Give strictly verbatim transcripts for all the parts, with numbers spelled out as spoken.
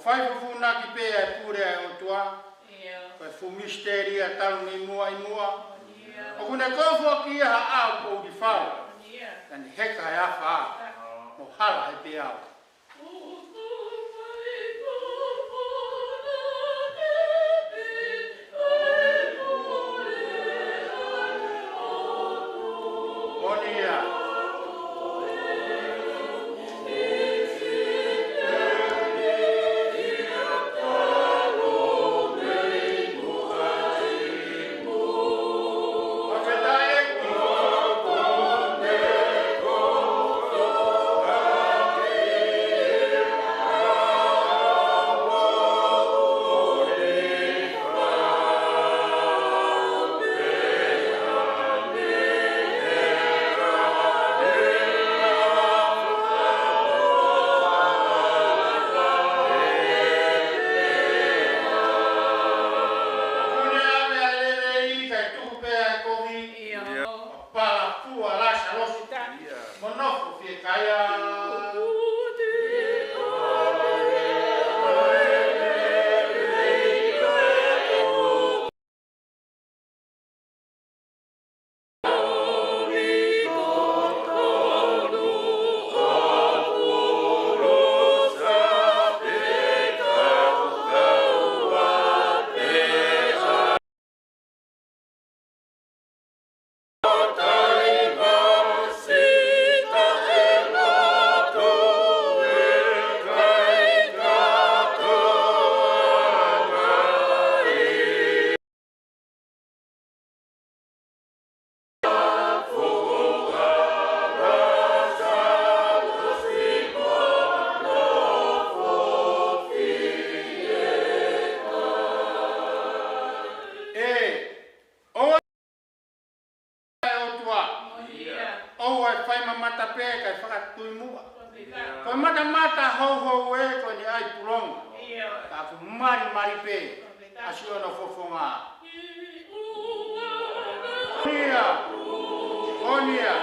Fai fufūnaki pē ʻa e pule ʻa e ʻOtua. ʻIo. Ko e fuʻu misiteli ia talu mei muʻa ʻi muʻa. ʻIo. ʻOku ne kofo ki ha ʻao poʻuli fau. ʻIo. Ka ne heka he afā. ʻIo. Mo hala he peau. Moʻoni ia. Pule ʻa e lelei kae tuku pē ʻa e kovi. ʻIo. Pala fua Lāsalosi. ʻIo. Mo nofo fiekaia. ʻE, ʻoua ʻe ʻOtua. ʻOua ʻe fai mamata pē kae fakatui muʻa. Ko e matamata houhou ē ko eni ʻa e pulonga. Ka ʻoku malimali pē ʻa siʻono fofonga. Ia. Moʻoni ia.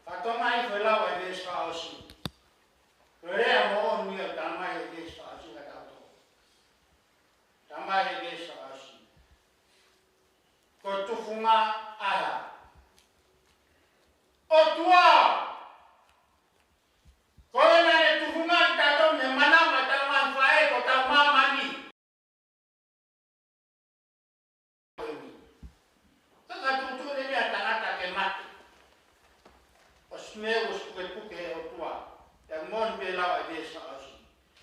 Fatongia ʻi he lau ʻa e veesi fakaʻosi. Ko e lea moʻoni ʻoku talamai ʻe he veesi fakaʻosi ka tau tō. Talamai ʻe he veesi fakaʻosi. Ko e tufunga ʻa e ʻOtua. Ko ena ne tufunga kitautolu mei he manava ʻetau ngaahi faʻē ko ʻetau māmani. Ka ka tuʻutuʻuni ʻa e tangata ke mate. ʻOsi meʻa ʻosi pukepuke ʻe he ʻOtua. Pea moʻoni pē lau ʻa e veesi fakaʻosi.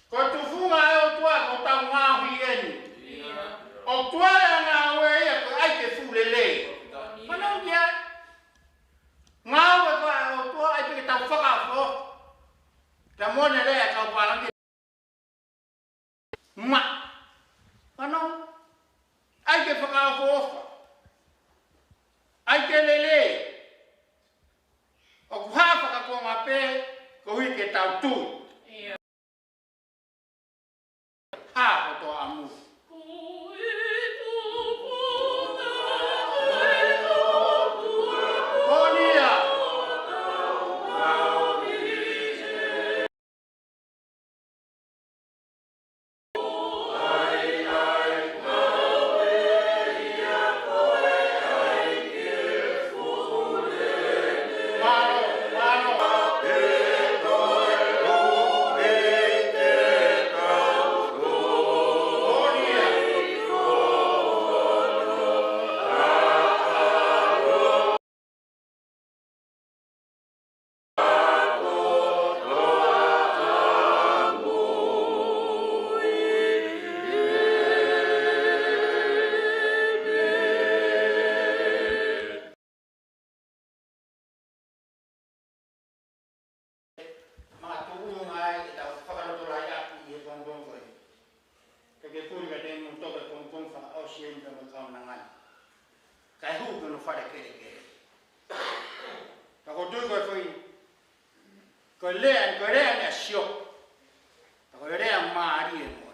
Ko e tufunga ʻa e ʻOtua ko ʻetau ngaohi eni. ʻOtua ʻa e ngāue ia ko e ʻai ke fuʻu lelei. Manau ki ai. Ngāue ko ē ʻa e ʻOtua ʻai pē ke tau fakaʻofoʻofa. Pea moʻoni lea ʻa e kau pālangi. Ma. Ano. ʻAi ke fakaʻofoʻofa. ʻAi ke lelei. ʻOku hā fakakonga pē, koeʻuhi ke tau tui. Hā kotoa ʻamui. Moʻoni ia. Kae hū ki hono fale kelekele. Ka ʻoku ou tui ko e foʻi, ko e lea, ko e lea ʻa Siope. Ka ko e lea mālie mo.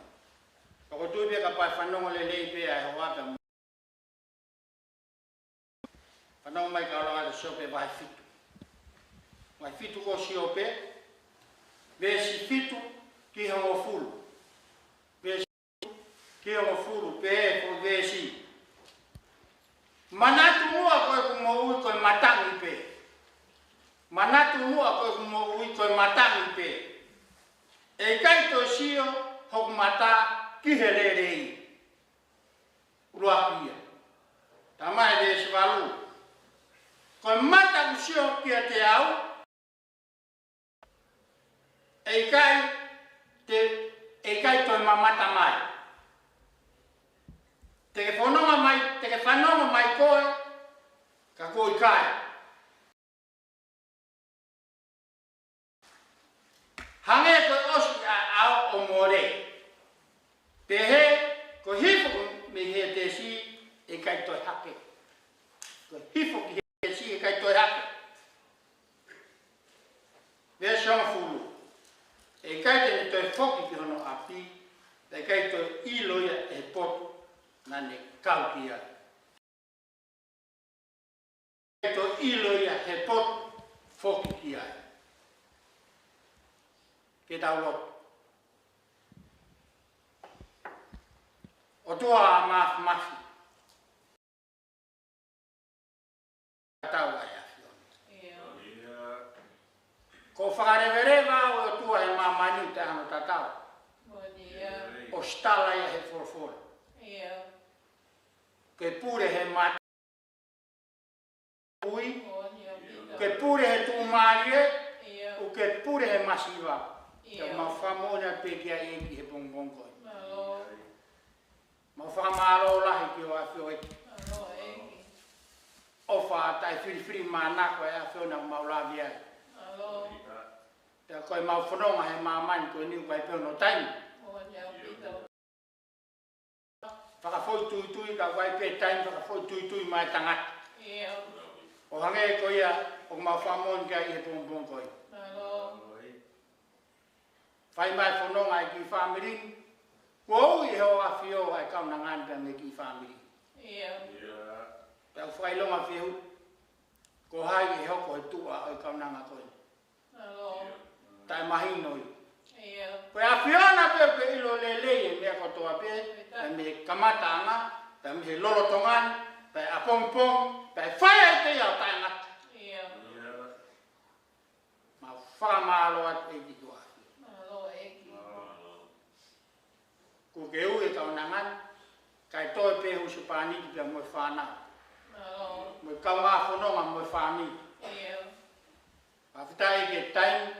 Ka ʻoku ou tui pē kapau ʻe fanongo lelei pē ʻa e hoa pea mo. Fanongo mai ka ʻoua ʻe Siope vahe fitu. Vahe fitu ko Siope, veesi fitu ki he hongofulu. Veesi ki he hongofulu, pehē ko e veesi. Manatu muʻa ko ʻeku moʻui ko e matangi pē. Manatu muʻa ko ʻeku moʻui ko e matangi pē. ʻE ʻikai toe sio hoku mata ki he lelei. ʻUluaki ia. Talamai veesi valu. Ko e mata ʻoku sio kiate au, ʻe ʻikai te, ʻe ʻikai toe mamata mai. Te ke fanongo mai, te ke fanongo mai koe, ka ko e ʻikai. Hangē ko e ʻosi ʻa e ʻao ʻo Mōlē. Pehē, ko e hifo mei Hētesi ʻe ʻikai toe hake. Ko e hifo ki Hētesi ʻe ʻikai toe hake. Veesi hongofulu. ʻE ʻikai te ne toe foki ki hono ʻapi, ʻe ʻikai toe ʻilo ia ʻe he potu naʻa ne kau ki ai. ʻIkai toe ʻilo ia ʻe he potu foki ki ai. Ke tau lotu. ʻOtua Māfimafi. Tatau ʻa e ʻAfiona. ʻIo. Ko e fakaleveleva ʻo e ʻOtua he māmani ʻoku taʻe hano tatau. ʻIo. ʻOsi tala ia he folofola. ʻIo. Ke pule he mata ui, ke pule he tuʻumālie, ʻio, ʻo ke pule he masiva. ʻIo. Te mau fakamoʻoni pē ki he ʻEiki he pongipongi ko eni. Mālō. Mau fakamālō lahi ki hoʻo ʻAfio ʻEiki. Mālō ʻEiki. ʻOfa taʻefilifilimānako ʻa e ʻAfiona ʻoku mau lave ai. Mālō. Pea ko ʻemau fononga he māmani ko eni ʻoku ʻikai pē ʻi ai hano taimi. ʻIo. Fakafoʻituitui, ka ʻoku ʻikai pē taimi fakafoʻituitui mai tangata. ʻIo. ʻO hangē ko ia ʻoku mau fakamoʻoni ki ai he pongipongi ko eni. Mālō. Fai mai fononga ʻa e kiʻi fāmili. Kuo ui ʻe hoʻo ʻAfio ʻa e kaunanga ni pea mei he kiʻi fāmili. ʻIo. Pea ʻoku fakaʻilonga fehuʻi. Ko hai ʻe hoko he tuʻa ʻo e kaunanga ko eni. Mālō. Taʻemahino ia. ʻIo. Ko e ʻAfiona pē ʻoku ke ʻilo lelei e meʻa kotoa pē, pea mei he kamataʻanga, pea mei he lolotonga ni, pea ʻapongipongi, pea fai ai pē ia ʻo taʻengata. ʻIo. Mau fakamālō atu ʻEiki ki hoʻo ʻAfio. Mālō ʻEiki. Kuo ke ui e kaunanga ni, kae toe pē husepāniti pea mo e fānau. Mālō. Mo e kaungā fononga mo e fāmili. ʻIo. Fakafetaʻi ki he taimi,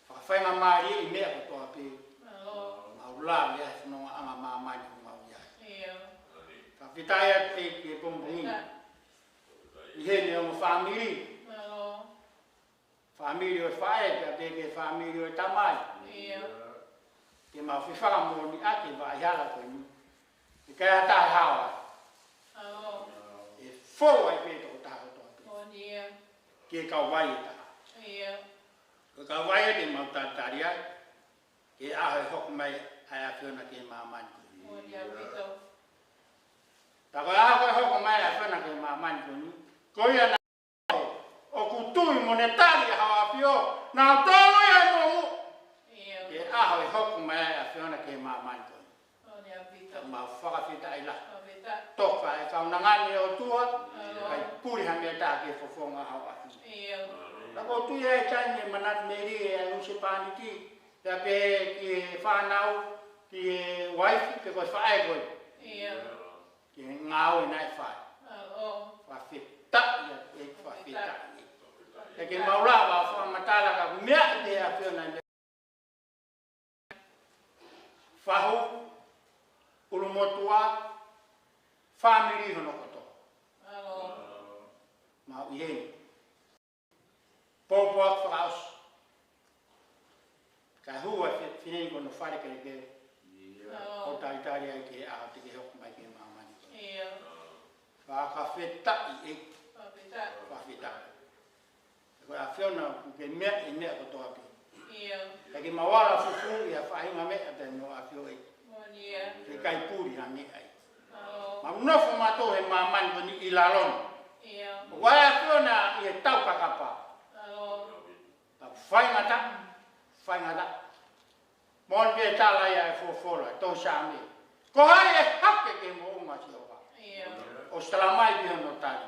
fakafaingamālie ʻi he meʻa kotoa pē. Mālō. Mau lave ai he fonongaʻanga māmani ʻoku mau ʻi ai. ʻIo. Fakafetaʻi atu ʻEiki he pongipongi ni. ʻI heʻene ongo fāmili. Mālō. Fāmili ʻo e faʻē, pea pehē ki he fāmili ʻo e tamai. ʻIo. Ke mau fefakamoʻoniʻaki e vaʻa hala ko eni. ʻIkai ha taha ʻe hao ai. ʻAo. ʻE fou ai pē tokotaha kotoa pē. Moʻoni ia. Ki he kauvai ʻe taha. ʻIo. Ko e kauvai ia te mau talitali ai. Ki he ʻaho ʻe hoko mai ai ʻa e ʻAfiona ki he māmani ko eni. Moʻoni ʻaupito. Pea ko e ʻaho ko ē ʻe hoko mai ai ʻa e ʻAfiona ki he māmani ko eni. Ko ia naʻa ʻoku tui mo ne tali ʻa hoʻo ʻAfio, naʻa tau tō ia ʻi muʻomuʻa. ʻIo. Ki he ʻaho ʻe hoko mai ai ʻa e ʻAfiona ki he māmani ko eni. Moʻoni ʻaupito. Mau fakafetaʻi lahi. Fakafetaʻi. Toka e kaunanga ni ʻe ʻOtua, ʻio, ʻikai puli ha meʻa ʻe taha ki he fofonga ʻo hoʻo ʻAfio. ʻIo. Pea ʻoku ou tui ai ʻe taimi ʻe manatu melie ʻa e husepāniti, pea pehē ki he fānau, ki he uaifi, pe ko e faʻē ko ē. ʻIo. Ki he ngāue naʻe fai. ʻAo. Fakafetaʻi atu ʻEiki, fakafetaʻi ʻEiki. ʻE ke mau lava fakamatala ka ko e meʻa ʻi he ʻAfiona ne. Fahu, ʻulumotuʻa, fāmili hono kotoa. ʻAo. Mau ʻi heni. Pōpoaki fakaʻosi. Kae hū ʻa e fi-, fineʻeiki ki hono fale kelekele. ʻIo. ʻO talitali ai ki he ʻaho te ke hoko mai ki he māmani. ʻIo. Fakafetaʻi ʻEiki. Fakafetaʻi. Fakafetaʻi. Ko e ʻAfiona ʻoku ke meaʻi e meʻa kotoa pē. ʻIo. Ka ke mau ala fufū ʻi ha faʻahinga meʻa pē mo ʻAfio ʻEiki. Moʻoni ia. Ke ʻikai puli ha meʻa ai. ʻAlo. Mau nofo mautolu he māmani ko eni ʻi lalo ni. ʻIo. ʻOku ʻi ai ʻAfiona ʻi he taukakapa. ʻAlo. Ka faingataʻa, faingataʻa. Moʻoni pē tala ia e folofola, tō Saame. Ko hai ʻe hake ki he moʻunga ʻo Sihova? ʻIo. ʻOsi talamai pē hono tali.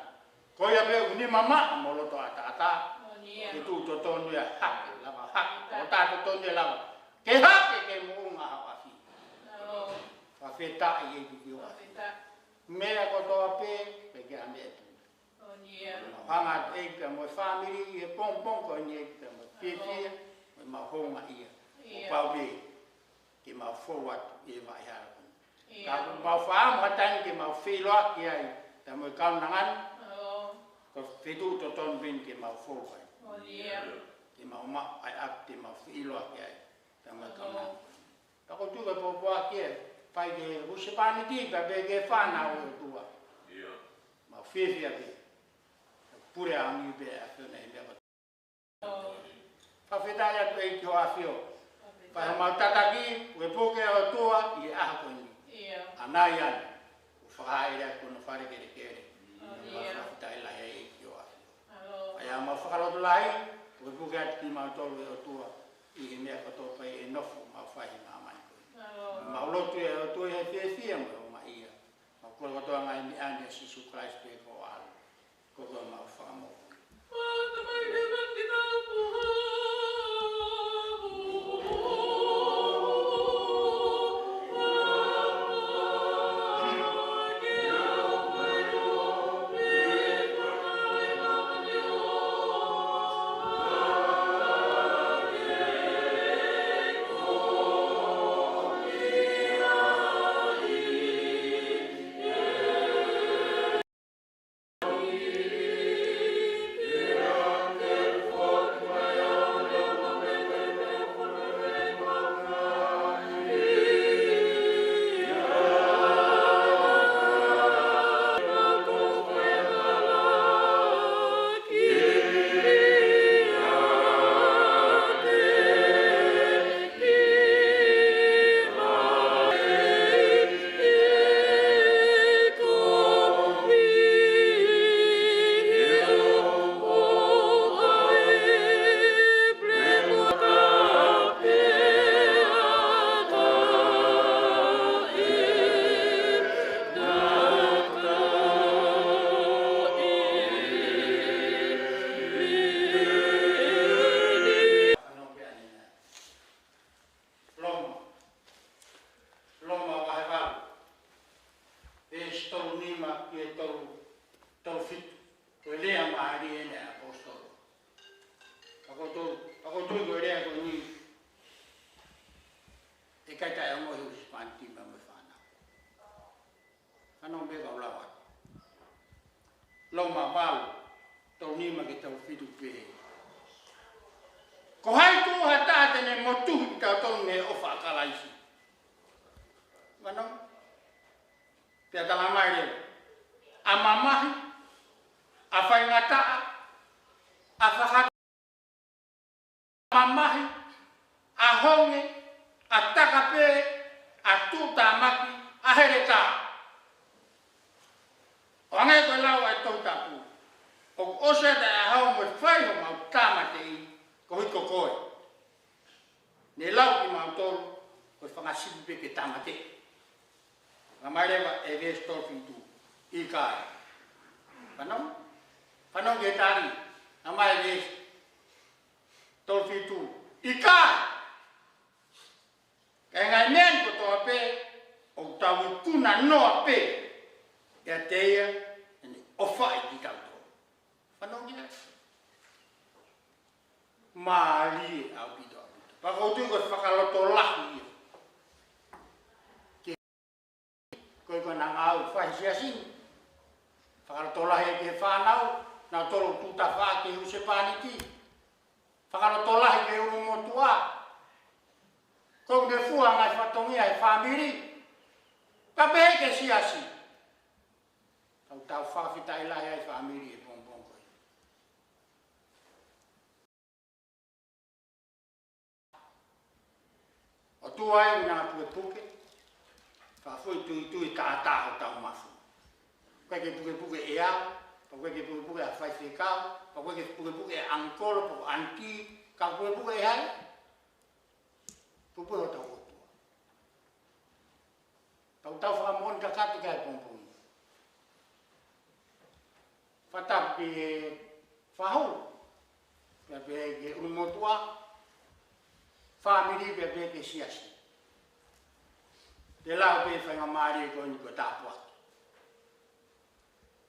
Ko ia pē ʻoku nima maʻa mo loto ʻataʻatā. Moʻoni ia. Ke tuʻu totonu ia hake, lava hake. Ko tā totonu ia lava. Ke hake ki he moʻunga ʻo e ʻAfio. ʻAlo. Fakafetaʻi ʻEiki ki ho ʻAfio. Fakafetaʻi. Meʻa kotoa pē, pea ke ʻa meʻa pē. Moʻoni ia. Mau hanga atu ʻEiki pea mo e fāmili ʻi he pongipongi ko eni ʻEiki pea mo e fiefia, mo e mau houngaʻia. ʻIo. Kuo pau pē ke mau fou atu ʻi he vaʻa hala ko eni. ʻIo. Ka ʻoku mau faʻa mo ha taimi ke mau feʻiloaki ai, pea mo e kaunanga ni. ʻAlo. Ko e feituʻu totonu pē eni ke mau fou ai. Moʻoni ia. Ke mau maʻu ai ʻapi ke mau feʻiloaki ai, pea mo e kaunanga. Ka ko e tuʻu e pōpoaki ē, fai ki he husepāniti, pea pehē ki he fānau ʻo e ʻOtua. ʻIo. Mau fiefia pē. Pule ʻa e ʻAfio pē ʻa e ʻAfiona he meʻa kotoa. Fakafetaʻi atu ʻEiki ki ho ʻAfio. Fai homau tataki, pukepuke ʻa e ʻOtua ʻi he ʻaho ko eni. ʻIo. ʻAnai ange, ʻo fakahaʻele atu hono fale kelekele. ʻIo. Mau fakafetaʻi lahi ai ʻEiki ki ho ʻAfio. ʻAlo. ʻA ia mau fakalotolahi, pukepuke atu kimautolu ʻe ʻOtua, ʻi he meʻa kotoa pē ʻe nofo mau fai he māmani ko eni. ʻAlo. Mau lotu ʻe ʻOtua ʻi he fiefia mo e houngaʻia. Mau kole kotoa e ngaahi meʻa ni ʻia Sīsū Kalaisi pē ko ho ʻAlo. Ko homau Fakamoʻui. Loma. Loma vahe valu. Veesi tolu nima ki he tolu, tolu fitu. Ko e lea mālie ʻeni ʻa e ʻaposetolo. Ka ko e tolu, ka ko e tolu ko e lea ko eni. ʻE ʻikai taʻeongoʻi husepāniti mo e fānau. Fanongo mai ka u lau atu. Loma valu, tolu nima ki he tolu fitu pehē. Ko hai tuʻu ha taha te ne motuhi kitautolu mei he ʻofa ʻa Kalaisi? Fanongo. Pea talamai leva. ʻA mamahi, ʻa faingataʻa, ʻa faka- mamahi, ʻa honge, ʻa takapē, ʻa tuʻutāmaki, ʻa heletā. ʻO hangē ko e lau ʻa e Tohi Tapu. ʻOku ʻosi ʻa e ʻaho mo e fai homau tāmateʻi, koeʻuhi ko koe. Ne lau kimautolu, ko e fanga sipi pē ke tāmateʻi. Talamai leva ʻe veesi tolu fitu. ʻIkai. Fanongo? Fanongo ki he tali. Talamai ʻe veesi tolu fitu. ʻIkai. Ka e ngaahi meʻa ni kotoa pē, ʻoku tau ikuna noa pē ʻiate ia, ʻene ʻofaʻi kitautolu. Fanongo ki ai. Mālie ʻaupito, ʻaupito. Pea ʻoku ou tui ko e fakalotolahi ia. Ke, ko e ko e ngāue fai he siasi ni. Fakalotolahi ki he fānau, nautolu ʻoku tuʻu tafaʻaki he husepāniti. Fakalotolahi ki he ʻulumotuʻa. Ko e meʻa fua ngaahi fatongia he fāmili. Pea pehē ki he siasi. ʻOku tau fakafetaʻi lahi ai fāmili he pongipongi ko eni. ʻOtua ē, ʻoku ke pukepuke, fakafoʻituitui, tātā hotau mafu. ʻOku ʻikai ke pukepuke ʻe au, ʻoku ʻikai ke pukepuke ʻa e faifekau, ʻoku ʻikai ke pukepuke ʻa e ʻangikolo, pe ko e ʻaniti, ka ʻoku pukepuke ʻe hai? Pukepuke hotau ʻOtua. Tau tau fakamoʻoni kakato ki he pongipongi. Fakatapu ki he fahu, pea pehē ki he ʻulumotuʻa, fāmili, pea pehē ki he siasi. Te lau pē faingamālie ko eni ko e tāpuaki.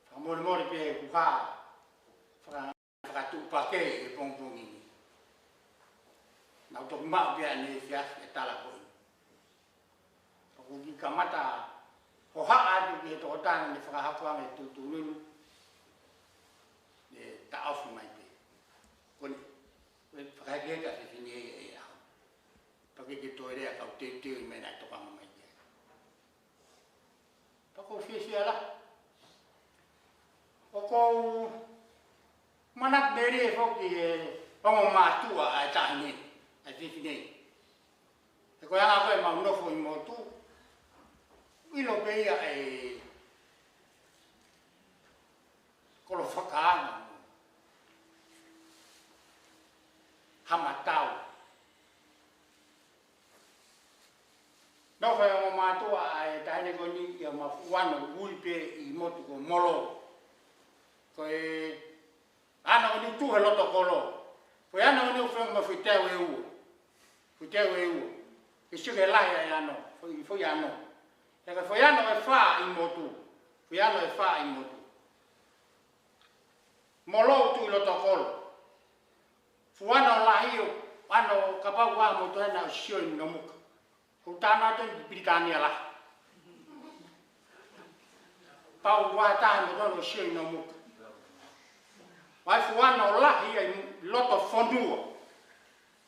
Fakamolemole pē ʻeku hā faka- fakatuʻupakē he pongipongi ni. Naʻa ku toki maʻu pē ʻanenai e efiafi e tala ko eni. ʻOku ou kiʻi kamata hohaʻa atu ki he tokotaha naʻa ne fakahoko ange e tuʻutuʻuni ni, ʻe taʻofi mai pē. Ko eni, ko e fakahekeheka fefine ʻe au. Pea ʻikai ke toe lea, kau teuteu ʻi he meʻa naʻe tokanga mai ki ai. Pea ʻoku ou fiefia lahi. ʻOku ou manatu melie foki he ongo mātuʻa ʻa e taʻahine, ʻa e fefine. He ko e anga ko ē ʻemau nofo ʻi motu, ʻilo pē ia e kolo fakaanga mo hamatau. Nofo e ongo mātuʻa ʻa e taʻahine ko eni ʻi ha mafuʻu ano ui pē ʻi motu ko Molou. Ko e ano ko eni ʻoku tuʻu he loto kolo. Foʻi ano ko eni ʻoku feʻunga mo e foʻi teu ʻe ua. Foʻi teu ʻe ua. Ke sio ki he lahi ʻa e ano, foʻi, foʻi ano. He ko e foʻi ano ʻe fā ʻi motu. Foʻi ano ʻe fā ʻi motu. Molou tuʻu ʻi loto kolo. Fuʻu ano lahi ʻo, ano kapau ʻoku ʻi ai ha motuhā naʻa nau sio ʻi Nomuka. Ko e tānaki atu eni ki Pilitānia Lahi. Kapau ʻoku ʻi ai ha motuhā naʻa nau sio ʻi Nomuka. ʻOku ʻi ai fuʻu ano lahi ʻi loto fonua.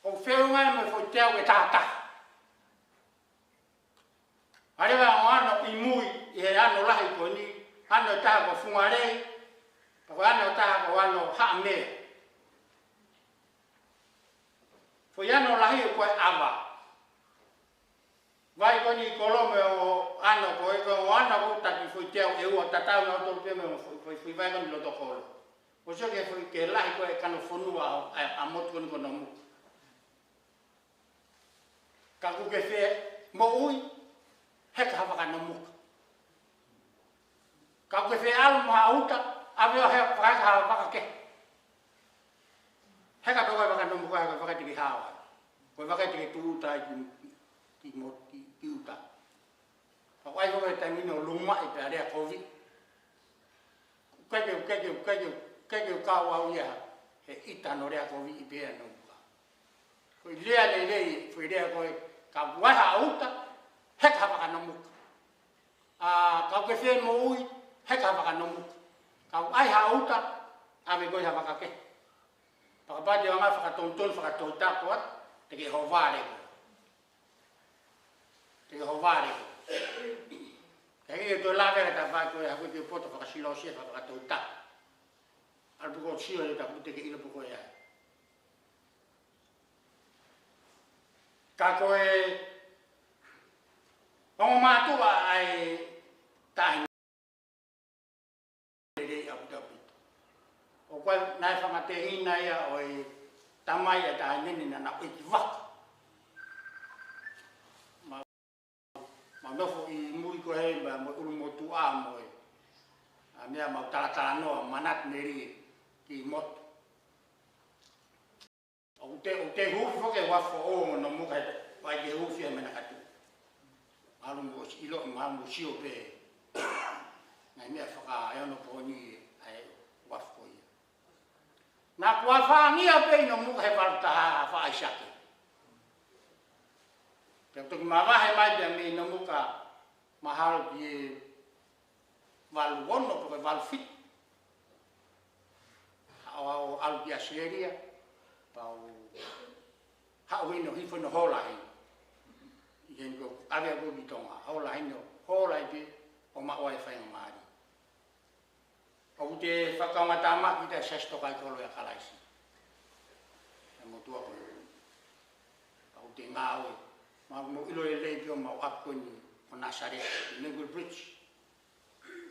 ʻOku feʻunga mo e foʻi teu ʻe taha taha. ʻA ia ko e ongo ano ʻi mui ʻi he ano lahi ko eni, ano ʻe taha ko Fungalei, pea ko e ano ʻe taha ko Ano Haʻamea. Foʻi ano lahi ko e ʻava. Vai ko eni kolo mo e ongo ano ko ē, ko e ongo ano ko ē ʻoku taki foʻi teu ʻe ua, tatau nautolu pē mo e foʻi, foʻi, foʻi vai ko eni loto kolo. ʻOsi ʻoku ke foʻi ke lahi ko e kano fonua ʻo, ʻa, ʻa motu ko eni ko Nomuka. Kapau ʻoku ke fie moʻui, heka ha vaka Nomuka. Kapau ʻoku ke fie ʻalu mo ha ʻuta, ʻave ʻo heka ha vaka kehe. Heka pē ko e vaka Nomuka, ko e vaka te ke hao ai. Ko e vaka te ke tūʻuta ai ki, ki mo-, ki, ki ʻuta. Pea ʻoku ʻi ai foki e taimi ʻoku luma ai pē ʻa e lea kovi. Keke, keke, keke, keke kau au ia he ʻita hono lea kovi ʻi pea Nomuka. Ko e lea lelei, ko e lea ko ē, kapau ʻoku ʻi ai ha ʻuta, heka ha vaka Nomuka. ʻA, kapau ʻoku ke fie moʻui, heka ha vaka Nomuka. Kapau ʻoku ʻi ai ha ʻuta, ʻave koe ha vaka kehe. Pea kapau te ke anga fakatonutonu, fakatohitapu atu, te ke hovale koe. Te ke hovale koe. Ka ʻikai ke toe lave ki he tafaʻaki ko ē, ha ko e poto fakasilosiefa, fakatohitapu. ʻAlu pē koe ʻo sio he tapu te ke ʻilo pē koe ai. Ka ko e ongo mātuʻa ʻa e taʻahine lelei ʻaupito ʻaupito. ʻOku ʻi ai, naʻe fanga tehina ia ʻo e tamai ʻa e taʻahine ni naʻa na ʻoiki vaka. Mau, mau nofo ʻi mui ko ē, mau, mau ʻulumotuʻa mo e, ʻa e meʻa mau talatalanoa, manatu melie ki motu. ʻOku te, ʻoku te huufi foki e uafu ʻo Nomuka he, ʻoku ʻikai ke huufi e meʻa naʻa ka tuʻu. Mahalo mou ʻosi ʻilo, mahalo mou sio pē. Ngaahi meʻa fakaeonopooni ʻa e uafu ko ia. Naʻa ku ʻafangia pē ʻi Nomuka he valu taha ʻa Faʻaisake. Pea toki mavahe mai pē mei Nomuka mahalo ki he valu ono pe ko e valu fitu. Haʻu au ʻo ʻalu ki ʻAositelēlia, pea u haʻu heni ʻo hifo heni ʻo hola heni. ʻI heni ko ʻave au ki Tonga, hola heni ʻo hola ai pē ʻo maʻu ai e faingamālie. ʻOku te fakaongoongo mai ki he Siasi Tokaikoloi ʻa Kalaisi ʻi he motuʻa ko eni. ʻOku te ngāue, mau ʻilo lelei pē ʻo mau ʻapi ko eni ʻo Nāsaleti, Newington Bridge,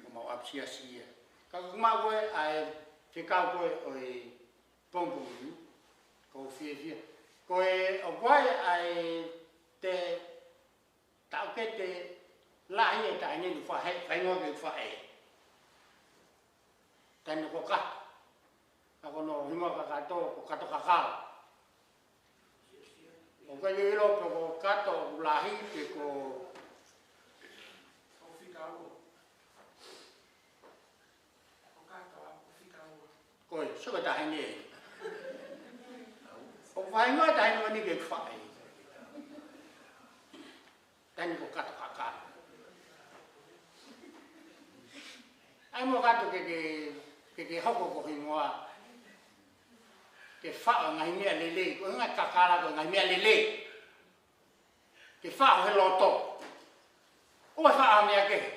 ʻo mau ʻapi siasi ia. Ka ko e maʻu ko ē ʻa e fekau ko ē ʻo e pongipongi ni, ʻoku ou fiefia. Ko e, ʻoku ʻi ai ʻa e taʻokete lahi ʻa e taʻahine ni, faʻē, fai ngoa ke faʻē. Taʻahine ko Kato. Ka ko hono hingoa kakato, ko Kato Kakala. ʻOku ʻikai ke u ʻilo pe ko Kato ʻoku lahi pe ko Ko e, sio ki he taʻahine. ʻOku fai ngoa taʻahine ni ke faʻē. Taʻahine ko Kato Kakala. ʻAi mo Kato ke, ke, ke, ke hoko ko e hingoa. Ke faʻo ngaahi meʻa lelei, ko e ngaahi kakala ko e ngaahi meʻa lelei. Ke faʻo he loto. ʻOua faʻo meʻa kehe.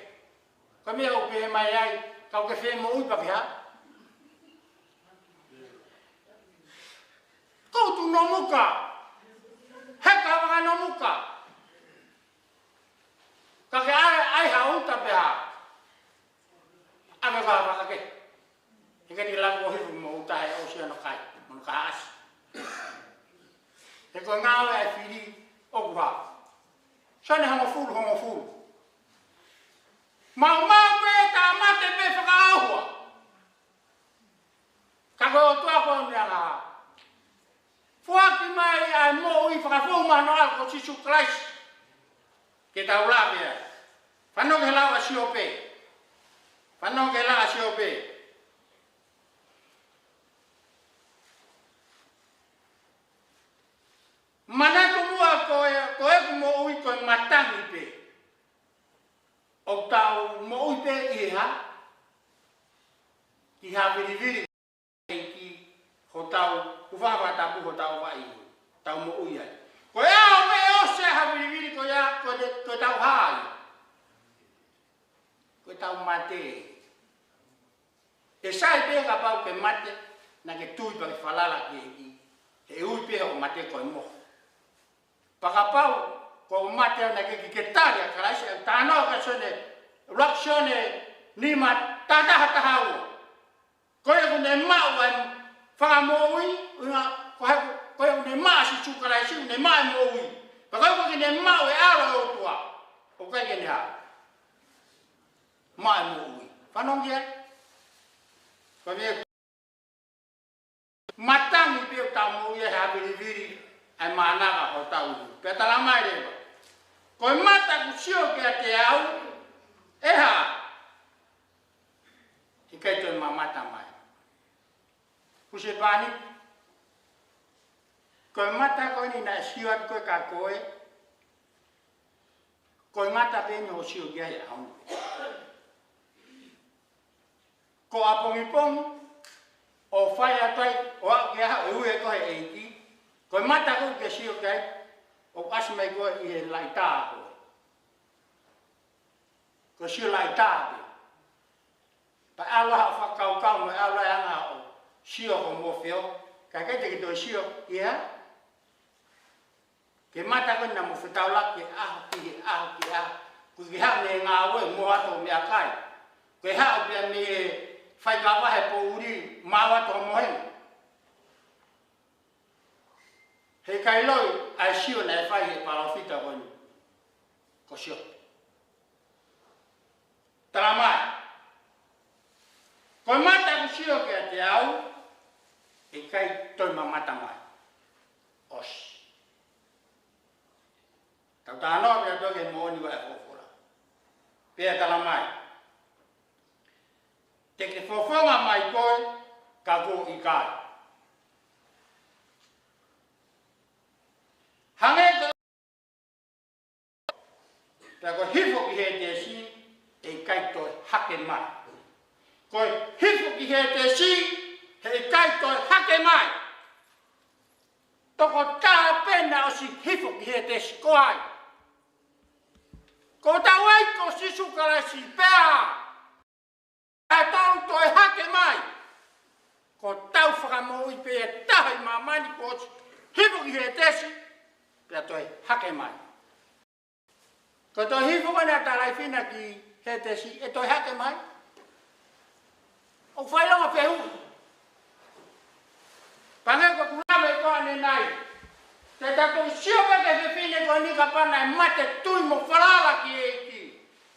Ko e meʻa ʻoku pehē mai ai, kau ke fie moʻui pea ke hā? Ko e tuʻu nomuka. He ka vaka nomuka. Ka ke ʻai, ʻai ha uta pea hā? ʻAve ka vaka kehe. He ʻikai te ke lava ʻo hifo mo uta he ʻosi hono kai, mo hono kahaʻasi. He ko e ngāue ʻa e fili ʻoku hā? Sione hongofulu, hongofulu. Maumau pē, tāmate pē fakaʻauha. Ka ko e ʻOtua ko e meʻa ngā. Foaki mai ʻa e moʻui fakafou mahanoa ko Sīsū Kalaisi. Ke tau lave ai. Fanongo ki he lau ʻa Siope. Fanongo ki he lau ʻa Siope. Manatu muʻa ko e, ko ʻeku moʻui ko e matangi pē. ʻOku tau moʻui pē ʻi he hā? Ki he havilivili ʻEiki hotau, hūfanga he fakatapu hotau vaʻe, tau moʻui ai. Ko e ʻaho pē ʻe ʻosi ʻa e havilivili ko ia, ko e, ko ʻetau hā ia? Ko ʻetau mate. ʻE sai pē kapau ke mate, naʻa ke tui pea ke falala ki he ʻEiki. He ui pē hoʻo mate ko e mohe. Pea kapau ko e mate ʻa e ʻEiki ke tali ʻa Kalaisi, ʻe tano ka Sione, ʻuluaki Sione nima, taha taha taha ua. Ko ia ʻoku ne maʻu ʻa e fakamoʻui, ʻuhinga, ko hai, ko ia ʻoku ne maʻu ʻa Sīsū Kalaisi, ʻoku ne maʻu e moʻui. Pea ko ia ʻoku ne maʻu e ʻAlo ʻo e ʻOtua, ʻoku ʻikai ke ne hā? Maʻu e moʻui. Fanongo ki ai. Ko e meʻa matangi pē ʻoku tau moʻui ai he havilivili ʻa e maʻananga hotau ihu. Pea tala mai leva. Ko e mata ʻoku sio kiate au, ʻe hā? ʻIkai toe mamata mai. Husepāniti. Ko e mata ko eni naʻe sio atu ko ē kia koe. Ko e ngata pē eni hoʻo sio ki ai he ʻaho ni. Ko ʻapongipongi, ʻo fai atu ai, ʻo aʻu ki he ʻaho ʻe ui ai koe he ʻEiki, ko e mata ko ē ʻoku ke sio ki ai, ʻoku ʻasi mai koe ʻi he laʻitā ko ē. Ko e sio laʻitā pē. Pea ʻalu ʻa e fakakaukau mo e ʻalu ʻa e anga ʻo sio ko mo feo, ka ʻikai te ke toe sio ki he hā? Ko e mata ko ē naʻa mo fetaulaki he ʻaho ki he ʻaho ki he ʻaho. Ko e ke haʻu mei he ngāue mo ʻalu ʻo meʻakai. Ko e haʻu pea mei he faikava he poʻuli mo ʻalu ʻo mohenga. He ʻikai loi ʻa e sio naʻe fai he palōfita ko eni. Ko Siope. Tala mai. Ko e mata ʻoku sio kiate au, ʻe ʻikai toe mamata mai. ʻOsi. Tau talanoa pea toki moʻoni ʻa e folofola. Pea tala mai. Te ke fofonga mai koe, ka kuo ʻikai. Hangē ko Pea ko e hifo ki Hētesi, ʻe ʻikai toe hake mai. Ko e hifo ki Hētesi, he ʻikai toe hake mai. Tokotaha pē naʻe ʻosi hifo ki Hētesi, ko hai? Ko hotau ʻEiki ko Sīsū Kalaisi pē. ʻe tolu toe hake mai. Ko ʻetau fakamoʻui pē ʻe taha ʻi māmani kuo ʻosi hifo ki Hētesi, pea toe hake mai. Ko e toe hifo ko eni ʻa Talaifina ki Hētesi, ʻe toe hake mai. ʻOku fai longo fehuʻi. Pange ko kulame ko ane nai. Te tau sio pē ki he fefine ko eni kapau naʻe mate tui mo falala ki he ʻEiki.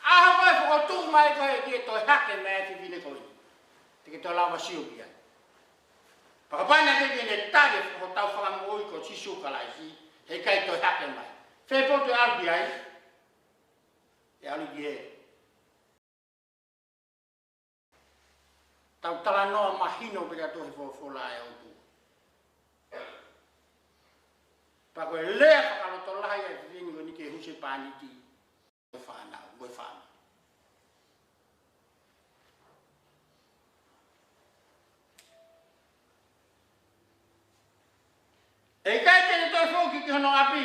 ʻAho ko ē fokotuʻu mai ko ē ʻe ʻEiki ʻe toe hake mai e fefine ko eni. Te ke toe lava sio ki ai. Pea kapau naʻe ʻikai ke ne tali ʻa hotau Fakamoʻui ko Sīsū Kalaisi, heʻikai toe hake mai. Fē potu ʻe ʻalu ki ai? ʻE ʻalu ki hē. Tau talanoa mahino pē ka tohi folofola ʻa e ʻOtua. Pea ko e lea fakalotolahi ʻa e fefine ko eni ki he husepāniti. Ko e fānau, ko e fānau. ʻE ʻikai te ne toe foki ki hono ʻapi.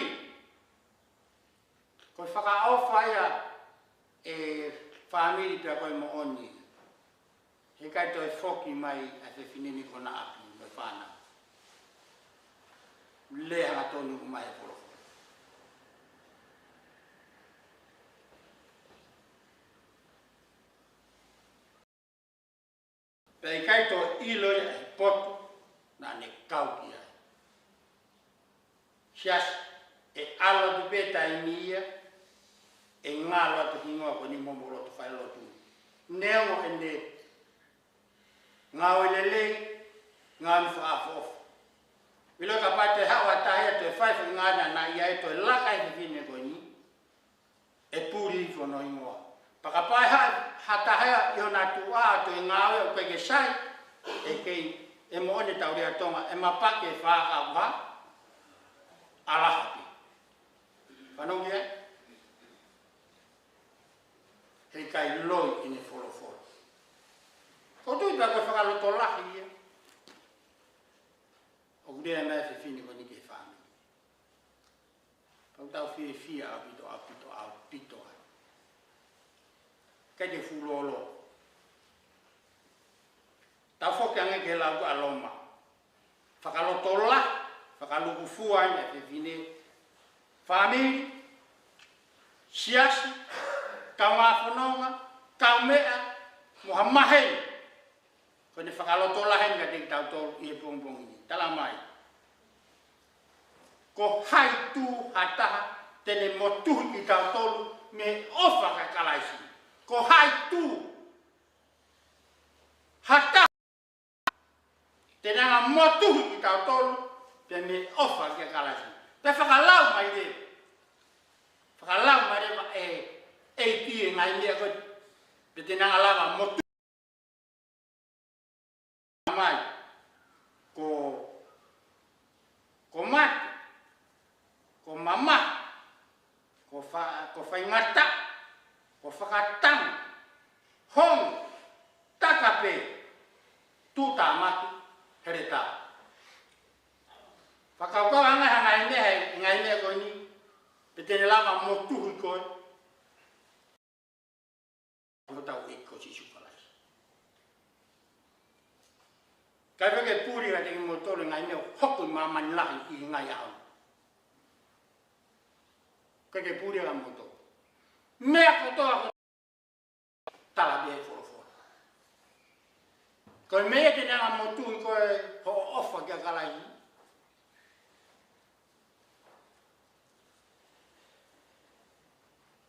Ko e fakaʻofa ia ʻa e fāmili pea ko e moʻoni. Heʻikai toe foki mai ʻa e fefine ni ki hona ʻapi mo e fānau. Lea hangatonu ʻoku ʻomai ʻe he folofola. Pea ʻikai toe ʻilo ia ʻe he potu naʻa ne kau ki ai. Siasi, ʻe ʻalu atu pē taimi ia, ʻe ngalo atu hingoa ko eni mo homo loto failotu. Neongo ʻene ngāue lelei, ngāue fakaʻofoʻofa. ʻIlo kapau te haʻu ha taha ia toe fai foʻi ngāue naʻa na ʻi ai, toe laka e fefine ko eni, ʻe puli hifo hono hingoa. Pea kapau ʻe haʻu ha taha ia ʻi hona tuʻa ʻo toe ngāue ʻoku ʻikai ke sai, ʻe kei, ʻe moʻoni e tau lea Tonga, ʻe mapake e fā ka ʻoku hā, ʻalaha pē. Fanongo ki ai? Heʻikai loi ʻene folofola. ʻOku ou tui pē ko e fakalotolahi ia ʻoku lea mai e fefine ko eni ki he fāmili. Ka ʻoku tau fiefia ʻaupito, ʻaupito, ʻaupito ai. ʻIkai ke fuʻu lōloa. Tau foki ange ki he lau ko ē ʻa Loma. Fakalotolahi, fakalūkufua ʻa e fefine, fāmili, siasi, kaungā fononga, kaumeʻa, mo ha maheni. Ko ʻene fakalotolahi eni kiate kitautolu ʻi he pongipongi ni. Tala mai. Ko hai tū ha taha te ne motuhi kitautolu mei he ʻofa kia Kalaisi? Ko hai tū ha taha te ne hanga ʻo motuhi kitautolu pē mei he ʻofa kia Kalaisi? Pea fakalau mai leva. Fakalau mai leva ʻe he ʻEiki e ngaahi meʻa ko ē. Pea te ne hanga ʻo lava ʻo motuhi mai. Ko, ko mate, ko mamahi, ko fa-, ko faingataʻa, ko fakatanga, honge, taka pē, tuʻutāmaki, heletā. Fakakaukau ange ha ngaahi meʻa, he ngaahi meʻa ko eni, pea te ne lava ʻo motuhi koe. Ko hotau ʻEiki ko Sīsū Kalaisi. ʻIkai pē ke puli kiate kimoutolu e ngaahi meʻa ʻoku hoko ʻi māmani lahi ʻi he ngaahi ʻaho ni. ʻIkai ke puli kiate kimoutolu. Meʻa kotoa ko e tala pē ʻe he folofola. Ko e meʻa te ne hanga ʻo motuhi koe hoʻo ʻofa kia Kalaisi.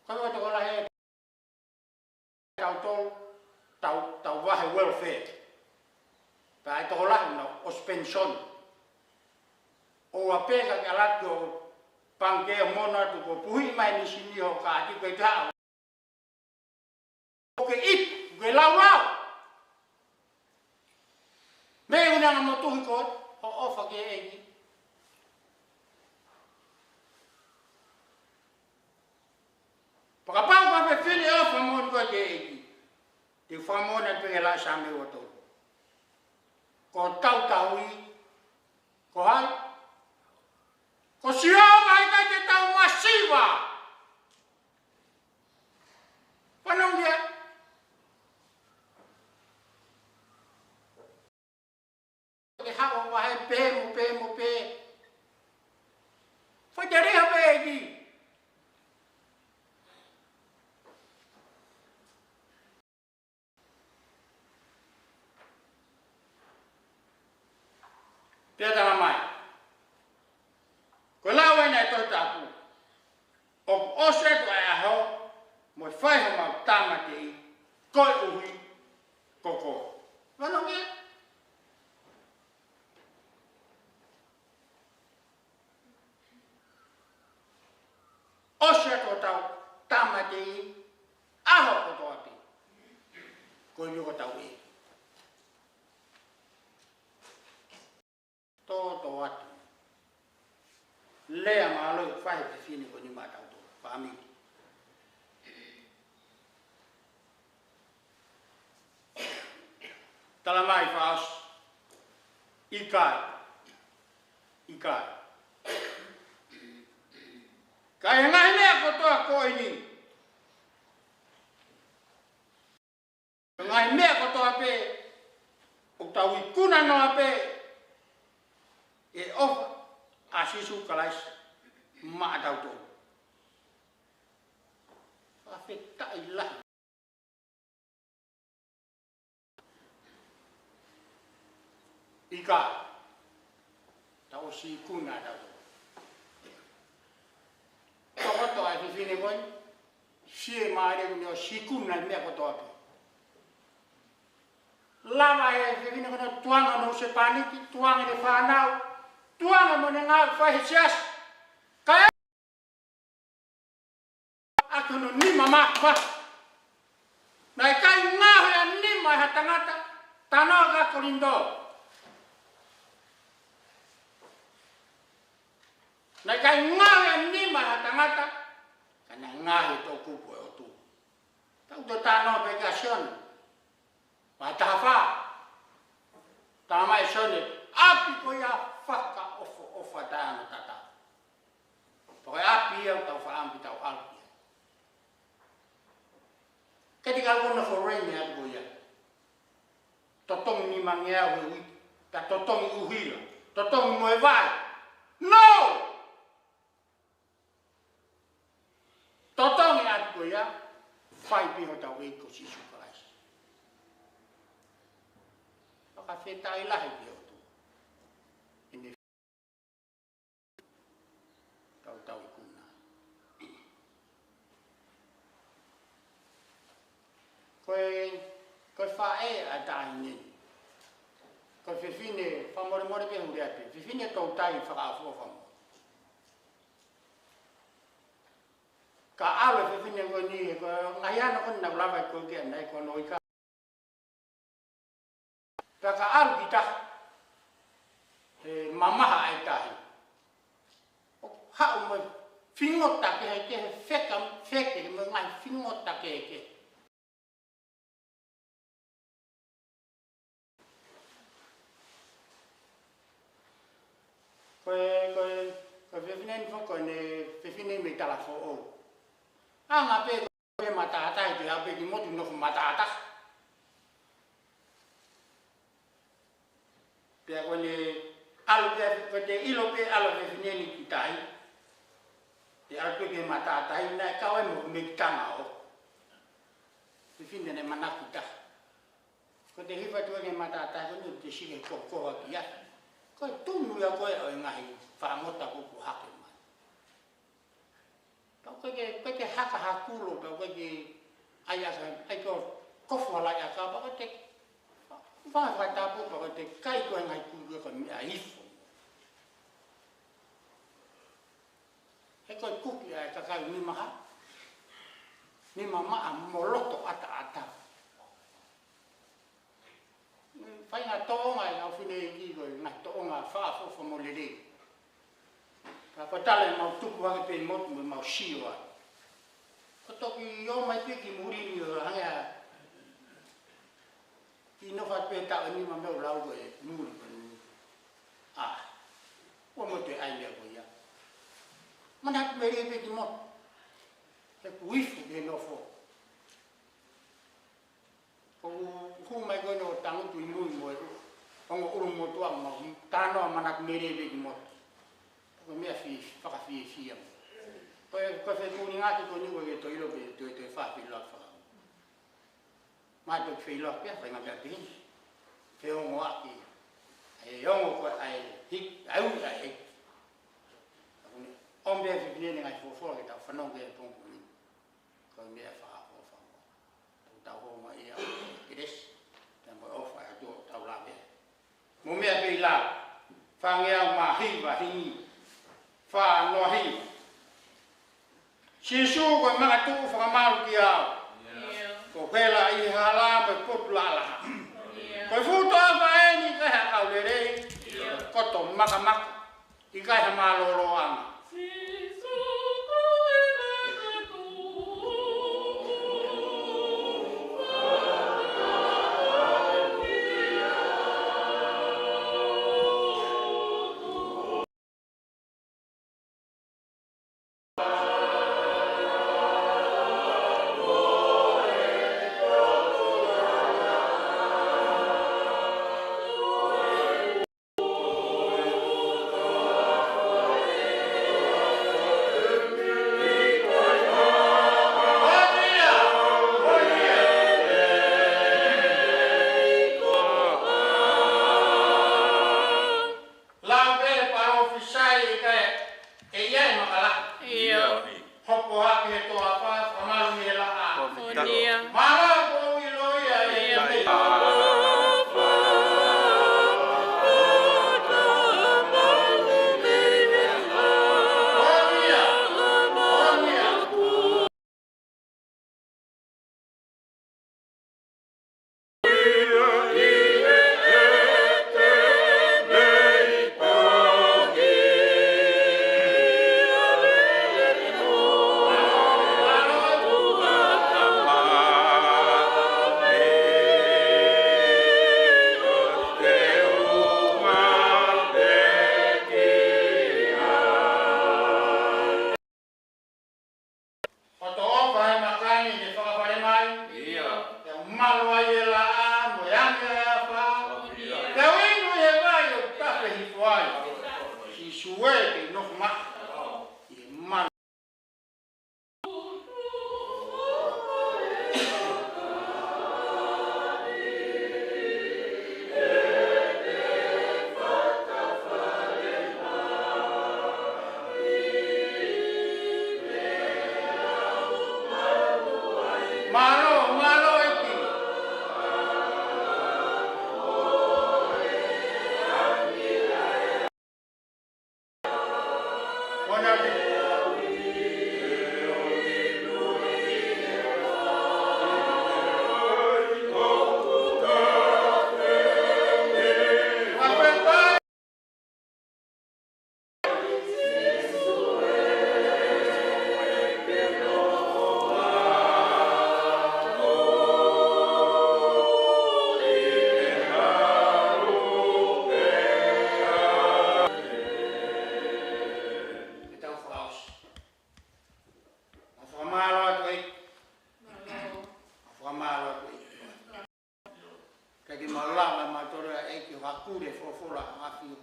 Ko e tokolahi ʻe tau tau, tau, tau vahe welfare. Pea ʻe tokolahi naʻa nau ʻosi penisoni. ʻOua pē ka ke ʻalu atu ki he pangikē ʻo mono atu kuo puhiʻi mai e mīsini hoʻo kaati, ʻoku ʻikai ke ʻalu. ʻOku ke ʻipu, ʻoku ke laulau. Meʻa ʻoku ne hanga ʻo motuhi koe hoʻo ʻofa ki he ʻEiki. Pea kapau ko e fefine ʻofa moʻoni koe ki he ʻEiki, te u fakamoʻoni atu pē ki he lau Saame ua tolu. Ko hotau tauhi ko hai? Ko Sihova, ʻikai te tau masiva. Fanongo ia. Haʻu ʻo vahe pē mo pē mo pē. Faiteliha pē ʻEiki. Pea tala mai, ko e lau ʻeni ʻa e Tohi Tapu, ʻoku ʻosi atu ʻa e ʻaho mo e fai homau tāmateʻi, koeʻuhi ko koe. Vano ke? ʻOsi atu hotau tāmateʻi, ʻaho kotoa pē, koeʻuhi ko hotau ʻEiki. Tōtōatu. Lea mālō ʻoku fai he fefine ko eni maʻatautolu, fāmili. Tala mai fakaʻosi, ʻikai. ʻIkai. Ka ʻi he ngaahi meʻa kotoa ko eni, ngaahi meʻa kotoa pē, ʻoku tau ikuna noa pē ʻa e ʻofa ʻa Sīsū Kalaisi maʻatautolu. Fakafetaʻi lahi. ʻIkai. Tau ʻosi ikuna tautolu. Tokoto ʻa e fefine ko eni, sie mālie ʻoku ne ʻosi ikuna e meʻa kotoa pē. Lava e fefine ko eni ʻo tuanga hono husepāniti, tuanga ʻene fānau, tuanga mo ʻene ngāue ʻoku fai he siasi. Kae ʻaki hono nima māfimafi. Naʻe ʻikai ngaohi ʻa e nima ʻe ha tangata, talanoa kia Kolinitō. Naʻe ʻikai ngaohi ʻa e nima ʻe ha tangata, ka naʻe ngaohi ʻe he toʻukupu ʻo e ʻOtua. Tau toe talanoa pē kia Sione. Vahe taha fā. Tala mai ʻe Sione, ʻapi ko ia fakaʻofoʻofa taʻe ʻi ai hano tatau. Pea ko e ʻapi ia ʻoku tau fakaʻamu ke tau ʻalu ki ai. Ke tika kono foreign ʻapi ko ia. Totongi nimangeau he uike. Pea totongi ʻuhila. Totongi mo e vai. No! Totongi ʻapi ko ia, fai pē hotau ʻEiki ko Sīsū Kalaisi. Fakafetaʻi lahi ki he ʻOtua. ʻEne tau tau ikuna. Ko e, ko e faʻē ʻa e taʻahine ni. Ko e fefine, fakamolemole pē huli atu. Fefine toutai fakaʻofoʻofa mo. Ka ʻalu e fefine ko eni, he ko e ngaahi ʻaho ko eni naʻa ku lava ko ē ke ʻanai ko hono ika. Pea ka ʻalu ki tahi, he mamaha ʻa e tahi. ʻO haʻu mo e fingota kehekehe, feka, feke mo e ngaahi fingota kehekehe. Ko e, ko e, ko e fefine ni foki ko ʻene fefine mei Talafoʻou. Anga pē ko e matātahi, te hape ki motu nofo matātahi. Pea ko ʻene ʻalu pē, ko ʻete ʻilo pē ʻalu e fefine ni ki tahi. Te ʻalu pē ki he matātahi, naʻe kau ai mo e mekitanga ʻo e fefine naʻe manako ki tahi. Ko ʻete hifo atu ki he matātahi ko eni te sike kokoa ki ai. Ko e tunu ia ko ē ʻo e ngaahi fangota kuo hake mai. Pea ʻoku ʻikai ke, ʻikai ke haka ha kulo, pea ʻoku ʻikai ke ʻai ʻaki, ʻai ko kofu hala ʻi ʻaka, pea ʻoku te, fanga fakatapu, pea ʻoku te kai ko e ngaahi kulo ko e meʻa ifo. He ko e kuki ʻa e kakai nima hā, nima maʻa mo loto ʻataʻatā. Fai ngaahi tōʻonga ʻa e ngaahi fefine ʻEiki ko e ngaahi tōʻonga fakaʻofoʻofa mo lelei. Ka ko e tala ʻemau tupu hake pē ʻi motu mo ʻemau sio ai. Ko e toki ō mai pē ki muli ni ʻo hangē ha kiʻi nofo atu pē taʻu ʻe nima mo e lau ko e muli ko eni. ʻA, ʻoua mo toe ʻai meʻa ko ia. Manatu melie pē ki motu. He kuo ifo ke nofo. ʻOku hū mai ko eni ʻo tangutu ʻi mui mo e ongo ʻulumotuʻa mo e talanoa manatu mele pē ki moto. Ko e meʻa fi-, fakafiefia mo. Ko e, ko e fekumi ngati ko eni ko e toe ʻilo pē, toe, toe fai pē ʻilo faka. Mai toe fai ʻilo pē, fai ngati atu heni. Feongoʻaki. ʻA e ongo ko ē, ʻa e hiki, ʻa e ui, ʻa e hiki. ʻOmi pē fefine ni ngaahi folofola ke tau fanongo ki ai he pongipongi ni. Ko e meʻa fakaʻofoʻofa mo. Tau tau homa ia ʻo kelesi. Pea mo e ʻofa ʻa e ʻOtua ʻoku tau lave. Mo e meʻa pē ʻi lalo. Fāngeau mā hiva hingi. Fā noa hiva. Sīsū ko e makatuʻu fakamalu kiate au. Ko e hela ʻi he hala mo e potu laʻalaʻā. Ko e fuʻu toafa eni ʻikai ha kau lelei. Ko e koto makamaka. ʻIkai ha mālōlōʻanga. Lau pē palōfisai ʻikai ʻe ʻi ai e makala. ʻIo. Hopo hake he toafa, fakamalu mei he laʻā. Mālō ko e ʻilo ia ʻe ʻio. ʻOku tau ʻofa he makai ni ke fakafale mai. ʻIo. Ke malu ai e laʻā mo e angi ʻa e afā. ʻIo. Ke inu ʻi he vai ʻo tafe hifo ai. Sīsū ē ke nofo mai. ʻI he malu. Mālō, mālō ʻEiki. Ke tau fakaʻosi. ʻOku fakamālō atu ʻEiki. ʻOku fakamālō atu ʻEiki. Ka ke mau lava mautolu ʻEiki ʻo hakule folofola ʻa e ʻAfio.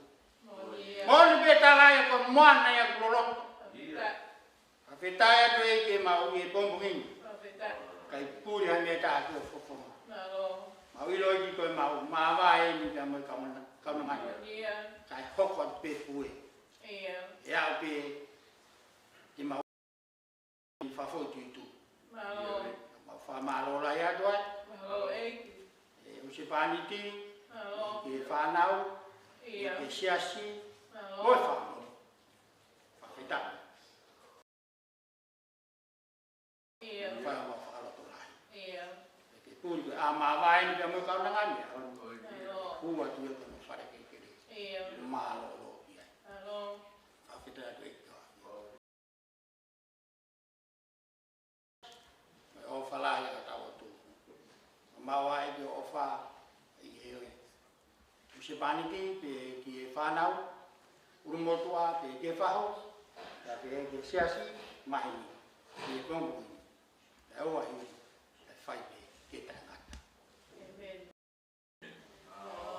Moʻoni pē tala ia ko e moana ia ʻoku loloto. Fakafetaʻi atu ʻEiki ke mau ʻi he pongipongi ni. Kae puli ha meʻa ʻa e folofola. Mau ʻilo ʻEiki ko e mau māvae ni pea mo e kaunanga, kaunanga ni. Kae hoko atu pē pue. ʻE aʻu pē ke mau ʻi fafo tuitui. Mālō. Mau fakamālō lahi atu ai. Mālō ʻEiki. ʻE husepāniti. Mālō. Ki he fānau. ʻIo. Ki he siasi. Mālō. Mo e fāmili. Fakafetaʻi. ʻIo. Fai mau fakalotolahi. ʻIo. ʻE ke puli ko e ʻa māvae ni pea mo e kaunanga ni. Mālō. Hū atu ia ki hono fale keikele. ʻIo. Mālō ʻaupito ai. Mālō. Fakafetaʻi atu ʻEiki. Mo e ʻofa lahi ʻa hotau ʻOtua. Mau ʻai ke ʻofa ʻi he husepāniti, pea ki he fānau, ʻulumotuʻa, pea ki he fahu, pea ki he siasi, maheni, ki he pongipongi ni. Pea ʻoua ʻe hili, pea fai pē ke taʻengata. ʻĒmeni. Mālō.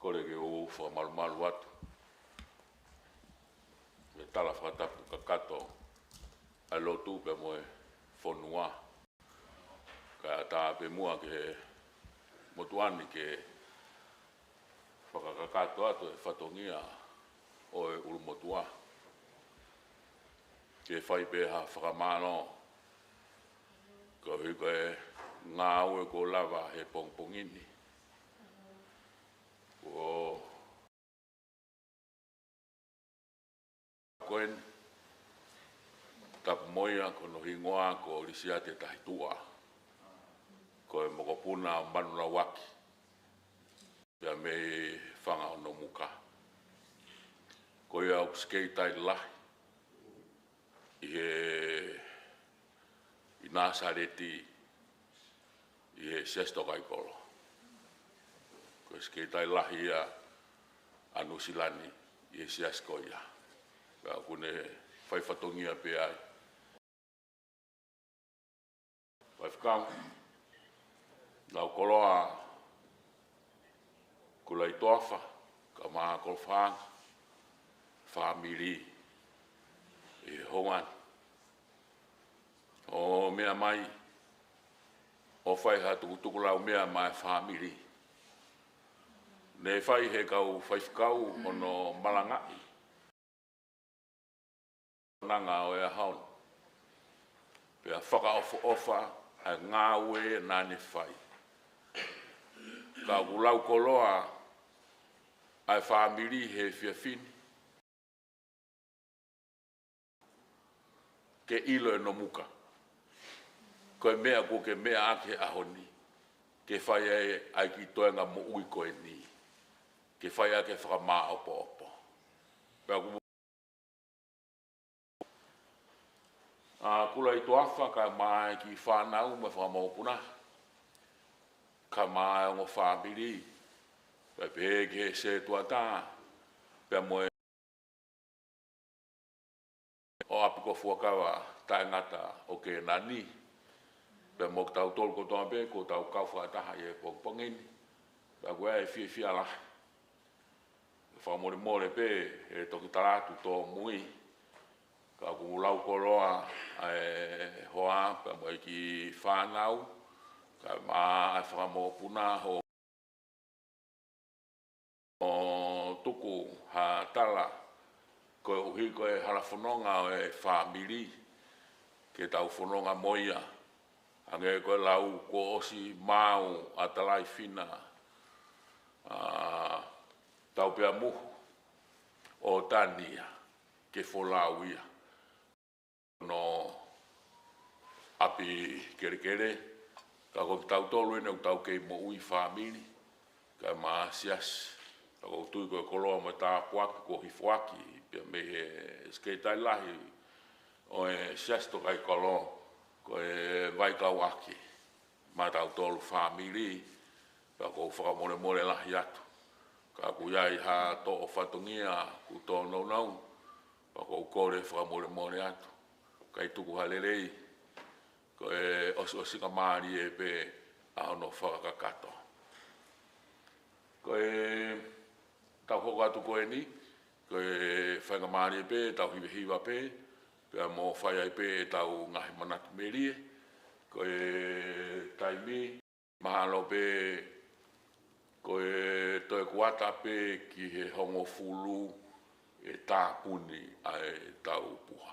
Kole ke u fakamalumalu atu. Mo e tala fakatapu kakato ʻa e lotu pea mo e fonua. Kae ʻatā pē muʻa ki he motuʻa ni ke fakakakato atu e fatongia ʻo e ʻulumotuʻa. Ke fai pē ha fakamālō. Koeʻuhi ko e ngāue kuo lava he pongipongi ni. Ko, ko eni, tapu mo ia, ko hono hingoa ko Lisiate Tahituʻa. Ko e mokopuna ʻo Manulauaki. Pea mei Fanga ʻo Nomuka. Ko ia ʻoku sikeitai lahi ʻi he, ʻi Nāsaleti, ʻi he Siasi Tokaikolo. Ko e sikeitai lahi ia ʻa Nuʻusila ni ʻi he siasi ko ia. Pea ʻoku ne fai fatongia pē ai. Faifekau, Laukoloa Kulaitoafa, kae ʻumaʻā Kolofaʻanga, fāmili, ʻi he houa ni. ʻO meʻa mai, ʻo fai ha tukutuku lau meʻa maʻa e fāmili. Ne fai he kau faifekau hono malangaʻi. Nanga ʻo e ʻaho ni. Pea fakaʻofoʻofa ʻa e ngāue naʻa ne fai. Ka ʻoku laukoloa ʻa e fāmili he efiafi ni. Ke ʻilo ʻe Nomuka. Ko e meʻa kuo ke meʻa ʻaki he ʻaho ni. Ke fai ai ʻa e kiʻi toenga moʻui ko eni. Ke fai ʻaki e fakamāʻopoʻopo. Pea ʻoku ʻa Kulaitoafa kae ʻumaʻā e kiʻi fānau mo e fanga mokopuna. Kae ʻumaʻā e ongo fāmili. Pea pehē ki he setuata. Pea mo e ʻo ʻapi ko Fuakava taʻengata ʻo Kēnani. Pea mo kitautolu kotoa pē, kuo tau kau fakataha ʻi he pongipongi ni. Pea ʻoku ʻi ai e fiefia lahi. Fakamolemole pē, he toki tala atu tōmui. Ka ʻoku laukoloa ʻa e hoa, pea mo e kiʻi fānau, kae ʻumaʻā e fanga mokopuna, ʻo tuku ha tala, koeʻuhi ko e hala fononga ʻo e fāmili, ke tau fononga mo ia, hangē ko e lau kuo ʻosi maau ʻa Talaifina, ʻa Taupeamuhu, ʻo tania, ke folau ia. Hono ʻapi kelekele, ka ko kitautolu eni ʻoku tau kei moʻui fāmili, kae ʻumaʻā siasi, ka ʻoku ou tui ko e koloa mo e tāpuaki kuo hifoaki, pea mei he sekelitai lahi ʻo e Siasi Tokaikolo, ko e Vaikauʻaki, maʻatautolu fāmili, pea ʻoku ou fakamolemole lahi atu. Ka ʻoku ʻi ai ha toʻo fatongia, kuo tōnounou, pea ʻoku ou kole fakamolemole atu. Kae tuku ha lelei, ko e ʻosiʻosinga mālie pē ʻa hono fakakakato. Ko e tau hoko atu ko eni, ko e faingamālie pē, tau hivehiva pē, pea mo fai ai pē ʻetau ngaahi manatu melie, ko e taimi, mahalo pē, ko e toe kuata pē ki he hongofulu ʻe tāpuni ʻa ʻetau puha.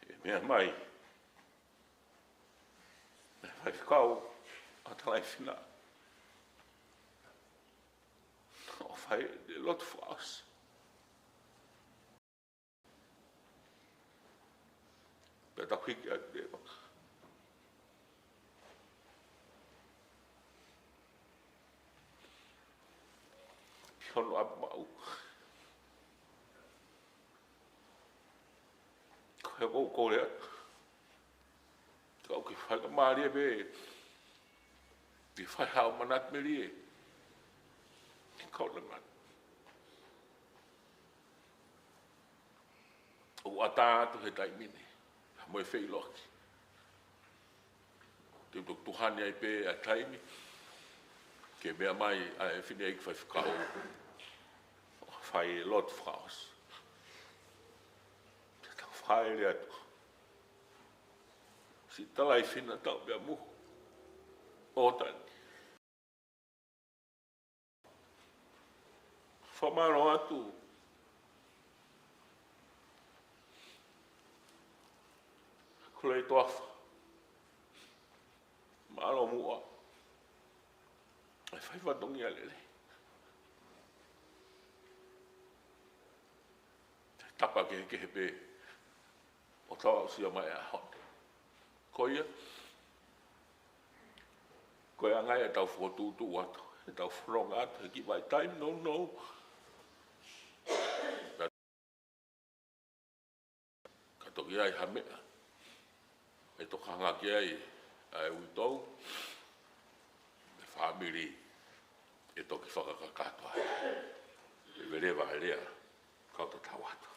ʻE meʻa mai, ʻe Faifekau ʻa Talaifina, ʻo fai e lotu fakaʻosi. Pea tau hiki atu e vaka. Ki hono ʻapi maʻu. Ko e ʻoku ou kole atu, ka ʻoku ke faingamālie pē ke fai haʻo manatu melie. Ke kau le man. ʻOku ʻatā atu he taimi ni ha mo e feʻiloaki. Te u toki tuhani ai pē ʻa e taimi ke meʻa mai ʻa e fineʻeiki faifekau ʻo fai e lotu fakaʻosi. Te tau fai leva atu. Siʻi tala ʻi Fina Taupeamuhu ʻOtani. Fakamālō atu Kuleitoafa. Mālō muʻa e fai fatongia lelei. Tapa kehekehe pē ʻoku tau aʻusia mai ʻa e ʻaho ni. Ko ia, ko e anga ia ʻetau fokotuʻutuʻu atu, ʻetau fononga atu he kiʻi vahaʻa taimi nounou. Ka toki ʻi ai ha meʻa ʻe tokanga ki ai ʻa e uitou, ʻa e fāmili, ʻe toki fakakakato ai. ʻE veleva e lea, kau tatau atu.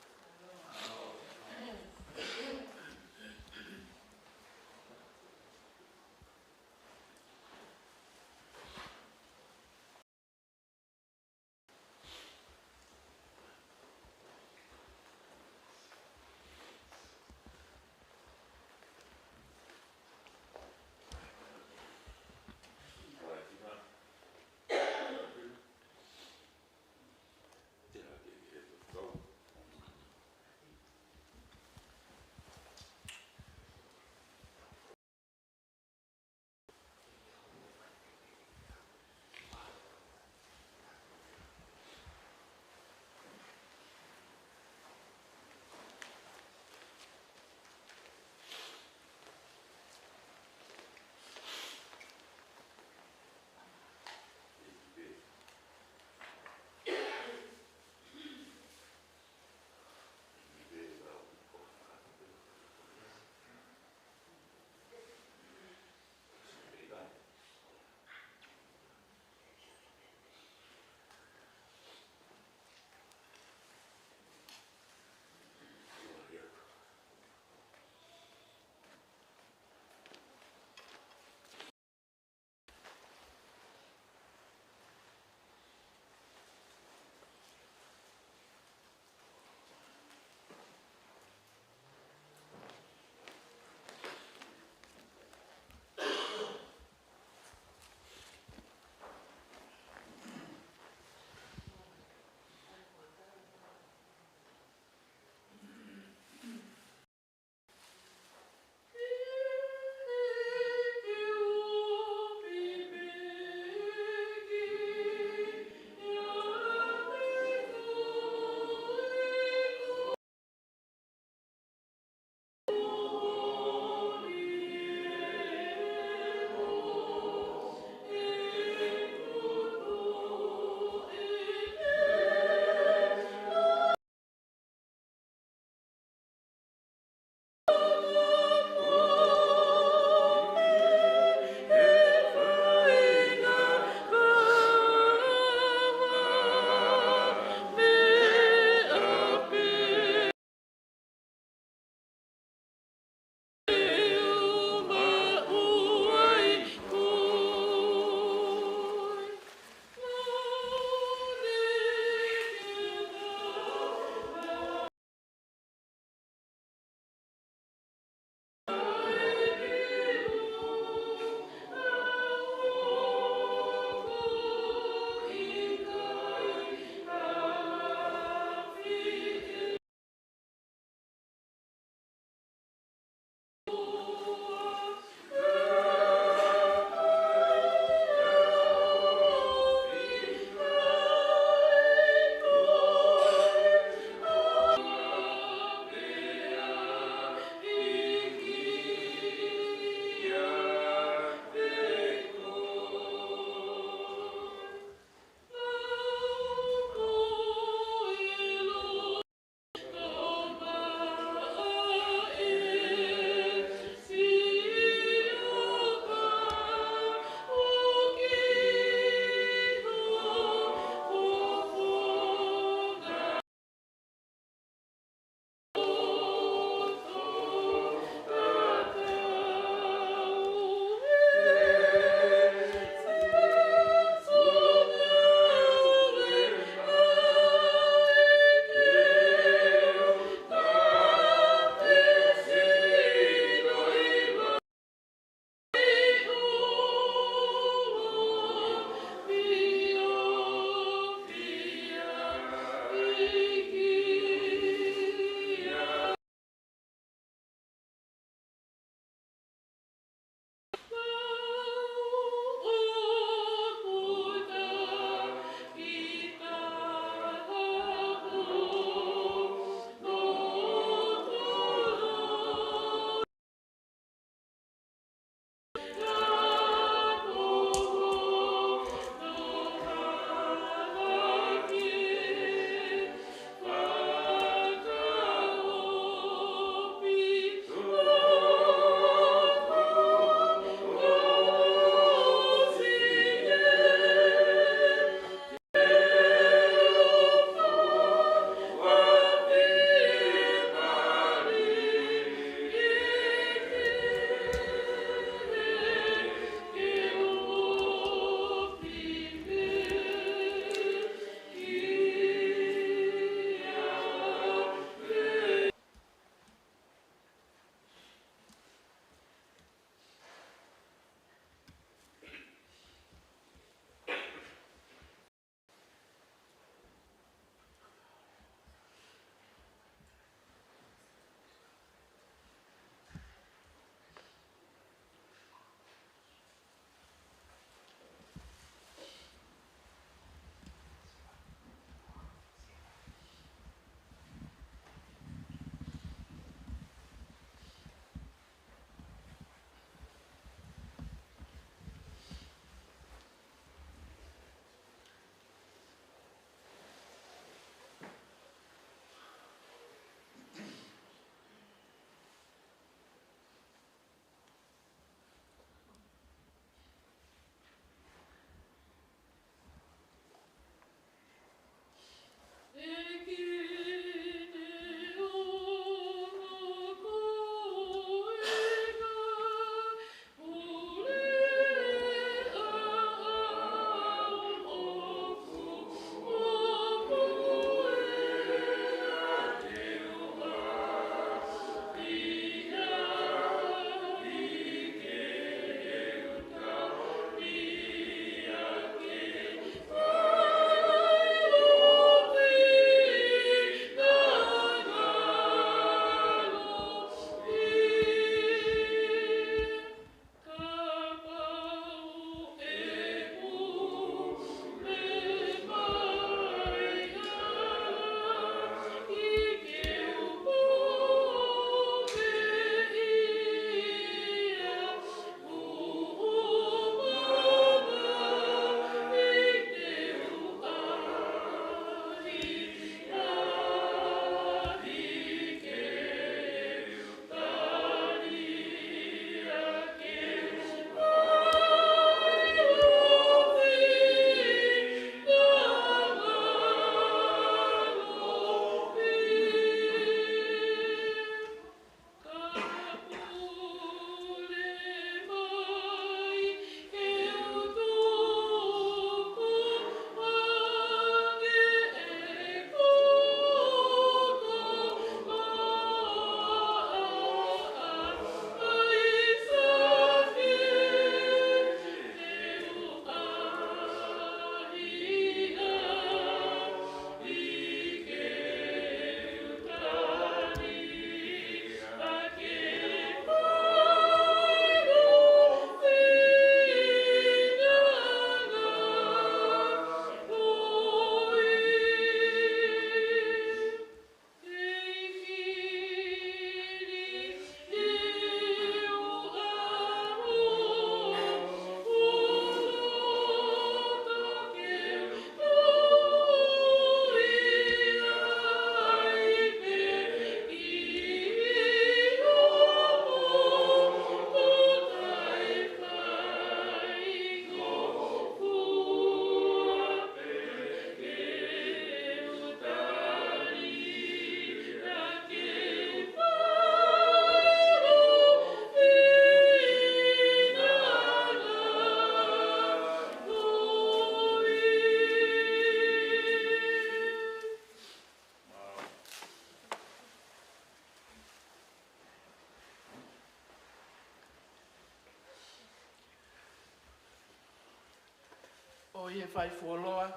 ʻI he fai fuoloa,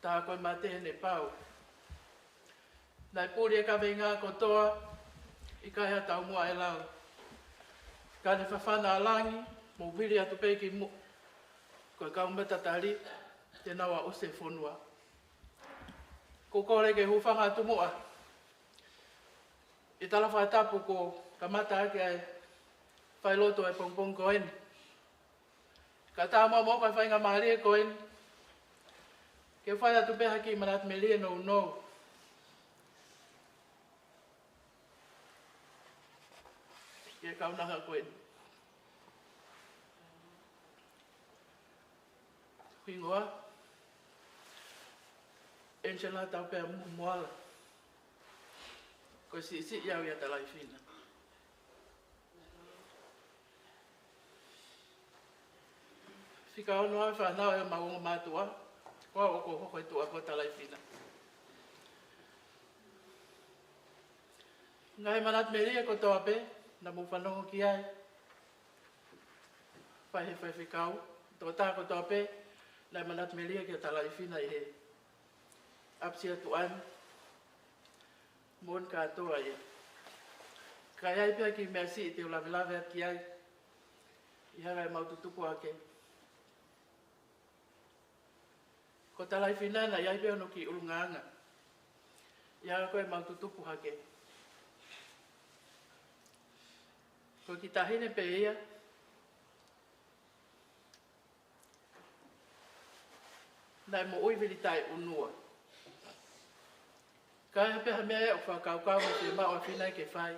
tā ko e mate ne pau. Naʻe puli e kaveinga kotoa, ʻikai ha taumuʻa ʻe lau. Ka ne fafana ʻa langi, mo vili atu pē ki muʻa. Ko e kau matatali, te nau aʻusia e fonua. Ko e kole ke hūfanga atu muʻa ʻi he talafakatapu kuo kamata ʻaki ʻa e failotu ʻa e pongipongi ko eni. Ka tā muʻa mo ka faingamālie ko eni, ke fai atu pē ha kiʻi manatu melie nounou ki he kaunanga ko eni. Hingoa, Angela Taupea Moala. Ko e siʻisiʻi au ʻia Talaifina. Fika ono ʻa e fānau ʻa e mau ongo mātuʻa, ko au ʻoku ou hoko ʻi tuʻa ko Talaifina. Ngaahi manatu melie kotoa pē naʻa mou fanongo ki ai, fai he faifekau, tokotaha kotoa pē naʻe manatu melie kia Talaifina ʻi he ʻapisia tuʻa ni, moʻoni kātoa ia. Ka ʻi ai pē ha kiʻi meʻa siʻi te u lavelave atu ki ai, ʻi he anga ʻemau tutupu hake. Ko Talaifina naʻe ʻi ai pē hono kiʻi ʻulungaanga ʻi he anga ko ē ʻemau tutupu hake. Ko e kiʻi taʻahine pē ia naʻe moʻui vili taʻeʻunua. Ka ʻi ai pē ha meʻa ʻoku fakakaukau mo fiemaʻu ʻa Fina ke fai,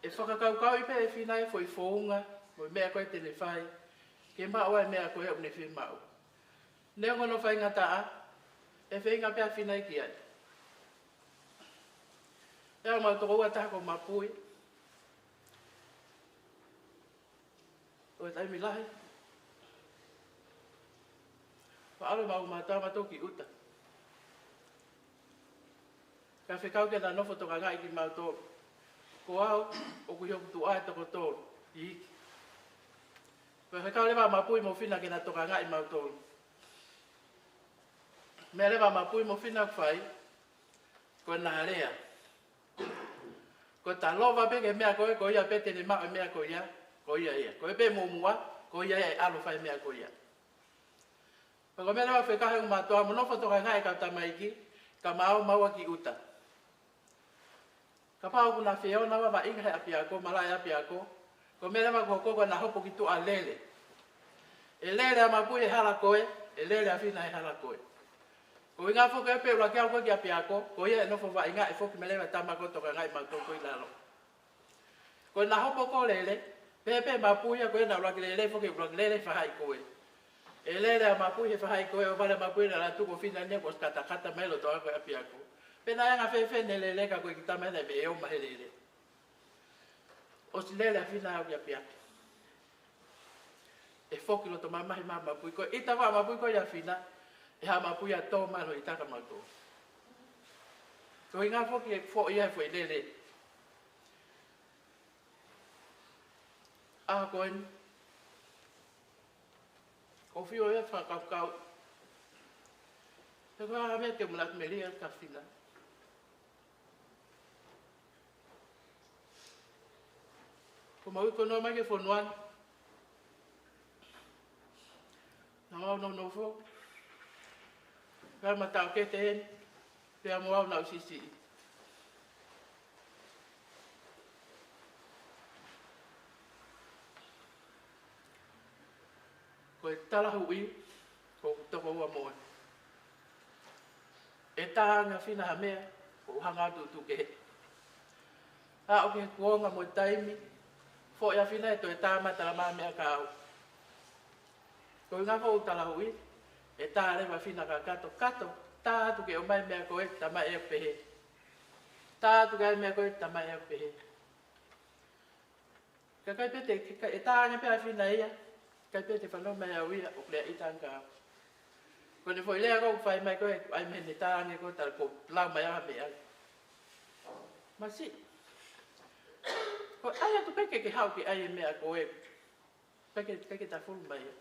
ʻe fakakaukauʻi pē ʻe Fina e foʻi founga mo e meʻa ko ē te ne fai ke maʻu ai e meʻa ko ē ʻoku ne fiemaʻu. Neongo hono faingataʻa, ʻe feinga pē ʻa Fina ki ai. ʻE au mau tokoua taha ko Mapui. ʻO e taimi lahi, faʻalo mau mātuʻa mautolu ki ʻuta. Ka fekau ke na nofo tokangaʻi kimautolu. Ko au, ʻoku ʻi hoku tuʻa ʻe toko tolu, iiki. Pea fekau leva ʻa Mapui mo Fina ke na tokangaʻi mautolu. Meʻa leva ʻa Mapui mo Fina ʻoku fai, ko ʻena lea. Ko e talova pē ki he meʻa ko ē, ko ia pē te ne maʻu e meʻa ko ia, ko ia ia. Ko e pē muʻomuʻa, ko ia ia ʻe ʻalu fai e meʻa ko ia. Pea ko e meʻa leva fekau he ongo mātuʻa mo nofo tokangaʻi e kau tamaiki, ka mau maua ki ʻuta. Kapau ʻoku na feʻao naua vaʻinga he ʻapiako, malaʻe ʻapiako, ko e meʻa leva ko ē ko ʻena hopo ki tuʻa lele. ʻE lele ʻa Mapui he hala ko ē, ʻe lele ʻa Fina he hala ko ē. Ko e ʻuhinga foki ʻe pehē ʻuluaki aʻu ko ē ki ʻapiako, ko ia ʻe nofo vaʻinga ʻe foki mai leva e tama ko ē tokangaʻi mautolu ko ē ʻi lalo. Ko ʻena hopo ko ē lele, pehē pē ʻe Mapui ia ko ʻena ʻuluaki lele foki, ʻuluaki lele he faʻahi ko ē. ʻE lele ʻa Mapui he faʻahi ko ē, ʻo vale ʻa Mapui ʻena latu ko Fina ʻene kuo ʻosi katakata mai loto ako ʻi ʻapiako. Pea naʻe anga fēfē ʻene lele ka ko e kiʻi tama ʻena ʻe meʻa ʻe ō mai he lele. ʻOsi lele ʻa Fina aʻu ki ʻapiako. ʻE foki loto mamahi mai ʻa Mapui ko ē, ʻita ʻa Mapui ko ē ʻia Fina, ʻe haʻu ʻa Mapui ʻo tō mai ʻo ʻita kia mautolu. Ko e ʻuhinga foki ʻe foʻi ia he foʻi lele. ʻA ko eni. ʻOku ou fiu ia he fakakaukau. He ko e hā ha meʻa te u manatu melie kia Fina. Ko ʻemau ʻi ko noa mai ki he fonua ni, naʻa mau nonofo, pea ma tau kete heni, pea mo au naʻa ku siʻisiʻi. Ko e talahuʻi, ko hoku tokoua moʻoni. ʻE tā ange ʻa Fina ha meʻa, ko u hanga atu ʻo tuʻu kehe. Aʻu ki he kuonga mo e taimi, foʻi ʻa Fina ʻe toe tā mai ʻa e tala mai ʻa e meʻa kia au. Ko e ʻuhinga foʻi talahuʻi, ʻe tā leva ʻa Fina kia Kato, Kato, tā atu ke ʻomai e meʻa ko ē, tā mai ʻe au pehē. Tā atu ke ʻai e meʻa ko ē, tā mai ʻe au pehē. Ka ʻikai pē te, ka, ʻe tā ange pē ʻa Fina ia, ʻikai pē te fanongo mai au ia, ʻoku lea ʻita ange kia au. Ko ʻene foʻi lea ko ē ʻoku fai mai ko ē, ʻai mei heʻene tā ange ko ē, tā ko e lau mai ʻa e meʻa. Masiʻi. Ko e ʻai atu pē ke ke haʻu ke ʻai e meʻa ko ē. Pea ke, pea ke tafulu mai ia.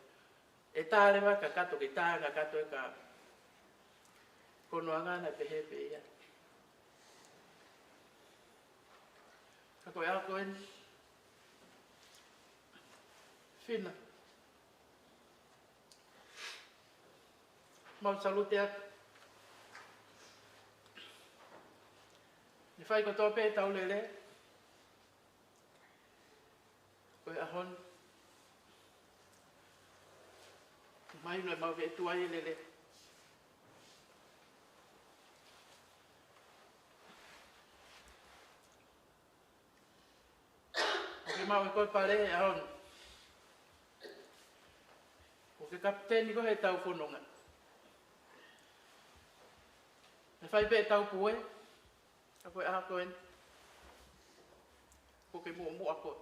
ʻe tā leva kakato, ke tā kakato e ka ko noa ngana pehē pē ia. Ka ko e ʻaho ko eni, Fina, mau salute atu. Ne fai kotoa pē ʻetau lele. Ko e ʻaho ni, mai no mau ke tuai e lele. ʻOku ke maʻu ʻe koe pale he ʻaho ni. ʻOku ke kapiteni koe heʻetau fononga. Ne fai pē ʻetau pue. Ka ko e ʻaho ko eni, ʻoku ke muʻomuʻa koe.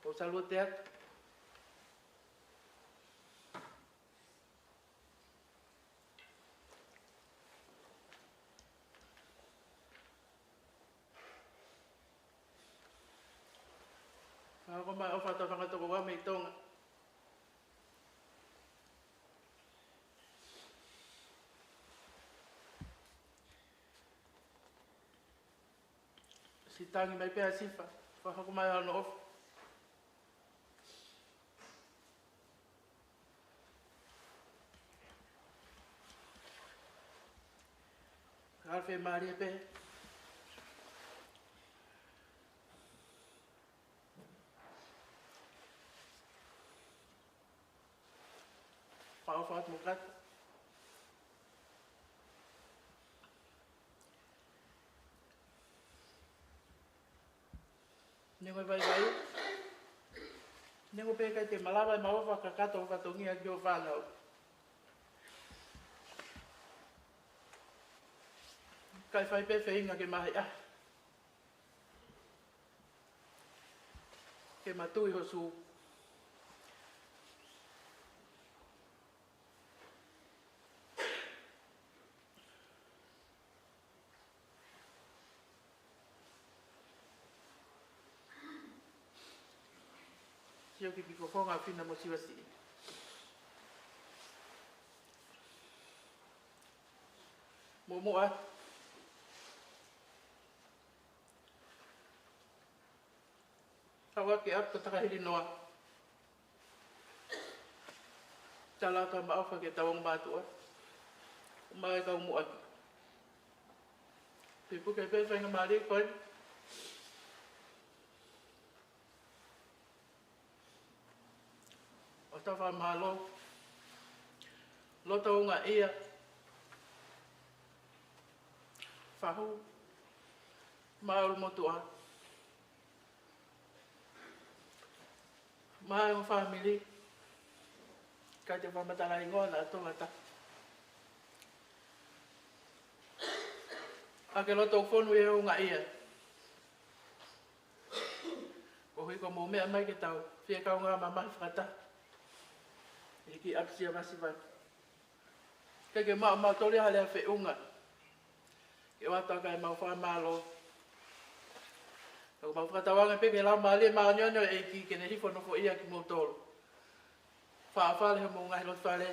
Ko e salute atu. Ka ko mai ʻofa atu fanga tokoua mei Tonga. Siʻi tangi mai pē ʻa Sifa, fakahoko mai hono ʻofa. Ka fiemālie pē. Fakaʻofa atu mo kata. Neongo e vaivai. Neongo pē ʻikai ke malava ʻemau ʻofa kakato ʻo fatongia ki hoʻo fānau. Kae fai pē feinga ke mahe ʻa ke matui ho sū. Sio ki he piko fonga Fina mo Siva siʻi. Muʻomuʻa. Tau ake atu ka takahili noa. Tala ka maʻofa ke tau ongo mātuʻa. Mai kau muʻa. Pipu ke pē faingamālie ko eni. ʻO tau fakamālō. Loto unga ia. Fahu. Mālō motuʻa. Mai mo e fāmili. Ka te fakamatala hingoa na to ata. ʻA ke loto fonu e unga ia. Ko hiko mo meʻa mai ke tau. Fie kau ngā mamahi fakata. Hiki ʻapisia masiva. Ke ke maʻu mautolu ia ha lea feʻunga. Ke ʻoatu ʻa e mau fakamālō. Ka ko e mau fakatauange pē ke lau mālie māʻoniʻoni ʻo e ʻEiki ke ne hifo nofoʻia kimoutolu. Faʻa fale he mou ngaahi lotu fale.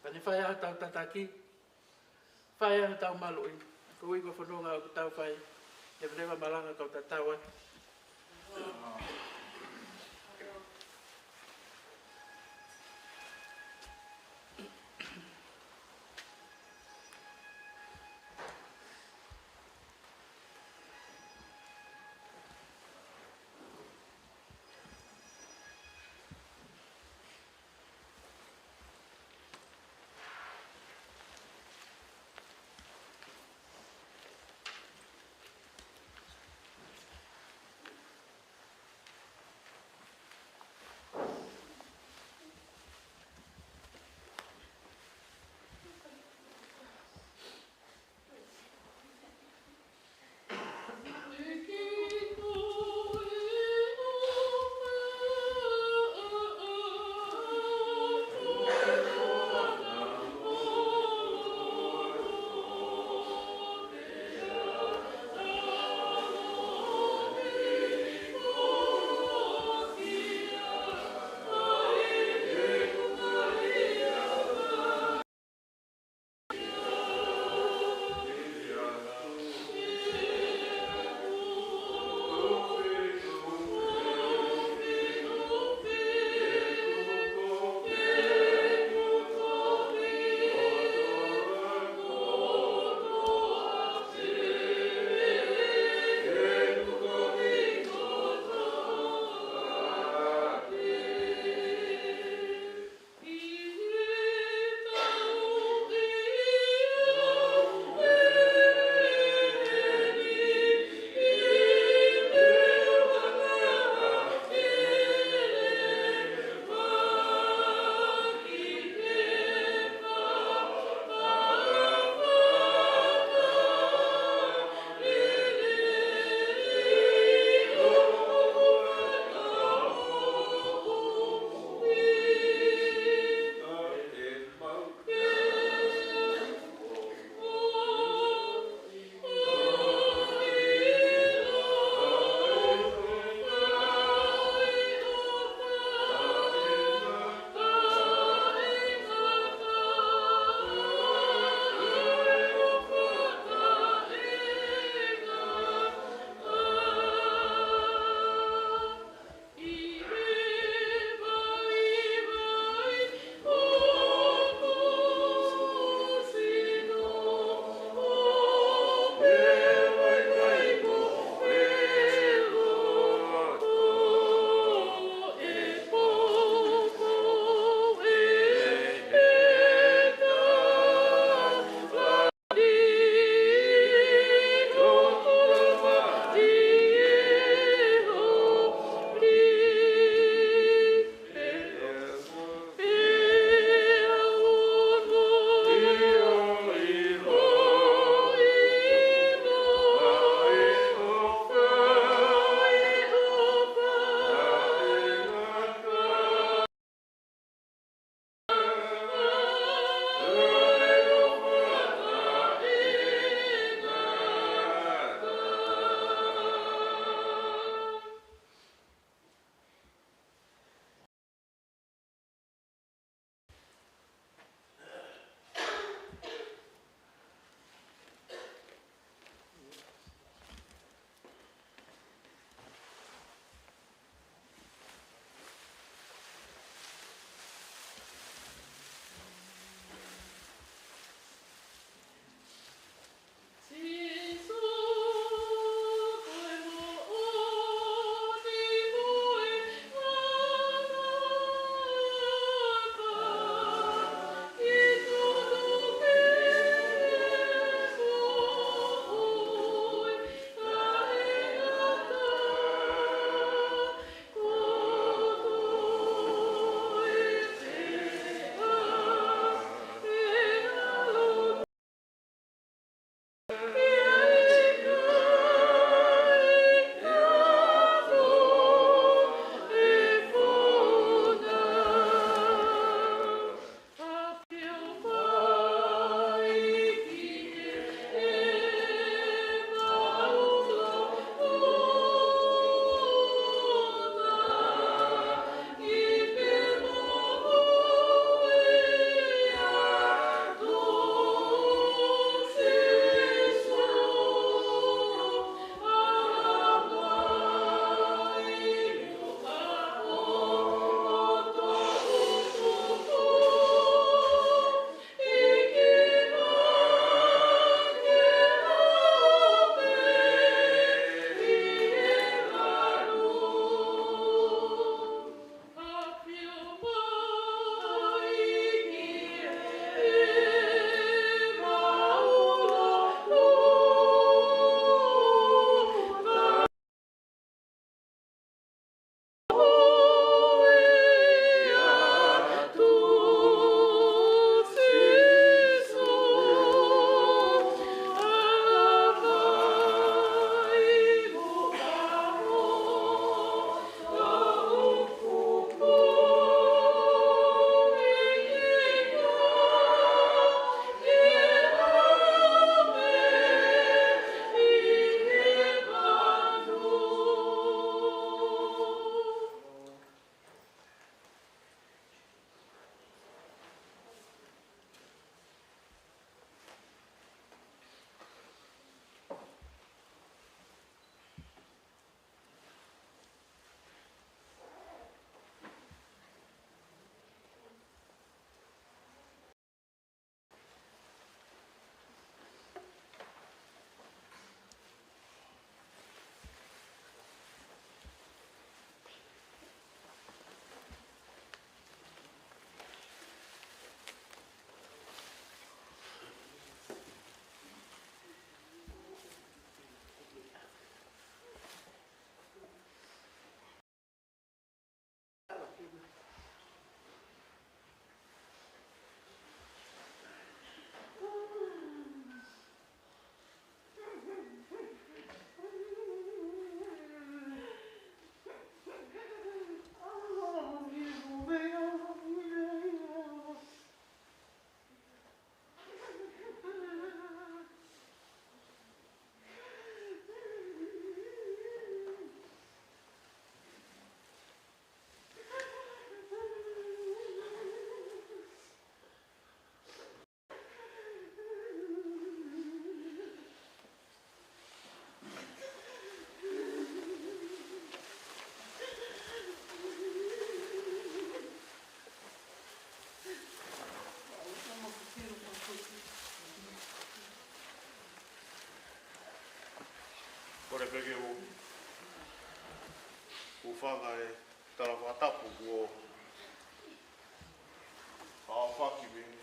Ka ne fai ʻa hotau tataki. Fai ʻa hotau maluʻi. Ko ui ko e fononga ʻoku tau fai. Leveleva malanga kau tatau atu. Kole pē ke u, u hūfanga he tala fakatapu kuo aofaki mei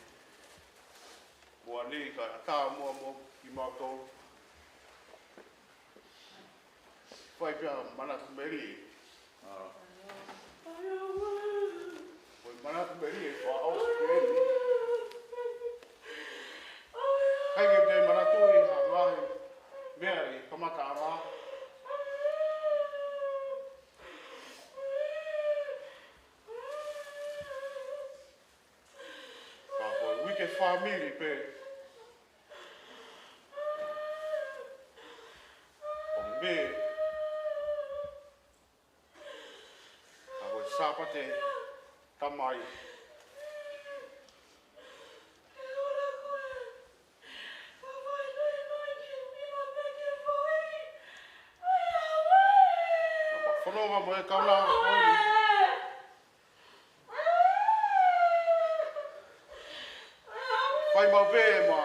muʻa ni kae ʻatā muʻa mo kimautolu. Fai pē ʻa e manatu melie. ʻA, ko e manatu melie ʻoku ʻosi pē eni. ʻIkai ke te manatuʻi ha ngaahi meʻa ʻi he kamataʻanga. Ka ko e uike fāmili pē ʻo Mē, ka ko e Sāpate Tamai. Naʻa ma fononga mo e kaunanga ko eni. Fai maʻu pē ʻema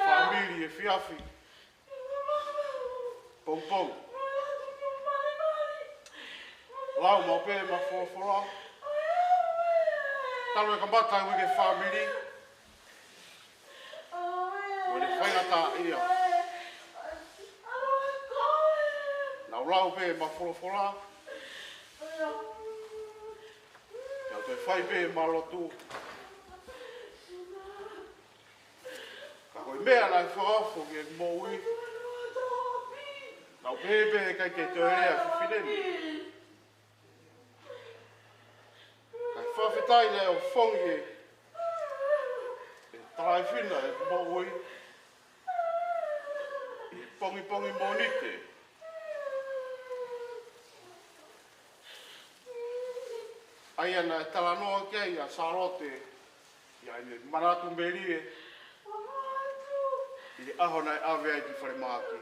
fāmili efiafi, pongipongi. Lau maʻu pē ʻema folofola. Talu e kamata e uike fāmili, mo ʻene faingataʻaʻia. Naʻa ku lau pē ʻema folofola. Naʻa ku toe fai pē ʻema lotu. Ka ko e meʻa naʻe fakaofo ki heʻeku moʻui, naʻa ku pehē pē ʻe ʻikai ke toe lea e fefine ni. Kae fakafetaʻi naʻe ofongi e, e talaifina ʻeku moʻui ʻi he pongipongi Mōnite. ʻA ia naʻe talanoa ki ai ʻa Sālote ʻi heʻene manatu melie ʻi he ʻaho naʻe ʻave ai ki falemahaki.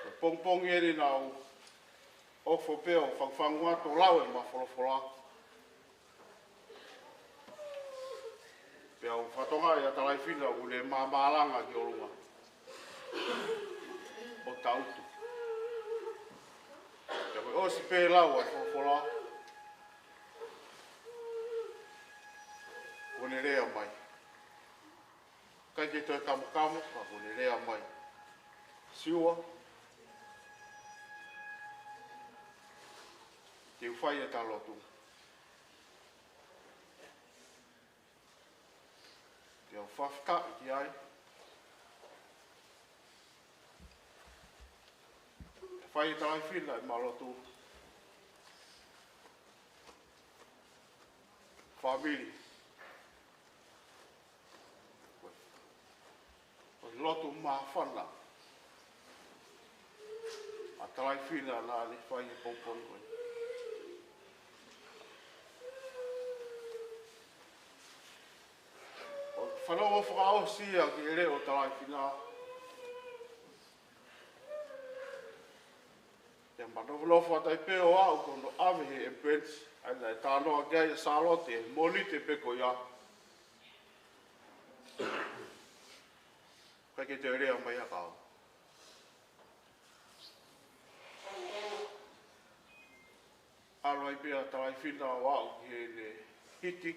Ko e pongipongi eni naʻa ku ʻofa pē ʻo fangufangu atu ʻo lau ʻema folofola. Pea u fakatokangaʻi ʻa e talaifina ʻoku ne māmālanga ki ʻolunga ʻo tangutu. Pea ko e ʻosi pē lau ʻa e folofola, kuo ne lea mai. ʻIkai ke toe kamokamo, ka kuo ne lea mai. Siua, te u fai ʻeta lotu. Te u fakafetaʻi ki ai. Te u fai ʻe talaifina ʻema lotu fāmili. Ko e lotu māfana ʻa talaifina naʻa ne fai he pongipongi ko ē. ʻO fanongo fakaʻosi ia ki he leʻo talaifina. Te ma nofo atu ai pē ʻo aʻu ki hono ʻave he ambulance, ʻa ia naʻe talanoa ki ai ʻa Sālote he Mōnite pē ko ia. ʻIkai ke toe lea mai ha kau. ʻAlu ai pē ʻa talaifina ʻo aʻu ki heʻene hiti.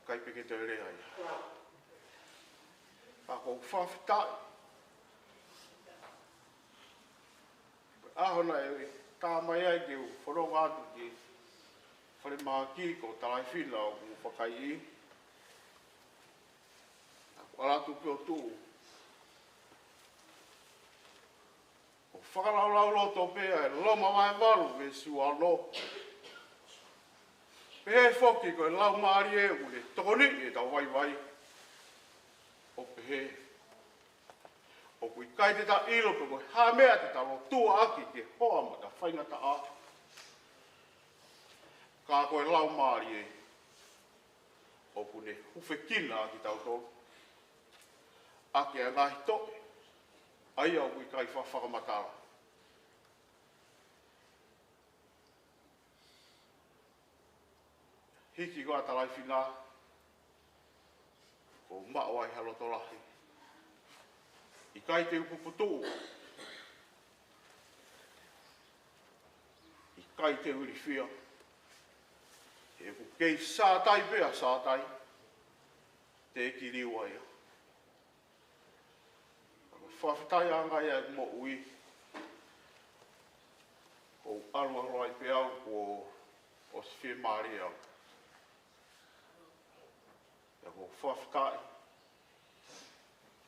ʻIkai pē ke toe lea ia. Ka ʻoku ou fakafetaʻi. ʻAho naʻe tā mai ai ke u fononga atu ki falemahaki ko e talaifina ʻoku fakaiʻi. Naʻa ku ʻalu atu pē ʻo tuʻu ʻo fakalaulauloto pē ʻa e Loma vahe valu veesi uanoa. Pehē foki ko e Laumālie ʻoku ne tokoniʻi ʻetau vaivai. ʻO pehē, ʻoku ʻikai te ta ʻilo pe ko e hā e meʻa te ta lotua ʻaki ki he hoa mo ʻeta faingataʻa. Ka ko e Laumālie ʻoku ne hūfekina ʻa kitautolu ʻaki ʻa e ngaahi toʻe, ʻa ia ʻoku ʻikai fa-, fakamatala. Hiki ko ē ʻa talaifina, ʻoku ou maʻu ai ha loto lahi. ʻIkai te u puputuʻu. ʻIkai te u ilifia. He ʻoku kei sātai pē ʻa sātai. Te ki liu ai. Ko e fakafetaʻi ange ia ʻi heʻeku moʻui. ʻOku ou ʻalu ʻalu ai pē au kuo ʻosi fiemālie au. ʻOku ou fakafetaʻi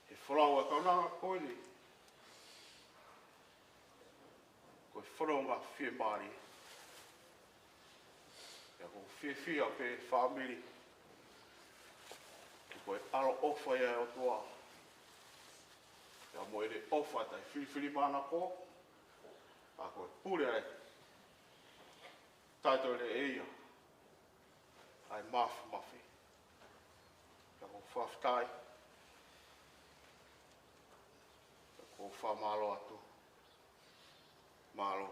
he folau ʻa e kaunanga ko eni. Ko e fononga fiemālie. ʻOku ou fiefia pē fāmili. Ko e ʻaloʻofa ia ʻa e ʻOtua. Pea mo ʻene ʻofa taʻefilifilimānako. ʻA ko e pule ai. Taʻetoe ʻe ia ʻa e mafimafi. ʻOku ou fakafetaʻi. ʻOku ou fakamālō atu. Mālō.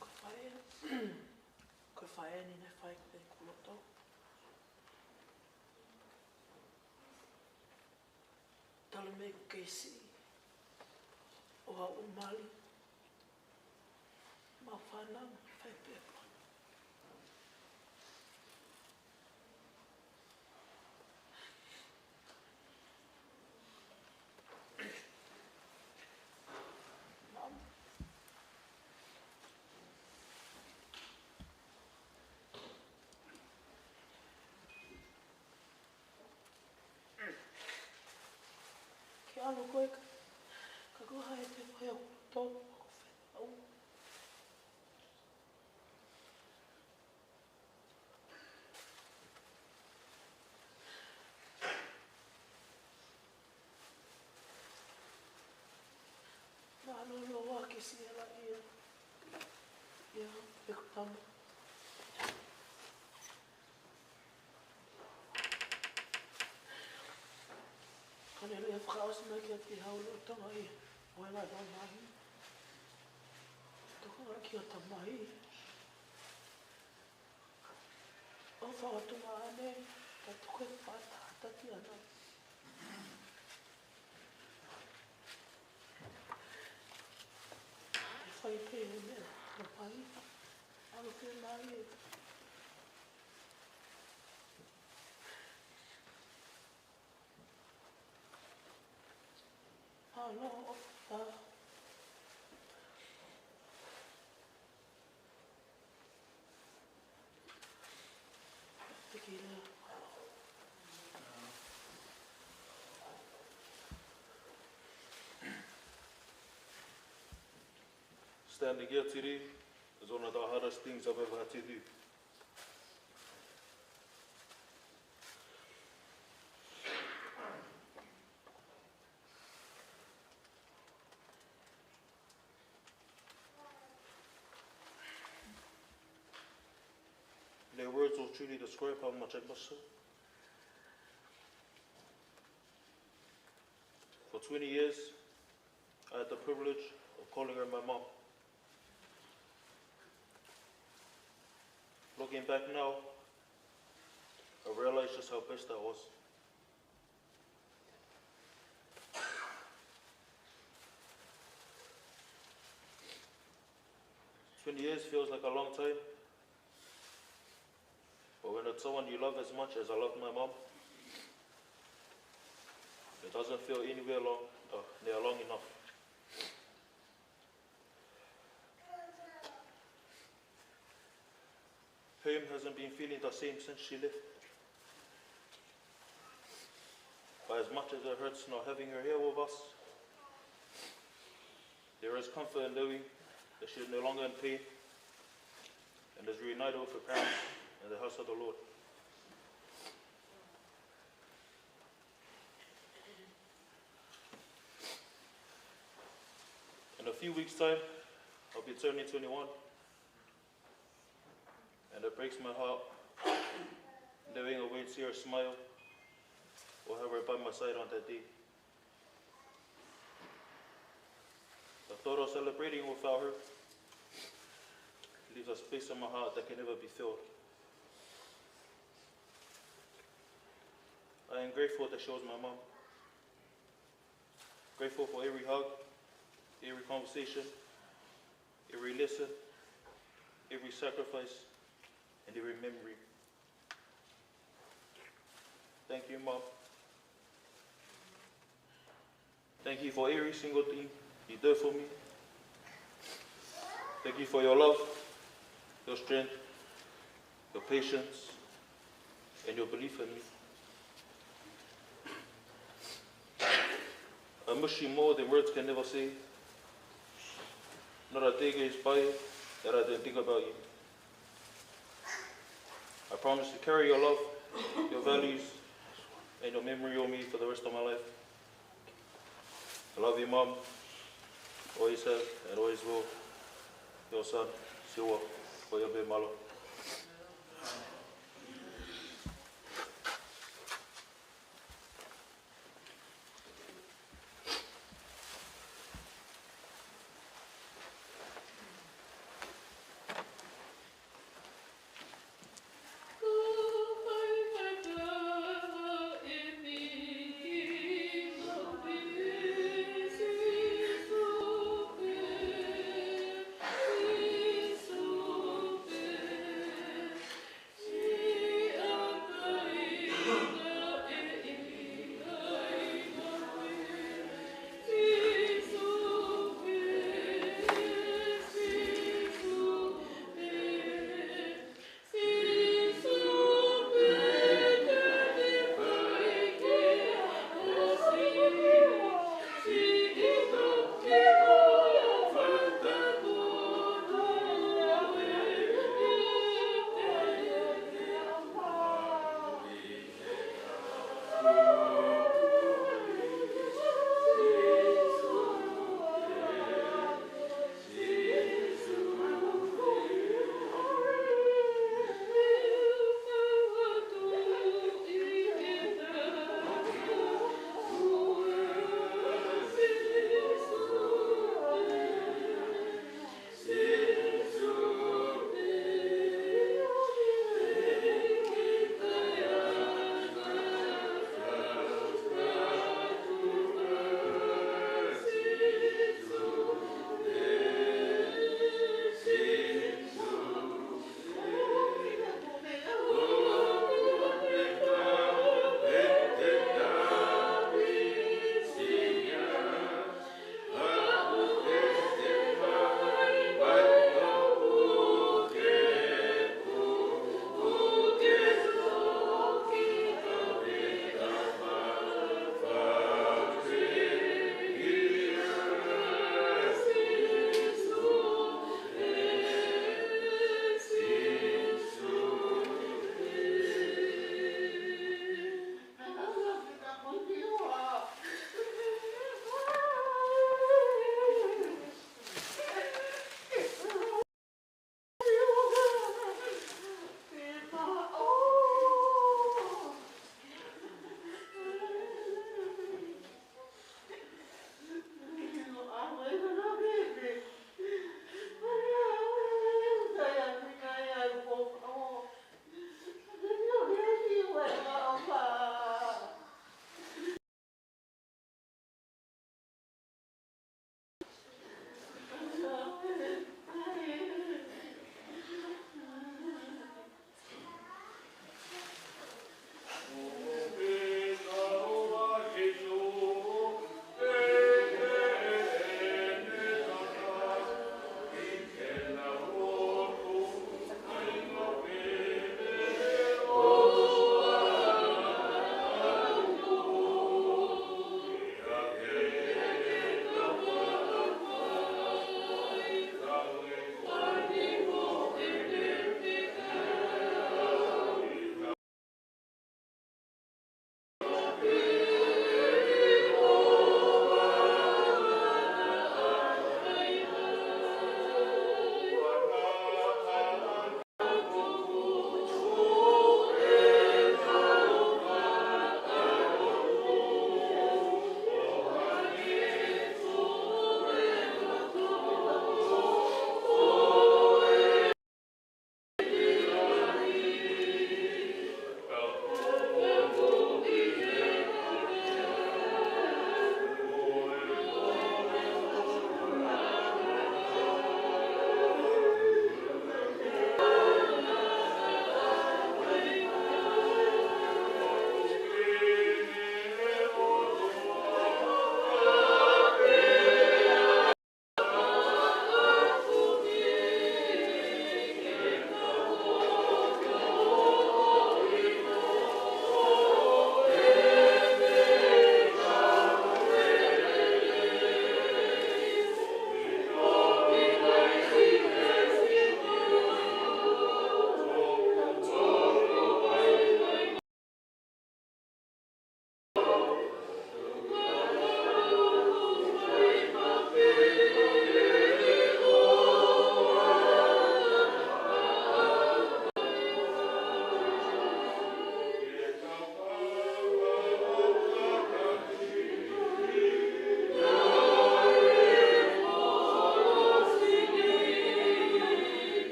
Ko e fai, ko e fai eni ne fai ko e kuloto. Talu mei he keisi ʻo ha ʻū mali. Mau fānau, fai pē pona. Mau. Ke ʻalu koe ka, ka ko hai te koe au tō ko fetau. Mālōlō ake Siela ia. Ia, ʻeku tama. Ka ne lea fakaʻosi mai kiate au ʻi Tonga ia. ʻOua ʻe lava mai. Toka ki ʻo tamai. ʻO fakatunga ane, ka tuku e fata, tati ana. E fai pē e meʻa, ka pai. ʻAlu ke mai e. Alo, opa. Tequila. Standing here today is one of the hardest things I've ever had to do. No words will truly describe how much I miss her. For twenty years, I had the privilege of calling her my mom. Looking back now, I realize just how blessed I was. Twenty years feels like a long time, but when it's someone you love as much as I love my mom, it doesn't feel anywhere long, uh, near long enough. Home hasn't been feeling the same since she left. But as much as it hurts not having her here with us, there is comfort in knowing that she is no longer in pain and is reunited with her parents in the house of the Lord. In a few weeks' time, I'll be turning twenty-one, and it breaks my heart knowing I won't see her smile or have her by my side on that day. The thought of celebrating without her leaves a space in my heart that can never be filled. I am grateful that she was my mom. Grateful for every hug, every conversation, every lesson, every sacrifice, and every memory. Thank you, Mom. Thank you for every single thing you do for me. Thank you for your love, your strength, your patience, and your belief in me. I miss you more than words can ever say. Not a day goes by that I don't think about you. I promise to carry your love, your values, and your memory on me for the rest of my life. I love you, Mom. Always have and always will. Your son, Siua Koiape Malo.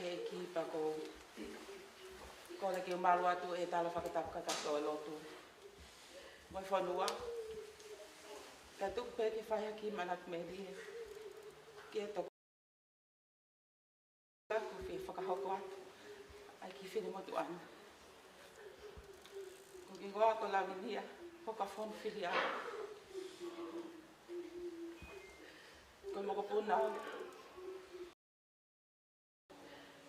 ʻEiki, pea ʻoku ou kole ke u malu atu he tala fakatapu kakato ʻo e lotu mo e fonua. Ka tuku pē ke fai ha kiʻi manatu melie ki he toko ʻoku ou fie fakahoko atu ʻa e kiʻi finemotuʻa ni. Ko hoku hingoa ko Lavinia Hokafonu Filiau. Ko e mokopuna au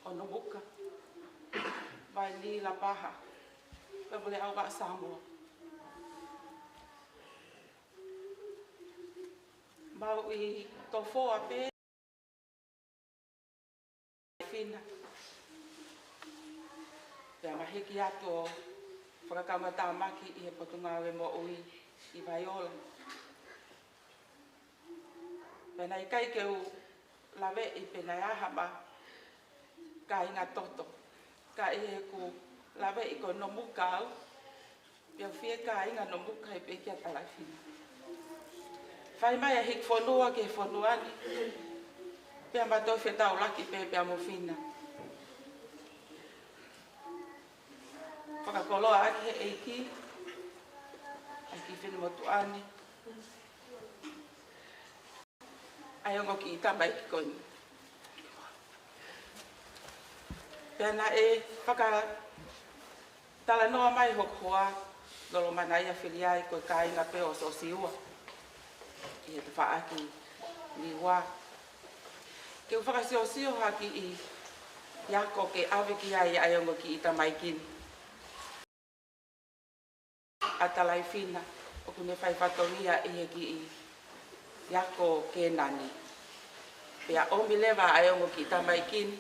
ʻo Nomuka, Vaili, Lapaha, pea mo Leʻau Vaʻa, Samoa. Mau ʻi Tofoa pē, Fina. Pea ma hiki atu ʻo fakakaungātāmaki ʻi he Potungāue Moʻui ʻi Vaiola. Pea naʻe ʻikai ke u laveʻi pe naʻe ʻi ai ha kāinga toto. Ka ʻi heʻeku laveʻi ko Nomuka au, pea u fie kāinga Nomuka ai pē kia Talaifina. Fai mai ʻa e hiki fonua ki he fonua ni, pea ma toe fetaulaki pē pea mo Fina. Fakakoloa ʻaki he ʻEiki ʻa e kiʻi finemotuʻa ni, ʻa e ongo kiʻi tamaiki ko eni. Pea naʻe fakatalanoa mai hoku hoa, Lolomanaia Filiai, ko e kāinga pē ʻo Siosiua ʻi he tafaʻaki Niua, ke u fakasiosio ha kiʻi ako ke ʻave ki ai ʻa e ongo kiʻi tamaiki ni. ʻA Talaifina, ʻoku ne fai fatongia ʻi he kiʻi ako Kēnani. Pea ʻomi leva ʻa e ongo kiʻi tamaiki ni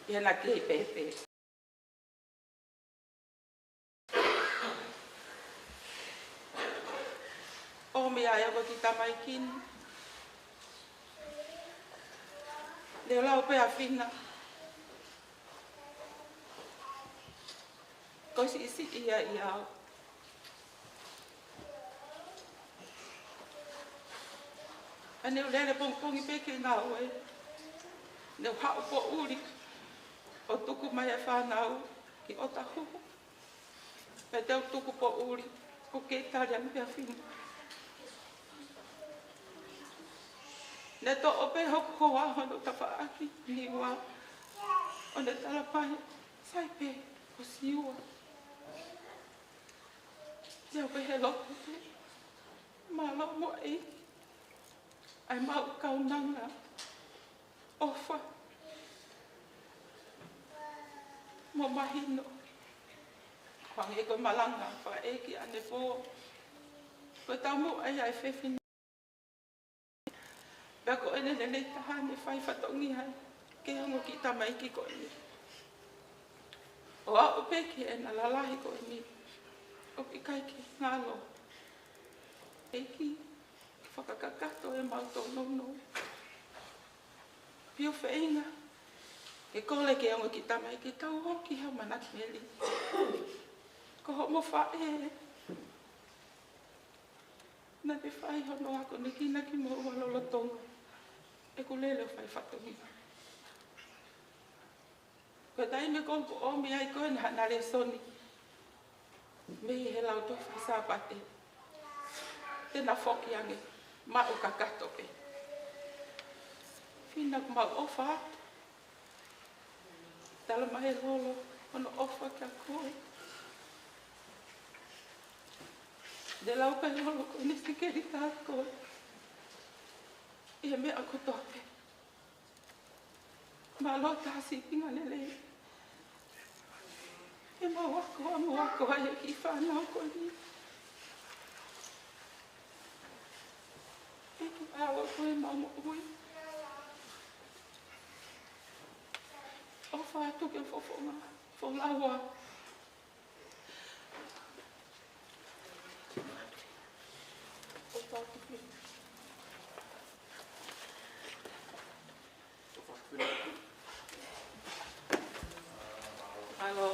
ʻi heʻena kei pēpē. ʻOmi ʻa e ongo kiʻi tamaiki ni, ne u lau pē ʻa Fina, ko e siʻisiʻi ia ʻiate au. Pea ne u lele pongipongi pē ke ngāue. Ne u haʻu poʻuli ʻo tuku mai e fānau ki ʻOtahuhu. Pea te u tuku poʻuli ʻo kei tali ange pē ʻa Fina. Ne toʻo pē hoku hoa hono tafaʻaki Niua, ʻo ne tala mai, sai pē ko Siua. Te u pehē lotu pē, mālō muʻa ʻEiki ʻa e maʻu kaunanga, ʻofa mo mahino. Ko e hangē ko e malanga fakaʻeiki ʻanepō, ko e taumuʻa ia ʻa e fefine. Pea ko ʻene lelei taha ne fai fatongia ai ki he ongo kiʻi tamaiki ko eni. ʻO aʻu pē ki heʻena lalahi ko eni, ʻoku ʻikai ke ngalo. ʻEiki, fakakakato ʻemau tōnounou. Pea u feinga ke kole ki he ongo kiʻi tamaiki, tau ō ki he manatu melie. Ko hoʻomo faʻē naʻa ne fai hono akonekina kimoua lolotonga ʻeku lele ʻo fai fatongia. Ko e taimi ko ē ʻoku ʻomi ai ko ē haʻana lēsoni mei he lautohi faka-Sāpate, te na foki ange maʻu kakato pē. Fina, ʻoku mau ʻofa atu. Tala mai ʻe Lolo hono ʻofa kia koe. Ne lau pē ʻe Lolo ko eni e sikelita ko ē ʻi he meʻa kotoa pē. Mālō e sīpinga lelei. ʻEmau ako, ʻemau ako ai e kiʻi fānau ko eni. ʻEiki, ʻa e ʻaho ko ē ʻemau moʻui. ʻOfa atu ki he fofonga folau. ʻOfa atu ki he Mālō.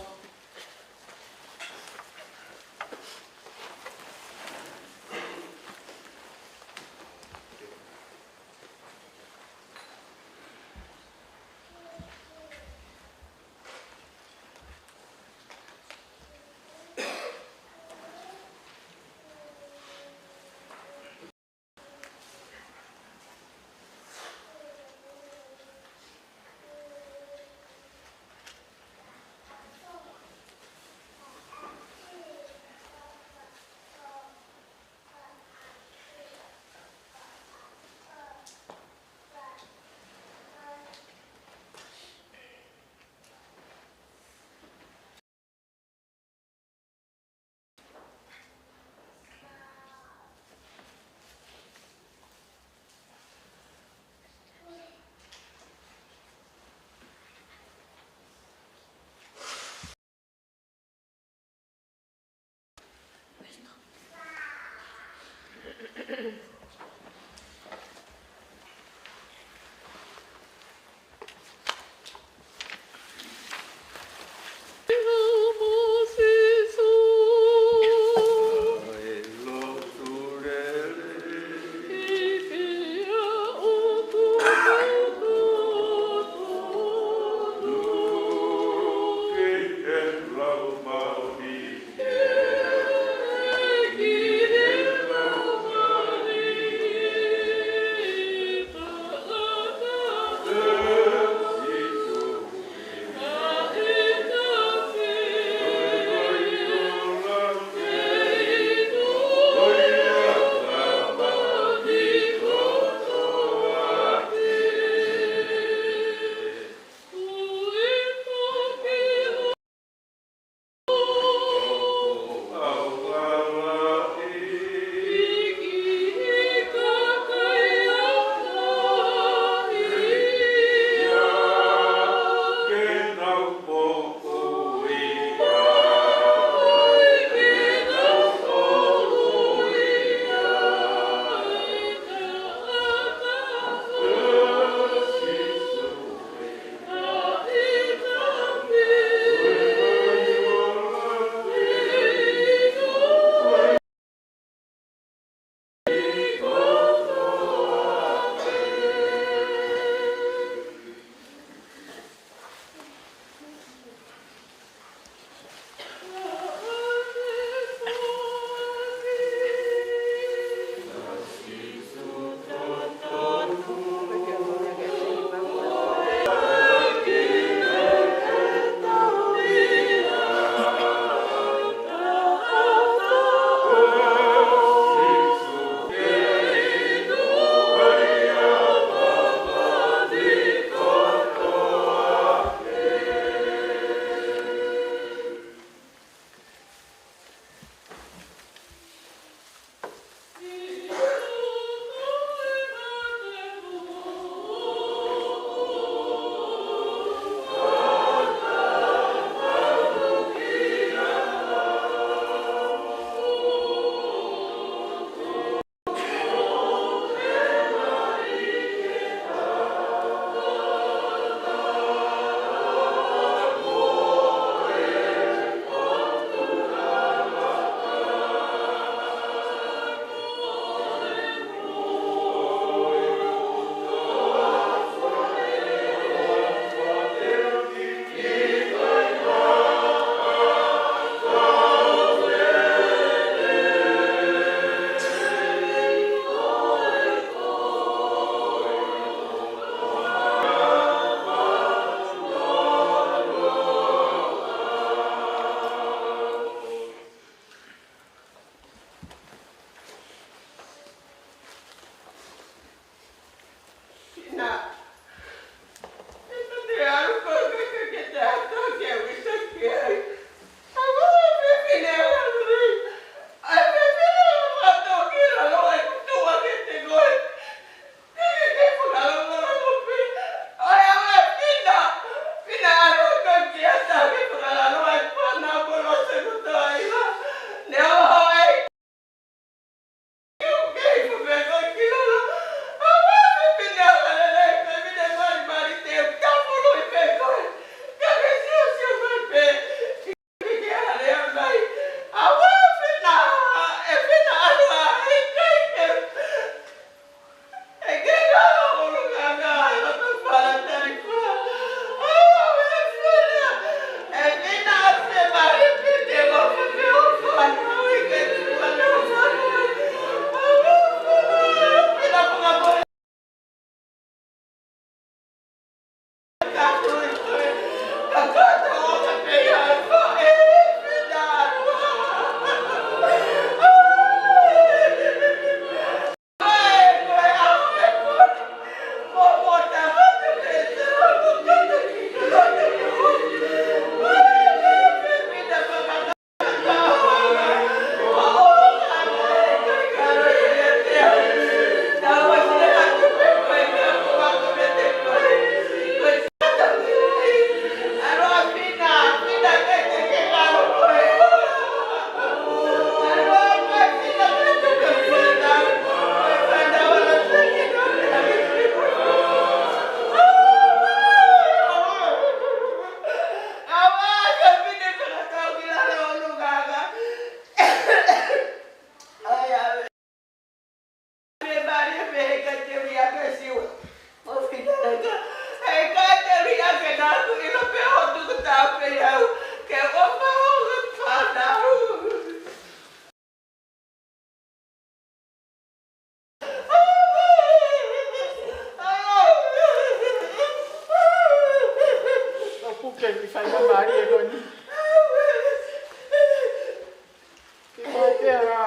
Kiʻi moʻui pē ā,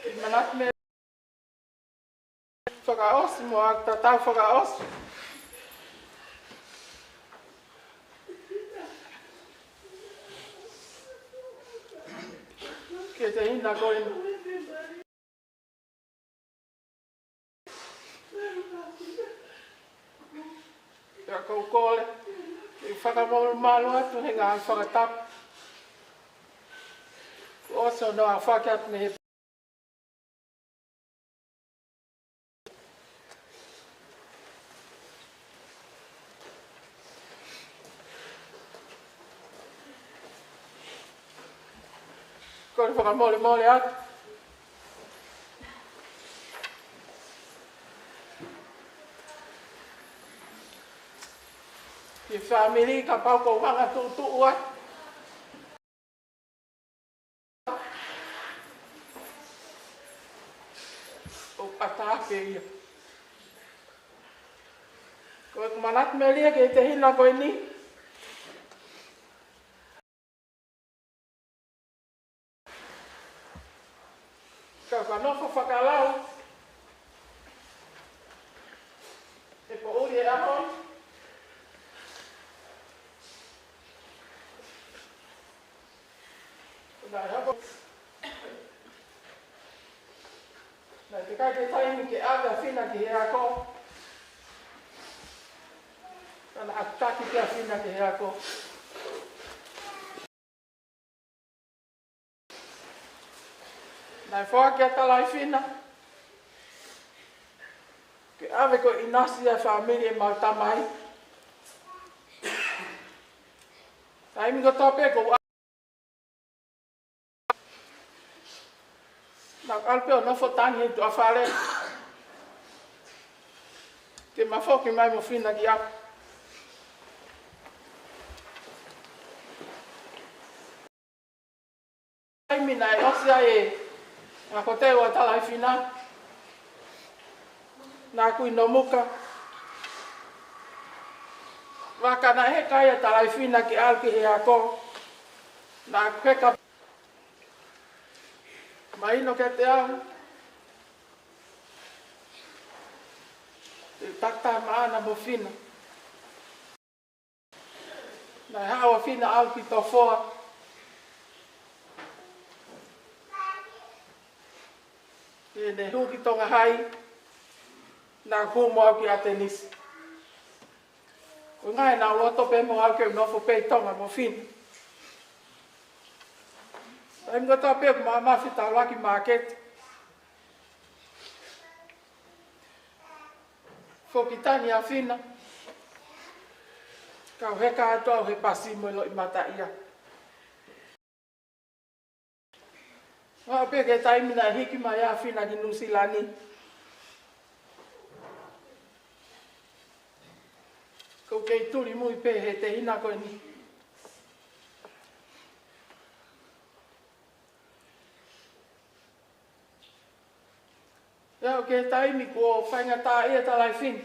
kiʻi manatu mei fakaʻosi mo ʻeku tatau fakaʻosi ki he tehina ko eni. Pea ʻoku ou kole ke fakamālō atu he ngaahi fakatapu kuo ʻosi hono aofaki atu mei he Kole fakamolemole atu ki he fāmili kapau ʻoku ou hanga ʻo tuʻutuʻu atu. ʻOku ʻatā pē ia. Ko ʻeku manatu melie ki he tehina ko eni. Ka ka nofo fakalau he poʻuli ʻo e ʻaho ni. Naʻe hoko, naʻe teʻeki ai ke taimi ke ʻave ʻa Fina ki he ako. Ka naʻe ʻataki pē ʻa Fina ki he ako. Naʻe foaki ʻa Talaifina ke ʻave ko e ʻinasi ʻa e fāmili ʻemau tamai. Taimi kotoa pē ʻoku ou ʻalu, naʻá ku ʻalu pē ʻo nofo tangi he tuʻa fale ke ma foki mai mo Fina ki ʻapi. Taimi naʻe ʻosi ai e ngaahi kotea ʻa Talaifina, naʻá ku ʻi Nomuka. Vaka naʻe heka ai ʻa Talaifina ke ʻalu ki he ako, naʻá ku heka. Mahino kiate au e takitaha maʻana mo Fina. Naʻe haʻu ʻa Fina ʻo ʻalu ki Tofoa. Pea ne hū ki Tonga Hai, naʻá ku hū mo au ki ʻAtenisi. Ko e ngaahi, naʻá ku loto pē mo au ke u nofo pē ʻi Tonga mo Fina. Taimi kotoa pē ʻoku ma ʻalu ʻo fetaulaki māketi, foki tangi ʻa Fina, kau heka atu au he pasi mo e loʻimata ia. Aʻu pē ki he taimi naʻe hiki mai ai ʻa Fina ki Nuʻusila ni, ʻoku ou kei tuli mui pē he tehina ko eni. Pea aʻu ki he taimi kuo faingataʻaʻia ʻa Talaifina,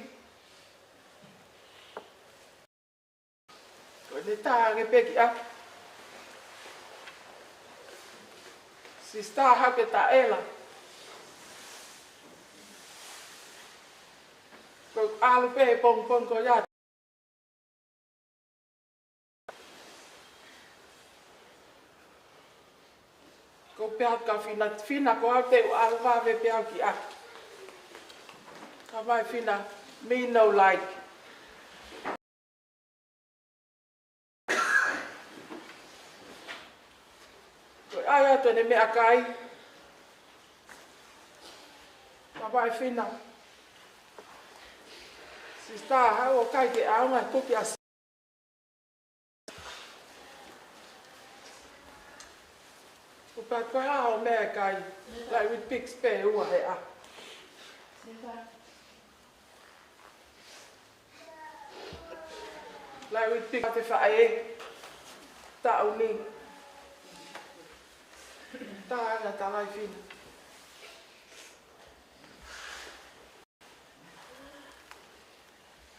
ko ʻene tā ange pē ki ʻapi. Sisitā, haʻu ke taʻela. Ko e ʻalu pē he pongipongi ko ia. Ko e pehē atu kia Fina, Fina, ko au te u ʻalu vave pē au ki ʻapi. Ka mai Fina, me no like. Ko e ʻai atu ʻene meʻakai, ka mai Fina, sisitā, haʻu ʻo kai ke ʻaonga e kuki ʻa Kuo pau ke ʻai hoʻo meʻakai, lai Weet-Bix pē ua he ʻaho. Lai Weet-Bix ʻa e faʻē taʻu ni. Tā ange ʻa Talaifina.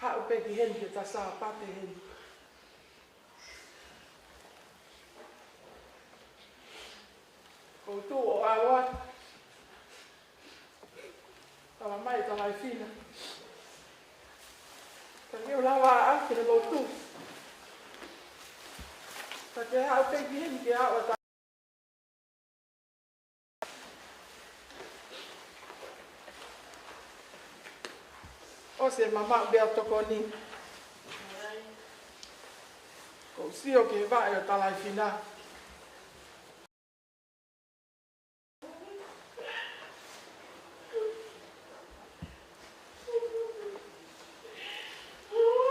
Haʻu pē ki heni ki he Sāpate heni. Tuʻu ʻo ʻalu atu. Tala mai Talaifina. Ka ke u lava ʻa ke le lotu. Ka ke haʻu pē ki heni ke aʻu atu. ʻOsi e mamaʻo pea tokoni. Ko u sio ki he vaʻe ʻo Talaifina.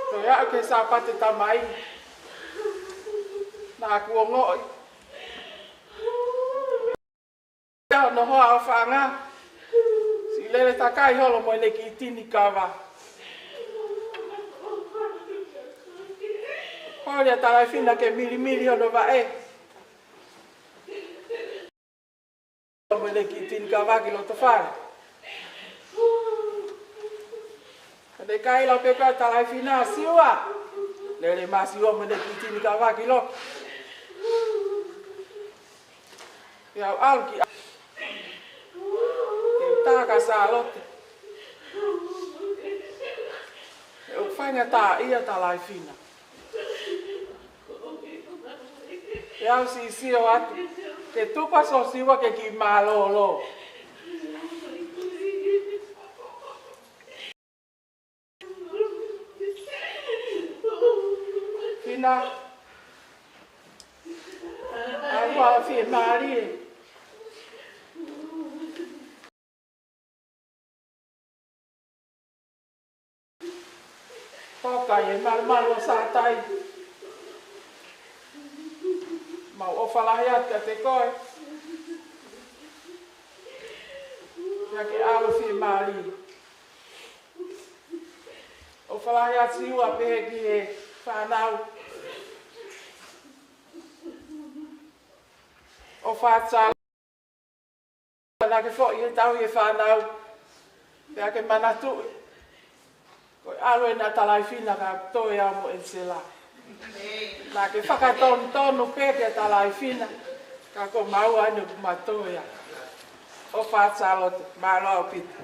Ko e aʻu ki he Sāpate Tamai, naʻa ku ongoʻi ʻa hono hoa ʻofaʻanga, siʻi lele takai holo mo ʻene kiʻi tini kava. Holi ʻa Talaifina ke milimili hono vaʻe mo ʻene kiʻi tini kava ki loto fale. Ka ne kaila pē ko ē ʻa Talaifina, Siua. Lele mai Siua mo ʻene kiʻi tini kava ki loto. Pea u ʻalu ki ʻapi. Ke u tā kia Sālote. Ke u faingataʻaʻia ʻa Talaifina. Pea u sisio atu ke tuku ʻa Siosiua ke kiʻi mālōlō. Fina, ʻalu ʻo fiemālie. Poka ʻi he malumalu ʻo Sātai. Mau ʻofa lahi atu kiate koe. Pea ke ʻalu ʻo fiemālie. ʻOfa lahi atu Siua pehē ki he fānau. ʻOfa atu Sālote, naʻa ke foʻi he tauhi e fānau. Pea ke manatuʻi ko e ʻalu eni ʻa Talaifina ka toe au mo ʻEnisela. Naʻa ke fakatonutonu pē kia Talaifina, ka ko maua eni ʻoku ma toe au. ʻOfa atu Sālote, mālō ʻaupito.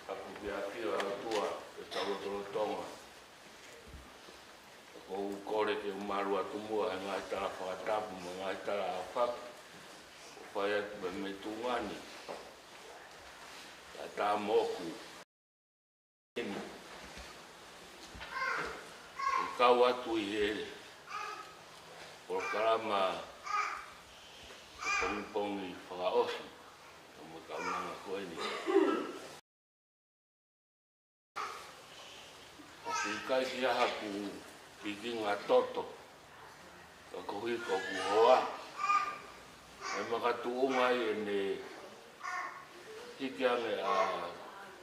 ʻOku fiefia ʻa e ʻOtua ʻi he tau lotolotonga. ʻOku ou kole ke u malu atu muʻa he ngaahi tala fakatapu mo e ngaahi tala ʻaofaki ʻoku fai atu pē mei tuʻunga ni. Kae ʻatā moʻoku eni ke kau atu ʻi he polokalama ʻo e pongipongi fakaʻosi, ʻa e kaunanga ko eni. ʻOku ʻikai ke ʻi ai haku pikinga toto, ka koeʻuhi ko hoku hoa. ʻE makatuʻunga ai ʻene hiki ange ʻa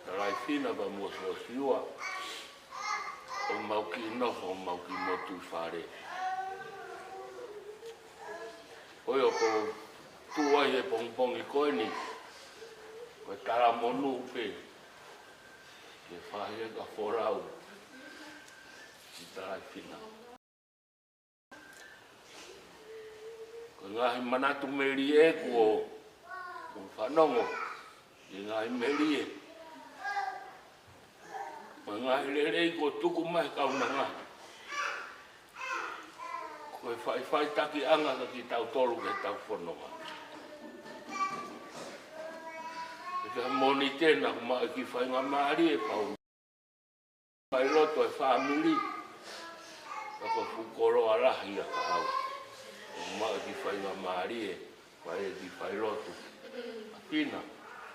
Talaifina pea mo Siosiua ʻo mau kiʻi nofo, ʻo mau kiʻi motu ʻi fale. Ko ia ʻoku ou tuʻu ai he pongipongi ko eni, ko e talamonū pē ke fai e ka folau ki Talaifina. Ko e ngaahi manatu melie kuo, kuo fanongo, ko e ngaahi melie, ko e ngaahi lelei kuo tuku mai he kaunanga, ko e faʻifaʻitakiʻanga kia kitautolu ke tau fononga. ʻIkai ha Mōnite naʻa ku maʻu e kiʻi faingamālie pau failotu e fāmili. Ka ko e fuʻu koloa lahi ia kia au. Maʻu e kiʻi faingamālie, fai e kiʻi failotu ʻa Fina,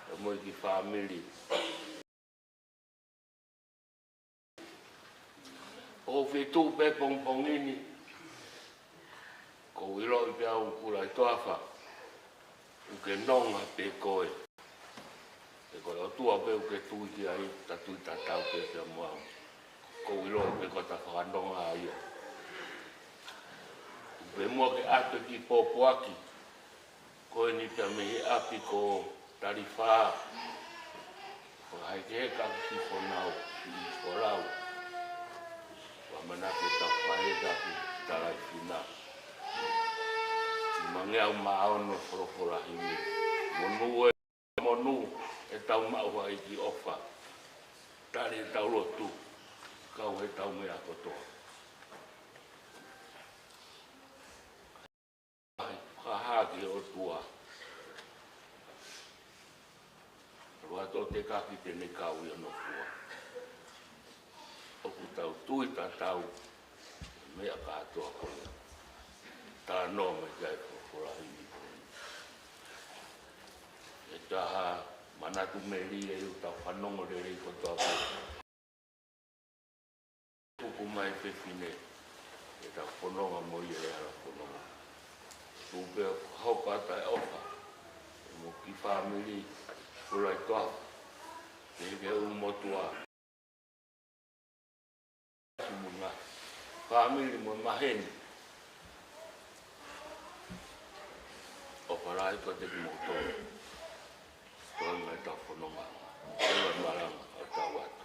pea mo e kiʻi fāmili. ʻOku ou fetuʻu pē pongipongi ni, ʻoku ou ʻiloʻi pē au Kulaʻitoafa, ʻoku ke nonga pē koe. Ko e ʻOtua pē ʻoku ke tui ki ai, ta tui tatau pē pea mo au. Ko e ʻilo pē ko ta fakanonga ia. Pea muʻa ke ʻatu e kiʻi pōpoaki ko eni pea mei he ʻapi ko Talifā. Fakahekeheka ki Fonau, ki Folau. Fakamana ke ta fakaheka ki Talaifina. Mangeau maono folofola himi. Monū e monū e tau maʻu ai ki ʻofa. Tali e tau lotu. Kau he tau meʻa kotoa. Ai, fakahā ki he ʻOtua. Lua tō te kaki te ne kau ia no fua. ʻOku tau tui tatau, meʻa kātoa ko ia. Talanoa mai kai ko, ko lahi ni ko. E taha manatu meli e u tau fanongo lelei kotoa pē. Tuku mai fefine, e tau fononga mo ia e ala fononga. Tupe hopa tae ʻofa, e mo ki fāmili, kula i toa, ke ke u motua. Simunga, fāmili mo maheni. ʻOfa lahi ko te ki moutolu. Toi mai tau fononga. Toi mai malanga, ʻo tau atu.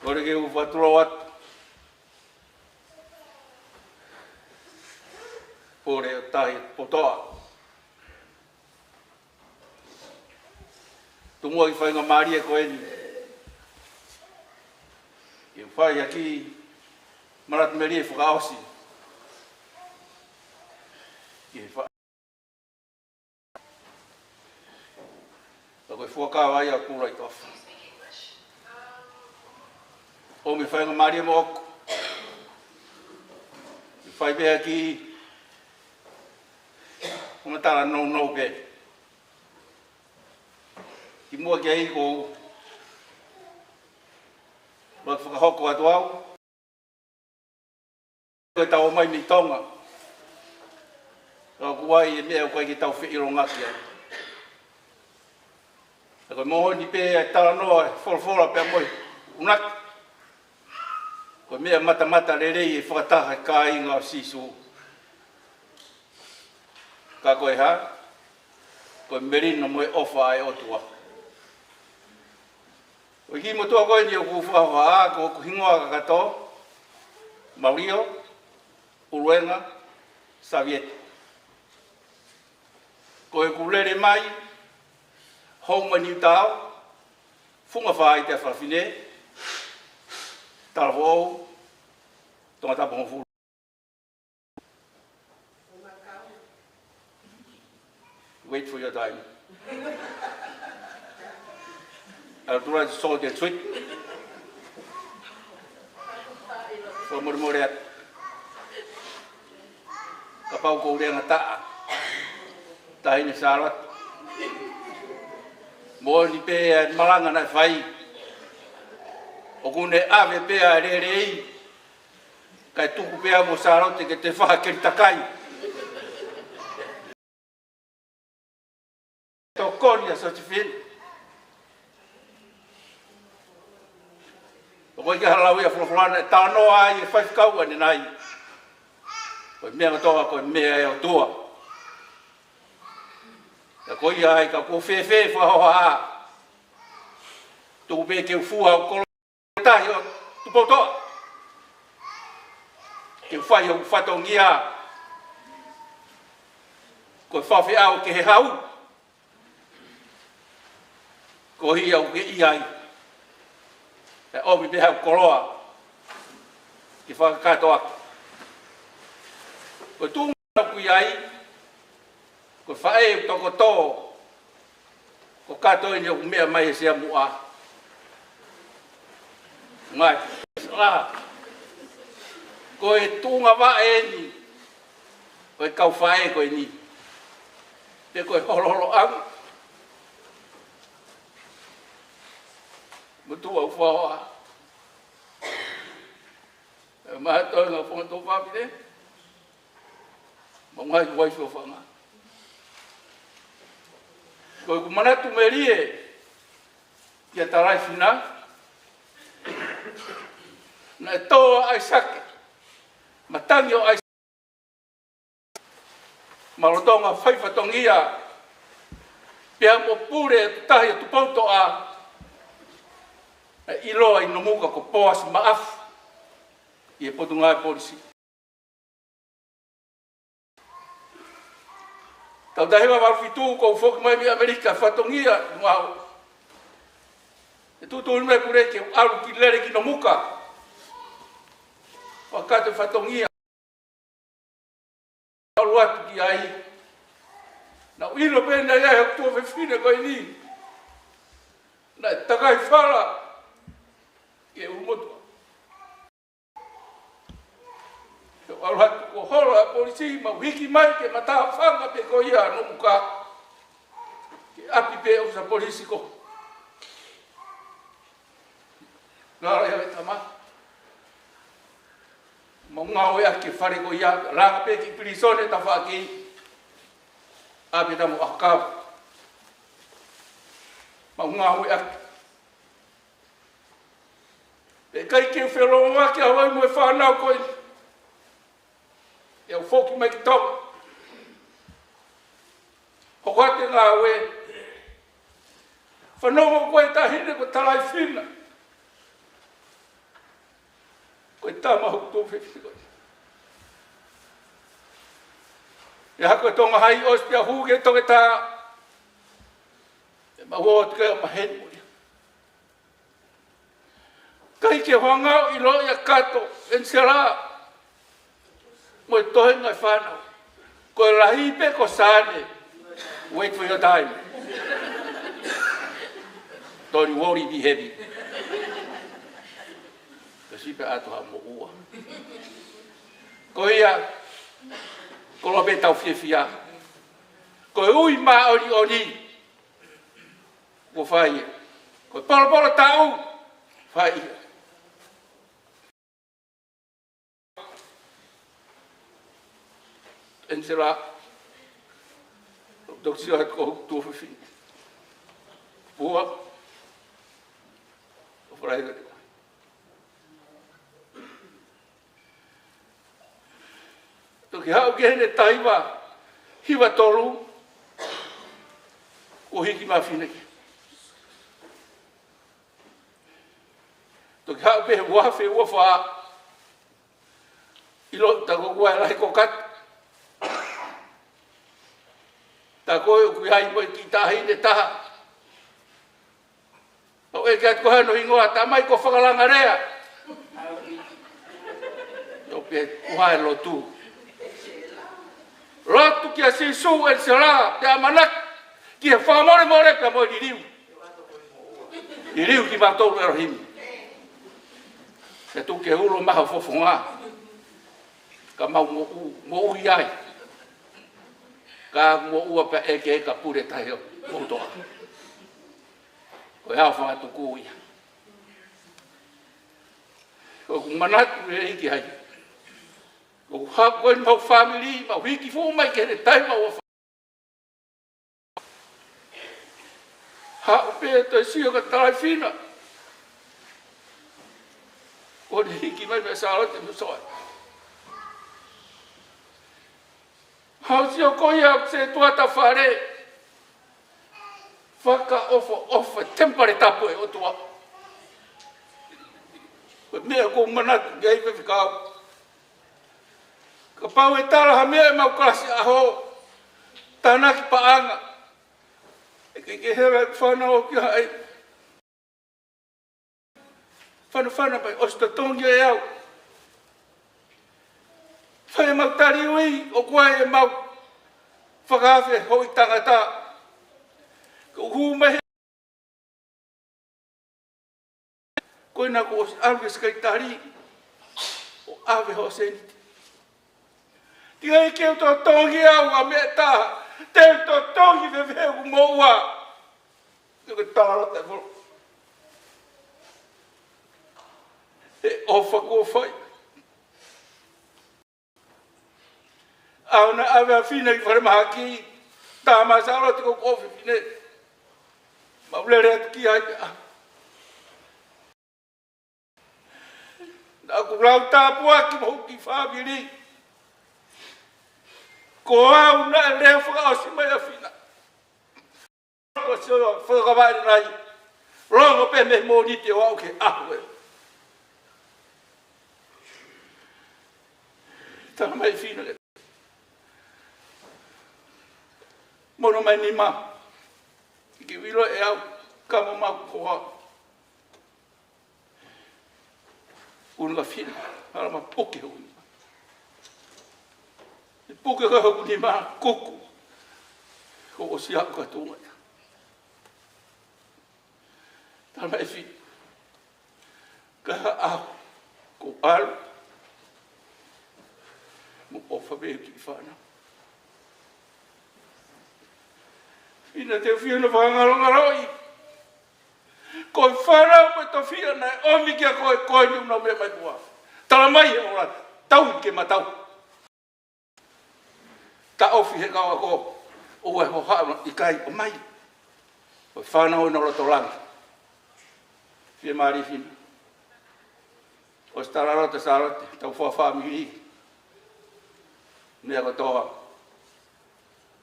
Kole ke u fakatulou atu. Pole o tahi potoa. Tuku muʻa ki faingamālie ko eni. Ke fai haki manatu meli e fakaʻosi. Ke fa- Ka ko e fuakava ia kula i tofa. ʻO me faingamālie moʻoku. Me fai pē haki ʻo me tala nounou pē. Ki muʻa ki ai ko u fakahoko atu au. Ko e tau mai mei Tonga. Ka ʻoku ʻi ai e meʻa ʻoku ʻikai ke tau feʻilongaki ai. Ka ko e moʻoni pē e talanoa, e folofola pea mo e ʻuhinga. Ko e meʻa matamata lelei e fakataha e kāinga ʻo Sīsū. Ka ko e hā? Ko e melino mo e ʻofa ʻa e ʻOtua. Ko e kiʻi motuʻa ko eni ʻoku fakahoha, ko hoku hingoa kakato, Maulio Uluenga Saviete. Ko ʻeku lele mai, hou mai Niutao, Funga Fai te Fafine, Talafoʻou, Tongatapu hongofulu. Wait for your time. I'll try to solve the trick. Fakamolemole atu. Kapau ko u lea ngataʻa. Taʻahine Sālote. Moʻoni pē e malanga naʻe fai. ʻOku ne ʻave pē ʻa e lelei. Kae tuku pē au mo Sālote ke te faha keli takai. Tokoni ʻa Josephine. ʻOku ʻikai ke hala ʻi he folofola naʻe talanoa ai e faifekau ʻanenai. Ko e meʻa kotoa, ko e meʻa ʻa e ʻOtua. Ka ko ia ai ka kuo fēfē fakahoha. Tuku pē ke u fua au kolo. Tahi ʻo Tupoutoʻa. Ke fai hoku fatongia. Ko e fafeʻau ke he hau. Ko ia ʻoku ke ʻi ai. ʻE ʻomi pē hau koloa. ke fakakātoa. Ko e tuʻunga ʻoku ʻi ai, ko e faʻē ʻoku tokotō, ko e kato eni ʻoku meʻa mai he sea muʻa. Ngai, la, ko e tuʻunga vaʻe eni, ko e kau faʻē ko eni. Pe ko e holoholoʻanga. Mo tuʻa u faoa. ʻE ma toenga fonga tō fafine. Mo ngai kuai fo fanga. Ko ʻeku manatu melie kia Talaifina. Naʻe tō ʻa ʻAisake. Matangi ʻo ʻAisake. Mālō Tonga fai fatongia. Pea mo pule atu tahi atu Poutoʻa. ʻIloa ʻi Nomuka ko Poasi Maʻafu. ʻI he Potungāue Polisi. Tau tahi ma mafitu ko foki mai mei ʻAmelika fatongia mau. ʻE tuʻutuʻuni mai pule ke ʻalu ki lele ki Nomuka. Fakate fatongia. ʻAlu atu ki ai. Naʻu ʻilo pē naʻe ʻi ai ʻa e tuofefine ko eni. Naʻe takai fala. Ke umotua. Ke ʻalu atu ko hola ʻa e polisi mau hiki mai ke matāfanga pē ko ia Nomuka. Ke ʻapi pē ʻo sa polisi ko. Ngala ia e tama. Mau ngāue ʻaki e fale ko ia, langa pē ki pilīsone tafaʻaki. ʻApi tamo ʻakau. Mau ngāue ʻaki. ʻE ʻikai ke felōngoaki au ai mo e fānau ko ē. ʻE au foki mai ki Tonga. Hoko atu e ngāue. Fanongo ko e taʻahine ko Talaifina. Ko e tama hoku tuofefine ko ē. ʻE hako e Tonga High ʻosi pea hū ki he toketā. ʻE mau ō atu ke maheni mo ia. ʻIkai ke hanga ʻo ʻiloʻi ʻa Kato, ʻEnisela, mo e toenga e fānau. Ko e lahi pē ko Sane. Wait for your time. Don't worry, be happy. Kasi pē ʻatu ha moʻua. Ko ia, ko lo pē tau fiefia. Ko e ui māʻoniʻoni. Ko fai ia. Ko e palopalo taʻu. Fai ia. ʻEnisela. Toki sio atu ko tuofefine. Pua. Ko fai ia. Toki haʻu ki heʻene taha hiva, hiva tolu, ʻo hiki mafine ki. Toki haʻu pē he uafe uafa, ʻilo ta ko kua e lahi ko Kato. Ta ko e ʻoku ʻi ai mo e kiʻi taʻahine taha. ʻO e ke atu ko hano hingoa tamai ko Fakalangalea. ʻO pē kuha e lotu. Lotu kia Sīsū ʻEnisela, pea ʻamanaki, ki he fakamolemole pea mo e liliu. Liliu kimautolu ʻElohimi. Ke tuku ke ulo maha fofonga. Ka mau moʻu, moʻui ai. Ka moʻua pē ʻe ke ka pule tahi ʻo moʻu toa. Ko e ʻaho fakatuku ia. ʻOku manatu e ʻEiki ai. ʻOku haʻu ko eni mau fāmili, mau hiki fuʻu mai ki heʻene taha hiva uafa. Haʻu pē toe sio ka Talaifina. ʻO ne hiki mai mei Sālote mo Soa. Haʻu sio ko ia ʻoku se tuata fale. Fakaʻofoʻofa temipale tapu ʻo e ʻOtua. Ko e meʻa ʻoku ou manatu ki ai Faifekau. Kapau ʻe tala ha meʻa ʻemau kalasi ʻaho. Tānaki paʻanga. ʻE ke ke hela e fānau ki ai. Fanafana mai, ʻosi totongi e au. ʻEmau tali ui, ʻoku ʻi ai ʻemau fakaafe hoʻi tangata. Ko u hū mai he ko ena kuo ʻosi ʻalu e sikaitali ʻo ʻave hoʻo sēniti. Tikai ke u totongi au ʻa meʻa ʻe taha, te u totongi fēfē ʻeku moʻua. Ke ke tala te folo. He ʻofa kuo fai. ʻAu naʻe ʻave ʻa Fina ki falemahaki, tā mai Sālote ko e fefine. Mau lele atu ki ai pea. Naʻa ku lau tāpuaki mo hoku kiʻi fāmili. Ko au naʻe lea fakaʻosi mai ʻa Fina. Ko sio fakavaʻe nai. Longo pē mei Mōnite ʻo aʻu ki he ʻaho ē. Tala mai Fina ke mono mai nima. Ke u ʻilo ʻe au ka mo mau ko au. Unu ka Fina, hala ma puke hoku nima. ʻI puke ko hoku nima, kuku. Ko ʻosi aʻu ka tunga ia. Tala mai Fina. Ka ʻaho, ko ʻalu. Mo ʻofa pē ki fānau. Fina te u fie na fakangalongaloʻi. Ko e fānau mo e tofiʻa naʻe ʻomi kia koe, ko eni ʻoku nau meʻa mai pua. Tala mai he ʻola, tau ke ma tau. Taʻofi he kau ako, ʻoua ʻe hohaʻa ʻikai ʻomai. Ko e fānau ʻi loto langi. Fiemālie Fina. ʻOsi tala loto Sālote, tau fua fāmili. Meʻa kotoa.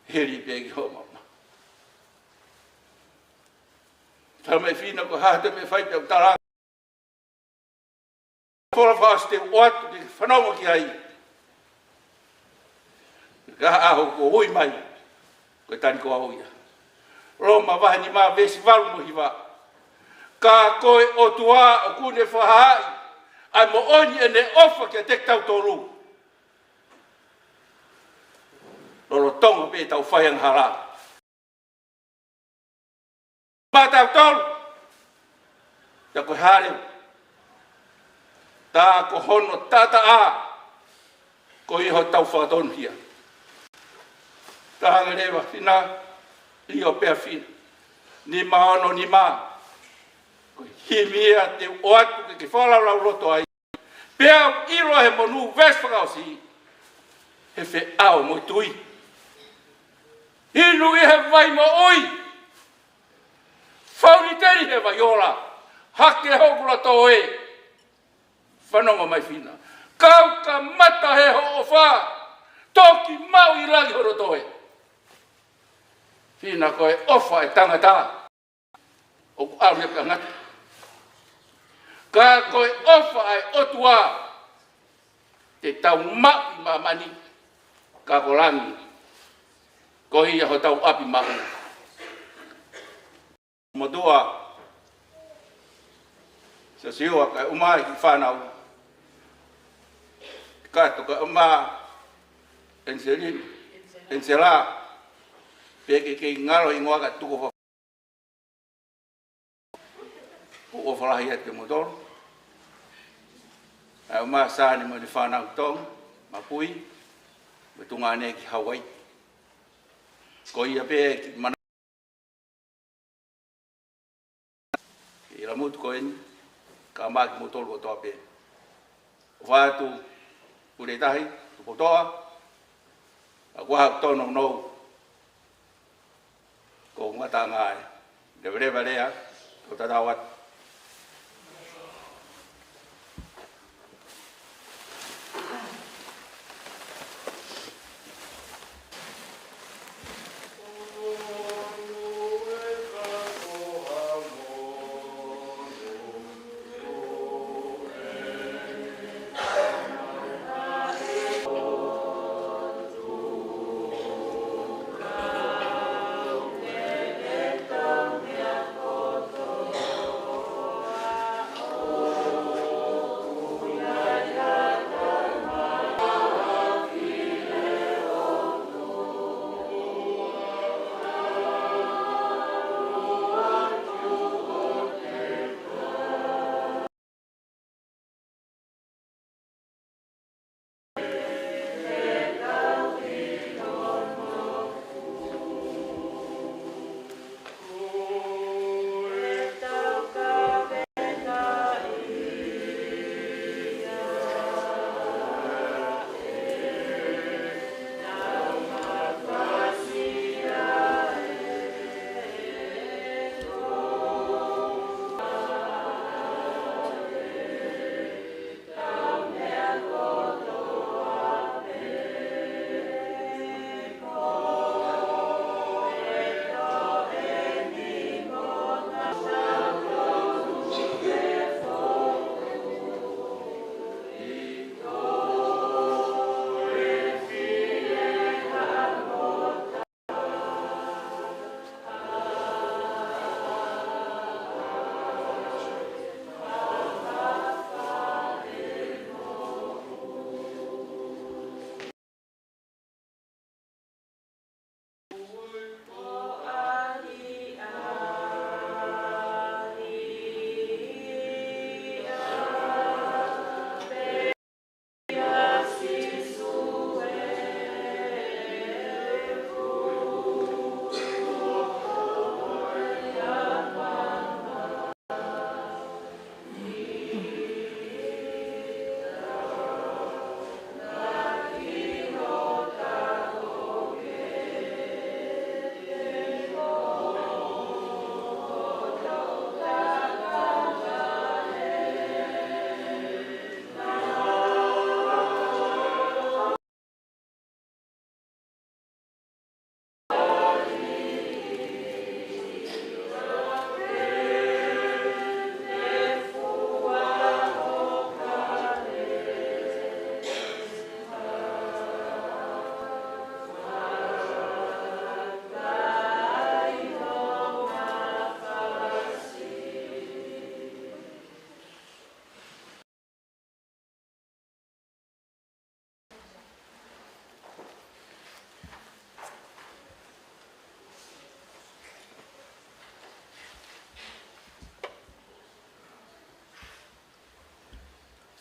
Heli pē ki hoʻo maama. Tala mai Fina ko e hā te mea fai pea u tala. Folofola fakaʻosi te u ʻoatu ke fanongo ki ai. Ka ʻaho kuo ui mai, ko e tali ko au ia. Loma vahe nima veesi valu mo hiva. Ka ko e ʻOtua ʻoku ne fakahaaʻi ʻa e moʻoni ʻene ʻofa kiate kitautolu. Lolotonga pē ʻetau fai angahala. Maʻatautolu. Ia ko e hale. Tā ko hono taʻataʻa. Ko ia hotau fakatonuhia. Tala ange leva Fina. ʻIo pea Fina. Nima ono nima. Ko e himi ia te u ʻoatu ke ke fakalaulauloto ai. Pea u ʻilo he monū veesi fakaʻosi, he feʻao mo e tui. Inu ʻi he vai moʻui. Fauniteni he vai ola. Hake hoku loto ē. Fanongo mai Fina. Kau kamata he hoʻo ʻofa. Toki maʻu ʻi langi hono toe. Fina ko e ʻofa ʻa e tangata. ʻOku ʻalu ia pea ngata. Ka ko e ʻofa ʻa e ʻOtua te tau maʻu ʻi māmani, ka ko langi, ko ia hotau ʻapi maʻu. Motuʻa, Siosiua kae ʻumaʻā e kiʻi fānau. Kato kae ʻumaʻā ʻEniselini, ʻEnisela, pea ke kei ngalo hingoa kae tuku fa- ʻOku ʻofa lahi atu kiate kimoutolu. ʻA e ʻumaʻā Sane mo ʻene fānau Tonga, Mapui, mo e tuongaʻane ki Hawaii. Ko ia pē ki mana- ʻi Lamutu ko eni, kae ʻumaʻā kimoutolu kotoa pē. ʻOfa atu, Pule Tahi, Tupoutoʻa, ʻa kuo ha tono nou. Ko ngata ngai. Leveleva lea, ko tatau atu.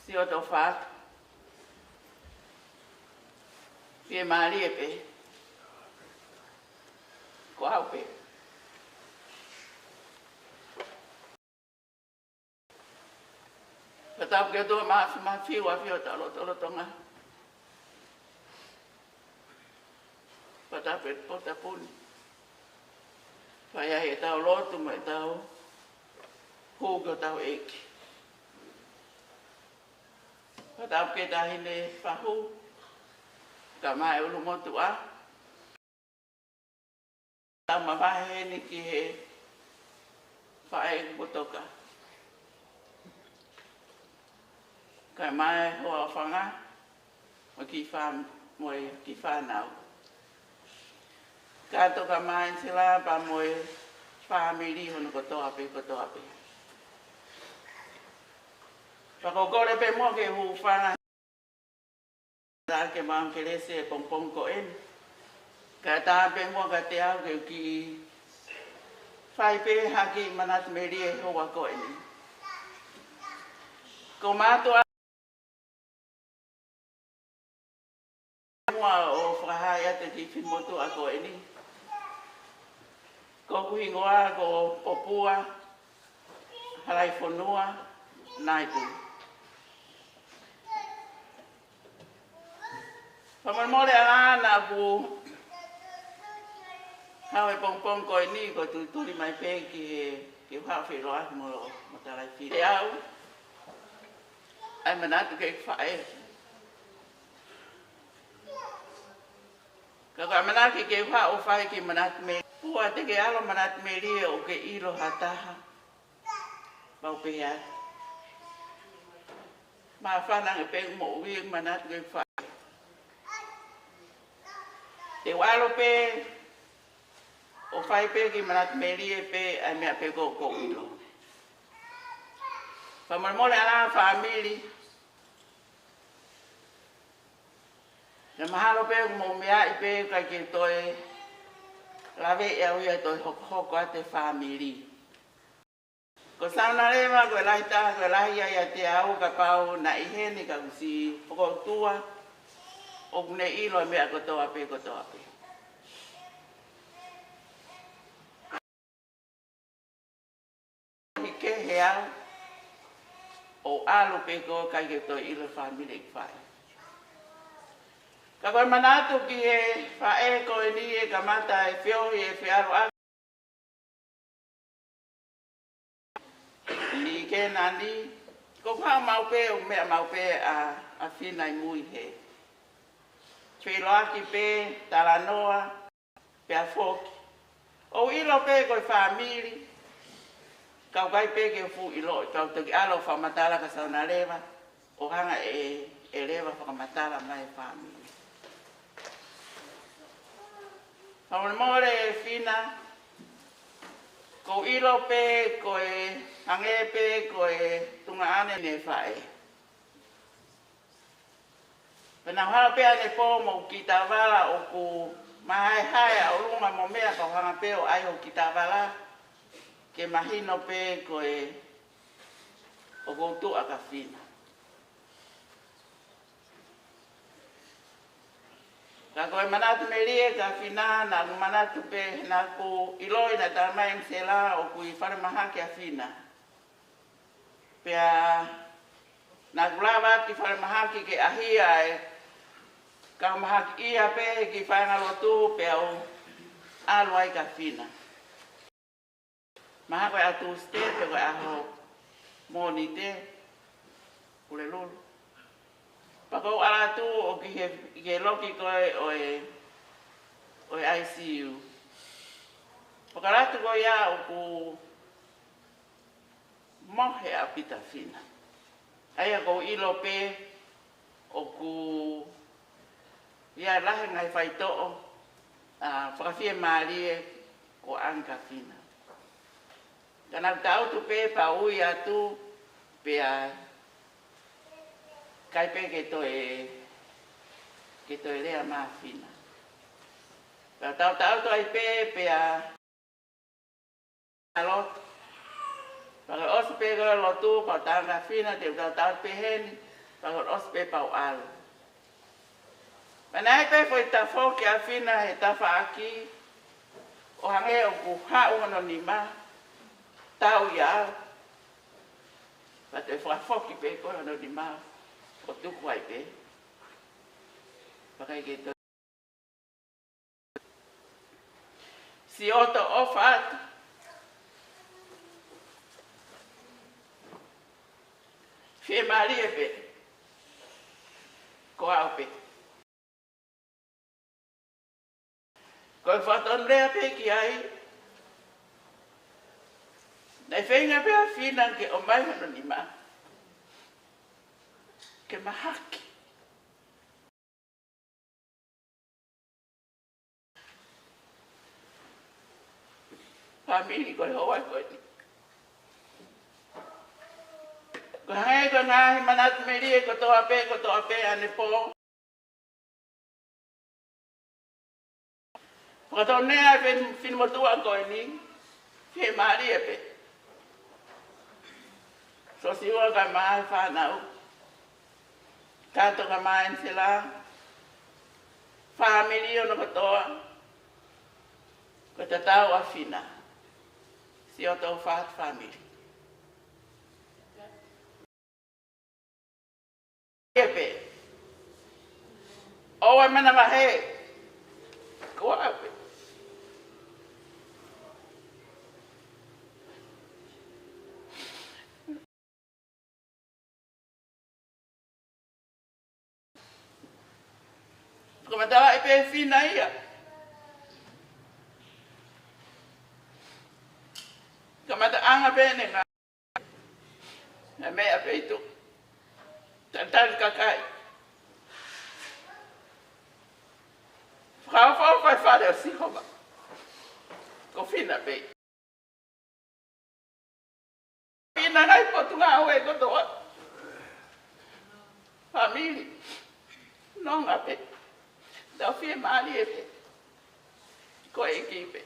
Siʻoto fatu. Fiemālie pē. Ko au pē. Ka tau ke tō mafi mafi ua fio tau loto loto ngā. Pata pe pota puni. Fai ai ʻetau lotu mo ʻetau hū ki hotau ʻEiki. Pata ke taʻahine Fahu. Kae ʻumaʻā e ʻulumotuʻa. Tau mavahe heni ki he faʻē kuo toka. Kae ʻumaʻā e hoa ʻo Fanga, mo e kiʻi fā-, mo e kiʻi fānau. Kae toka mai Sila pea mo e fāmili hono kotoa pē, kotoa pē. Pea ko e kole pē mo ke hūfanga. Tā ke maʻu kelesi he pongipongi ko eni. Kae tā pē muʻa kiate au ke u kiʻi fai pē ha kiʻi manatu melie he houa ko eni. Ko mātuʻa muʻa ʻo fakahā atu ki he finemotuʻa ko eni. Ko hoku hingoa ko Popua Halaifonua Naipu. Fakamolemole ʻalā naʻa ku haʻu he pongipongi ko eni ko e tulituli mai pē ki he, ke u haʻu ʻo feʻiloaki mo, mo Talaifili. ʻE au, ʻai manatu ki he faʻē. Ka ko e ʻamanaki ke u haʻu ʻo fai e kiʻi manatu melie. Pea te ke ʻalu ʻo manatu melie ʻo ke ʻilo ha taha. Pau pē atu. Māfana ange pē moʻui e manatu ke fai. Te u ʻalu pē ʻo fai pē kiʻi manatu melie pē ʻa e meʻa pē ko, ko ʻilo. Fakamolemole ʻalā fāmili. Naʻe mahalo pē ʻoku mou meaʻi pē ʻikai ke toe lave ʻe au ia ʻo toe hokohoko atu e fāmili. Ko Saunaleva ko e lahi taha, ko e lahi ia ʻiate au kapau naʻe ʻi heni ka kuo ʻosi fokoutua, ʻoku ne ʻilo e meʻa kotoa pē, kotoa pē. Hiki he au, ʻo ʻalu pē ko e ʻikai ke toe ʻilo e fāmili ʻeku faʻē. Ka ko e manatu ki he faʻē ko eni ʻe kamata e feohi e feʻaluʻaki. ʻI Kēnani, ko e haʻu maʻu pē ʻo meʻa maʻu pē ʻa, ʻa Fina ʻi mui he. Feʻiloaki pē, talanoa, pea foki. ʻOku ʻilo pē ko e fāmili, ka ʻoku ʻikai pē ke fuʻu ʻilo, ka u toki ʻalu ʻo fakamatala kia Saunaleva, ʻo hanga ʻe, ʻe Leva ʻo fakamatala mai e fāmili. Fakamolemole Fina, ʻoku ou ʻilo pē ko e hangē pē ko e tuongaʻane ʻene faʻē. Pea naʻa ku ʻalu pē ʻanepō mo e kiʻi tavala ʻoku mahaehae ʻa ʻolunga mo e meʻa ka u hanga pē ʻo ʻai hoku kiʻi tavala ke mahino pē ko e ʻoku ou tuʻa kia Fina. Ka ko e manatu melie kia Fina, naʻa ku manatu pē, naʻa ku ʻiloʻi naʻe talamai ʻe Sela ʻoku ʻi falemahaki ʻa Fina. Pea naʻa ku lava ki falemahaki ke ʻaʻahi ai, ka mahaki ia pē ki he faiʻanga lotu pea u ʻalu ai kia Fina. Mahalo ko e ʻaho Tūsite pe ko e ʻaho Mōnite, Pulelulu. Pea ko u ʻalu atu ʻo ki he, ki he loki ko ē ʻo e, ʻo e I C U. Pea ka u ʻalu atu ko ia ʻoku mohe ʻaupito ʻa Fina. ʻA ia ʻoku ou ʻilo pē ʻoku ʻi ai e lahi e ngaahi faitoʻo, ʻa, fakafiemālie ʻoku ʻange kia Fina. Ka naʻa ku tangutu pē pea u ui atu pea ʻikai pē ke toe, ke toe lea mai ʻa Fina. Pea u tangutu ai pē pea lotu. Pea ka ʻosi pē ko e lotu, pea u tala kia Fina te u tangutu pē heni. Pea ʻosi pē pea u ʻalu. Pea naʻe ʻi ai pē foʻi tafoki ʻa Fina he tafaʻaki, ʻo hangē ʻoku haʻu hono nima, tau ia au. Pea toe fakafoki pē ko ē hono nima, ʻo tuku ai pē. Pea ʻikai ke toe Siʻoto ʻofa atu. Fiemālie pē. Ko au pē. Ko e fakatonulea pē ki ai. Naʻe feinga pē ʻa Fina ke ʻomai hono nima ke mahaki. Fāmili ko e houa ko eni. Ko e hangē ko e ngaahi manatu melie kotoa pē, kotoa pē ʻanepō. Fakatonulea e fin-, finemotuʻa ko eni, fiemālie pē. Sosiua kae ʻumaʻā e fānau. Kato kae ʻumaʻā ʻEnisela. Fāmili hono kotoa. Ko e tatau ʻa Fina. Siʻoto ʻofa atu fāmili. Ia pē. ʻOua ʻe manavahē. Ko au pē. Ko e matalaʻi pē Fina ia. Kamataʻanga pē ʻene ngāue. Naʻe meʻa pē ʻi tuʻa. Talitali kakai. Fakaʻofoʻofa e fale ʻo Sihova. Ko Fina pē. Fina ngaahi potungāue kotoa. Fāmili. Nonga pē. Tau fiemālie pē. Ko e ʻEiki pē.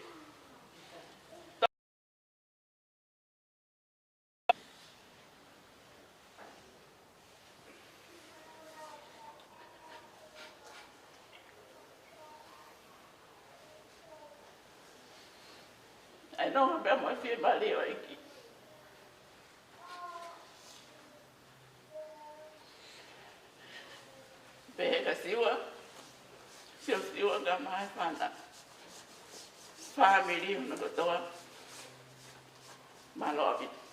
ʻAi nonga pē mo e fiemālie ʻo e ʻEiki. Pehē kia Siua, Siosiua kae ʻumaʻā e fānau. Fāmili hono kotoa. Mālō ʻaupito.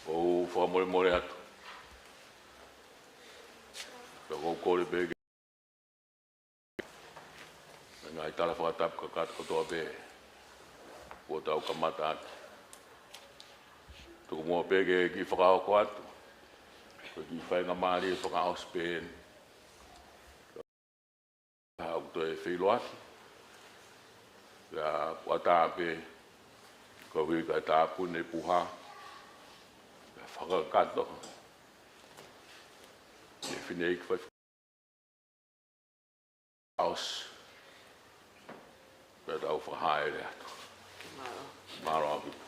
ʻOku ou fakamolemole atu. Pea ʻoku ou kole pē ke ngaahi tala fakatapu kakato kotoa pē kuo tau kamata ʻaki. Tuku muʻa pē ke kiʻi fakahoko atu ko e kiʻi faingamālie fakaʻosi pē eni. Ka ʻoku toe feʻiloaki. Pea ʻoku ʻatā pē koeʻuhi ko e tāpuni e puha, pea fakakakato ʻe he fineʻeiki faifekau ʻosi. Pea tau fakahāʻele atu. Mālō. Mālō ʻaupito.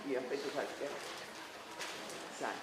Ia, petu hake. Sai.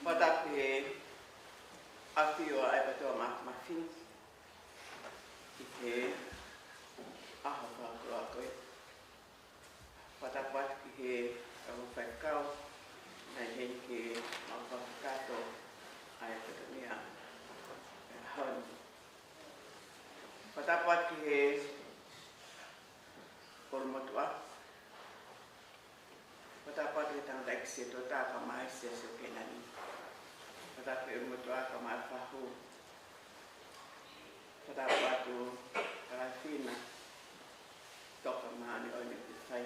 Fakatapu ki he ʻafio ʻa e ʻOtua Māfimafi ʻi he ʻaho fakakoloa ko eni. Fakatapu atu ki he kau faifekau naʻe ʻi heni ke mau fakakakato ʻa e fatongia ʻo e ʻaho ni. Fakatapu atu ki he ʻulumotuʻa. Fakatapu atu ki he tangataʻeiki sētuata kae ʻumaʻā e Siasi ʻo Kēnani. Fakatapu ki he ʻulumotuʻa kae ʻumaʻā e fahu. Fakatapu atu ki he Toketā Fina, Toka Māʻoniʻoni ʻoku fai.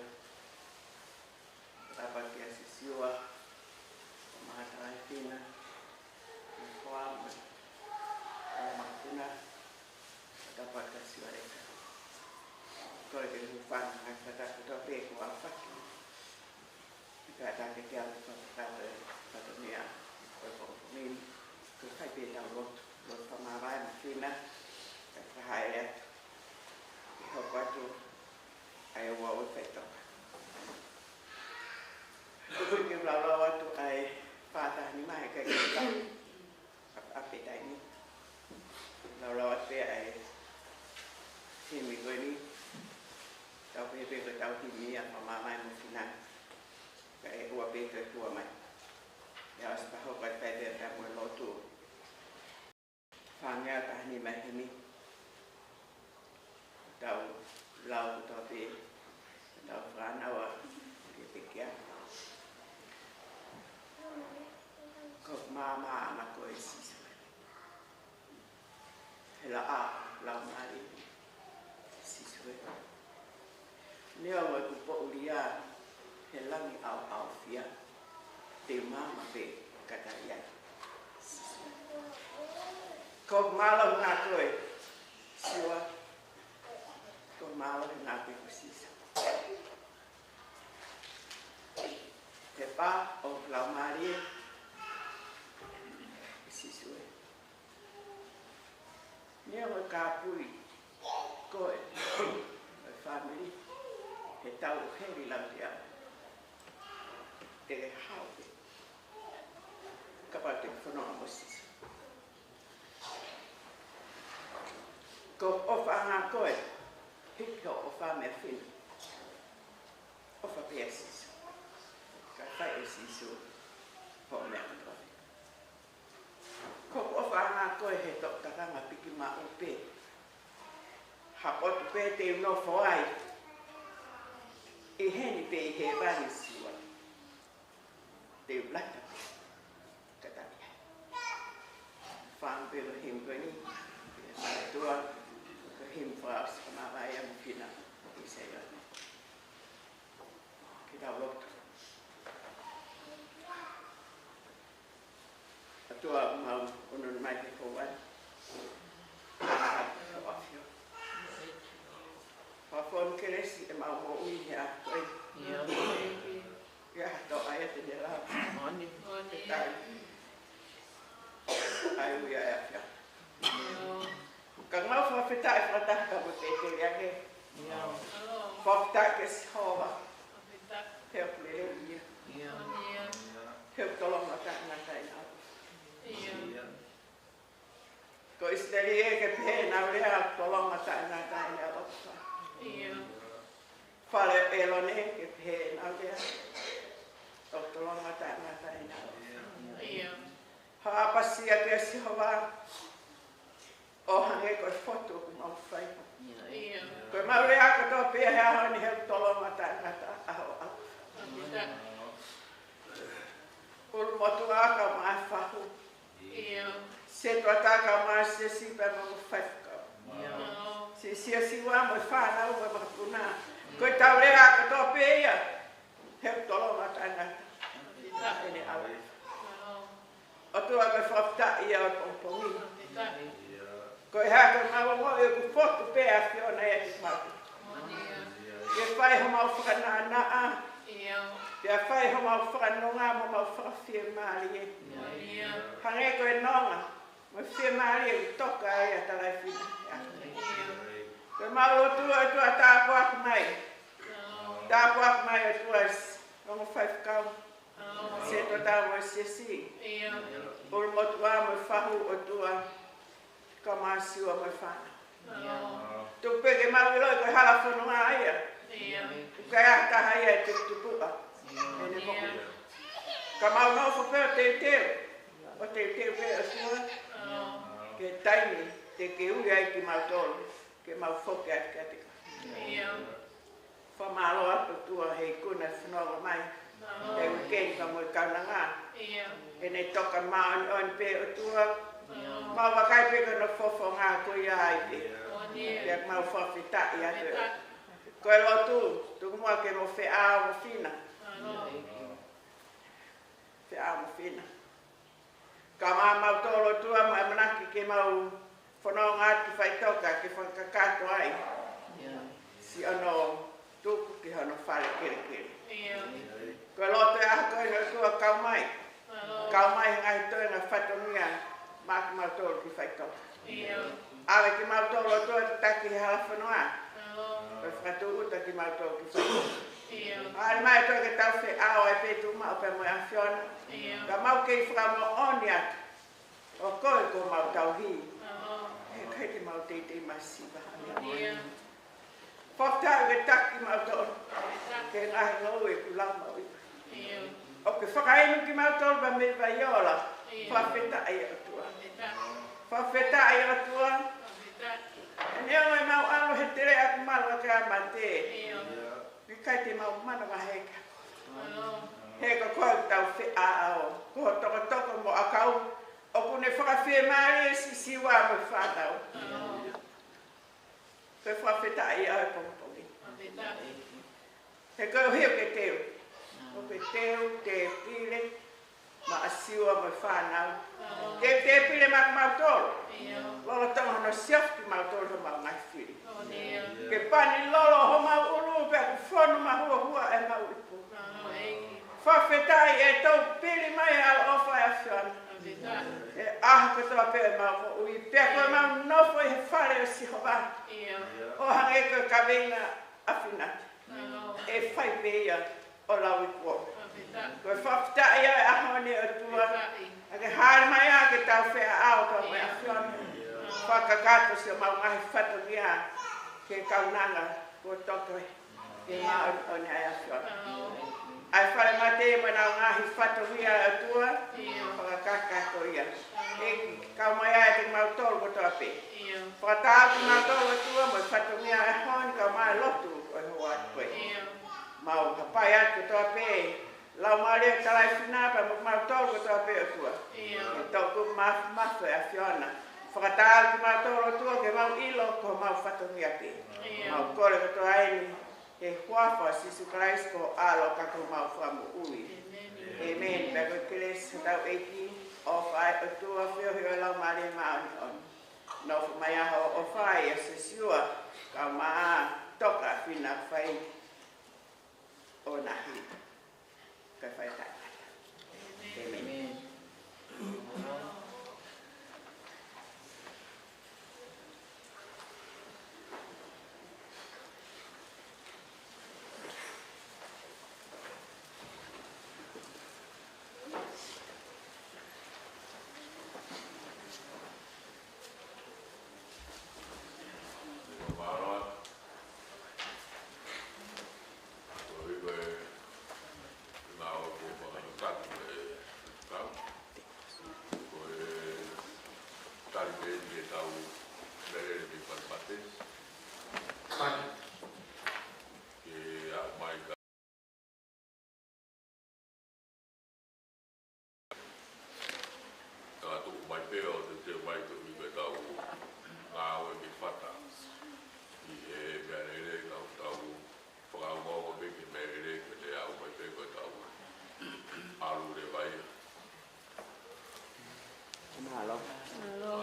Fakatapu atu kia Sisiua, kae ʻumaʻā e Toketā Fina, mo e hoa mo e makapuna. Fakatapu atu kia Siua Leka. Kole ke u hūfanga he ngaahi fakatapu kotoa pē kuo aofaki. Kae ʻatā kiate au ke fakakakato e fatongia ʻo e pongipongi ni. Ko e fai pē ʻetau lotu, lotu fakamāvae mo Fina, kae fakahā atu ke hoko atu ʻa e ouau ʻo e faʻitoka. Ko e fai ke u laulau atu ʻa e fā taha nima he ʻikai ke u tau ʻape taimi. Laulau atu pē ʻa e himi ko eni, tau pehē pē ko ʻetau himi ʻa Fakamāvae mo Fina. Kae ʻoua pē ke tuʻu mai. ʻIo, ʻosi pea hoko ʻa e fai pē ʻetau lotu. Fāngeau taha nima himi. Tau lau kotoa pē, tau fānau ʻa e pekia. Ko e maama ʻa koe Sīsū. He laʻā, laumālie Sīsū. Neongo ʻeku poʻulia he langi ʻaoʻaofia, te u maama pē ka tali ai Sīsū. Ko e mālohi ʻa koe Sīsū. Ko e mālohi ʻa koe Sīsū. He pā ʻo e laumālie Sīsū. Neongo e kāpui koe ʻo e fāmili he tau heli lau te au. Te ke hao pē kapau te ke fononga mo Sīsū. Ko e ʻofa ʻa koe, hiki hoʻo ʻofa meia Fina. ʻOfa pē ʻa Sīsū. Kae fai ʻe Sīsū hoʻo meʻa kotoa. Ko e ʻofa ʻa koe he toʻu takanga piki maʻu pē. Ha potu pē te u nofo ai. ʻI heni pē ʻi hēvani Sīsū. Te u lata pē ka tali ai. Pea ko e himi ko eni, pea ʻOtua, ko e himi fakaʻosi ka mavae ia mo fina, ʻi se ia. Ke tau lotu. ʻOtua mau ʻunu mai he kou ai. ʻAfio. Fakafonu kelesi ʻemau moʻui he ʻaho ko eni. ʻIo. ʻIo, tau ai ʻa e tene lau. Moʻoni. Ke tai. ʻAi ui ai ʻafio. Ka mau fakafetaʻi fakataha ka mo te tele ake. ʻIo. Fakafetaʻi kia Sihova. He ʻoku lelei ia. ʻIo. He ʻoku tolonga taʻengata ʻena ʻofa. Ko ʻIsileli ē ke pehē ʻenau lea ʻoku tolonga taʻengata ʻena ʻofa. Fale ʻo ʻĒlone ke pehē ʻenau lea ʻoku tolonga taʻengata ʻena ʻofa. Haʻapasia kia Sihova ʻo hangē ko e fotu ʻoku mau fai. Ko ʻemau lea kotoa pē he ʻaho ni he ʻoku tolonga taʻengata ʻa hoʻo ʻofa. ʻUlumotuʻa kae ʻumaʻā e fahu. Setuata kae ʻumaʻā e siasi pea mo e faifekau. Siasi ua mo e fānau mo e makapuna. Ko ʻetau lea kotoa pē ia he ʻoku tolonga taʻengata ʻena ʻofa. ʻOtua, ko e fakafetaʻi ia ʻo e pongipongi ni. Ko e hā ko ʻemau ongoʻi ʻoku fotu pē ʻa e ʻAfiona ia kiate kimautolu. Ke fai homau fakanaʻanaʻa. Pea fai homau fakanonga mo homau fakafiemālie. Hangē ko e nonga mo e fiemālie ʻoku toka ai ʻa Talaifina. Ko ʻemau lotu ʻOtua, tāpuaki mai. Tāpuaki mai ʻOtua ʻa e ongo faifekau. Setuata mo e siasi. ʻUlumotuʻa mo e fahu ʻOtua. Kae ʻumaʻā e siasi ua mo e fānau. Tuku pē ke mau ʻiloʻi ko e hala fononga ia. ʻOku ʻikai ha taha ia ʻe tuputupuʻa ʻene moʻui. Ka mau nofo pē ʻo teuteu. ʻO teuteu pē ʻOtua. Ki he taimi te ke ui ai kimautolu ke mau foki atu kiate koe. Fakamālō atu ʻOtua he ikuna ʻe fanongo mai he uike ni pea mo e kaunanga. ʻEne toka māʻoniʻoni pē ʻOtua. Mau vakai pē ko hono fofonga ko ia ai pē. Pea mau fakafetaʻi atu. Ko e lotu, tuku muʻa ke mo feʻao mo fina. Feʻao mo fina. Kae ʻumaʻā mautolu ʻOtua, mau ʻamanaki ke mau fononga atu ki faʻitoka ke fakakakato ai siʻono tuku ki hono fale kelekele. Ko e lotu ʻa e ʻaho ko eni ʻOtua, kau mai. Kau mai he ngaahi toenga fatongia maʻa kimautolu ki faʻitoka. ʻAve kimautolu ʻOtua ke taki he hala fononga. Ko e fakatūʻuta kimautolu ki faʻitoka. Hāʻele mai ʻOtua ke tau feʻao ai pē tuʻu maʻu pē mo e ʻAfiona. Ka mau kei fakamoʻoni atu ʻo koe ko homau tauhi. ʻIkai te mau teitei masiva. Fakafetaʻi ke taki kimautolu ki he ngaahi ngoue kuo lau maʻu ʻi. ʻOku ke fakainu kimautolu pea mei he vai ola. Fakafetaʻi ʻOtua. Fakafetaʻi ʻOtua. Neongo ʻemau ʻalu he teleʻa ʻoku malu ʻaki ʻa e mate, ʻikai te mau manavahē kia koe. He ko koe ʻoku tau feʻao, ko ho tokotoko mo ʻakau ʻoku ne fakafiemālie e siasi ua mo e fānau. Ko e fakafetaʻi ia ʻo e pongipongi. He koeʻuhi ʻoku ke teu. ʻOku ke teu, tepile maʻa siasi ua mo e fānau. Te, tepile maʻa kimautolu. Lolotonga hono siofi kimautolu ʻe homau ngaahi fili. Ke pani lolo homau ʻulu pea kuo fonu mahuohua ʻemau ipu. Fakafetaʻi ʻe tau pili mai ʻa e ʻofa ʻa e ʻAfiona he ʻaho kotoa pē ʻemau moʻui, pea ko ʻemau nofo ʻi he fale ʻo Sihova. ʻO hangē ko e kaveinga ʻa Finati, ʻe fai pē ia ʻo lauikuonga. Ko e fakafetaʻi ia ʻo e ʻaho ni ʻOtua, ʻa ke hāʻele mai ʻa ke tau feʻao pea mo e ʻAfiona. Fakakakato siʻomau ngaahi fatongia ki he kaunanga kuo toka ai. Ke māʻoniʻoni ai ʻa e ʻAfiona. ʻA e fale mate mo ʻenau ngaahi fatongia ʻOtua, fakakakato ia. ʻEiki, kau mai ʻa kimautolu kotoa pē. Fakataau kimautolu ʻOtua mo e fatongia ʻo e ʻaho ni kae ʻumaʻā e lotu ʻo e houa ko ē. Mau hapai atu kotoa pē Laumālie Tala ʻi Fina pea mo kimautolu kotoa pē ʻOtua. ʻIo. Ke toku mafimafi ʻa e ʻAfiona. Fakatātā kimautolu ʻOtua ke mau ʻilo ko homau fatongia pē. ʻIo. Mau kole kotoa eni he huafa ʻo Sīsū Kalaisi ko ho ʻAlo ka ko homau Fakamoʻui. ʻĒmeni. ʻĒmeni. Pea ko e kelesi ʻa hotau ʻEiki, ʻofa ʻa e ʻOtua, feohi ʻa e Laumālie Māʻoniʻoni. Nofo mai ʻa hoʻo ʻofa ʻia Sōsiua, kae ʻumaʻā Toka Fina Fai ʻo na hi. Kae fai taʻengata. ʻĒmeni. Ka tuʻu mai pē ʻo te te mai ko ʻi ko e tau ngāue ke fata. ʻI he meʻalele tau tau fakaongoongo pē ke meʻalele ke te aʻu mai pē ko e tau ʻalu leva ia. Mālō. Mālō.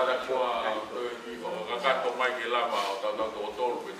Ka kuo, ē, ʻi he fakakakato mai ke lava ʻo tautau toko tolu pe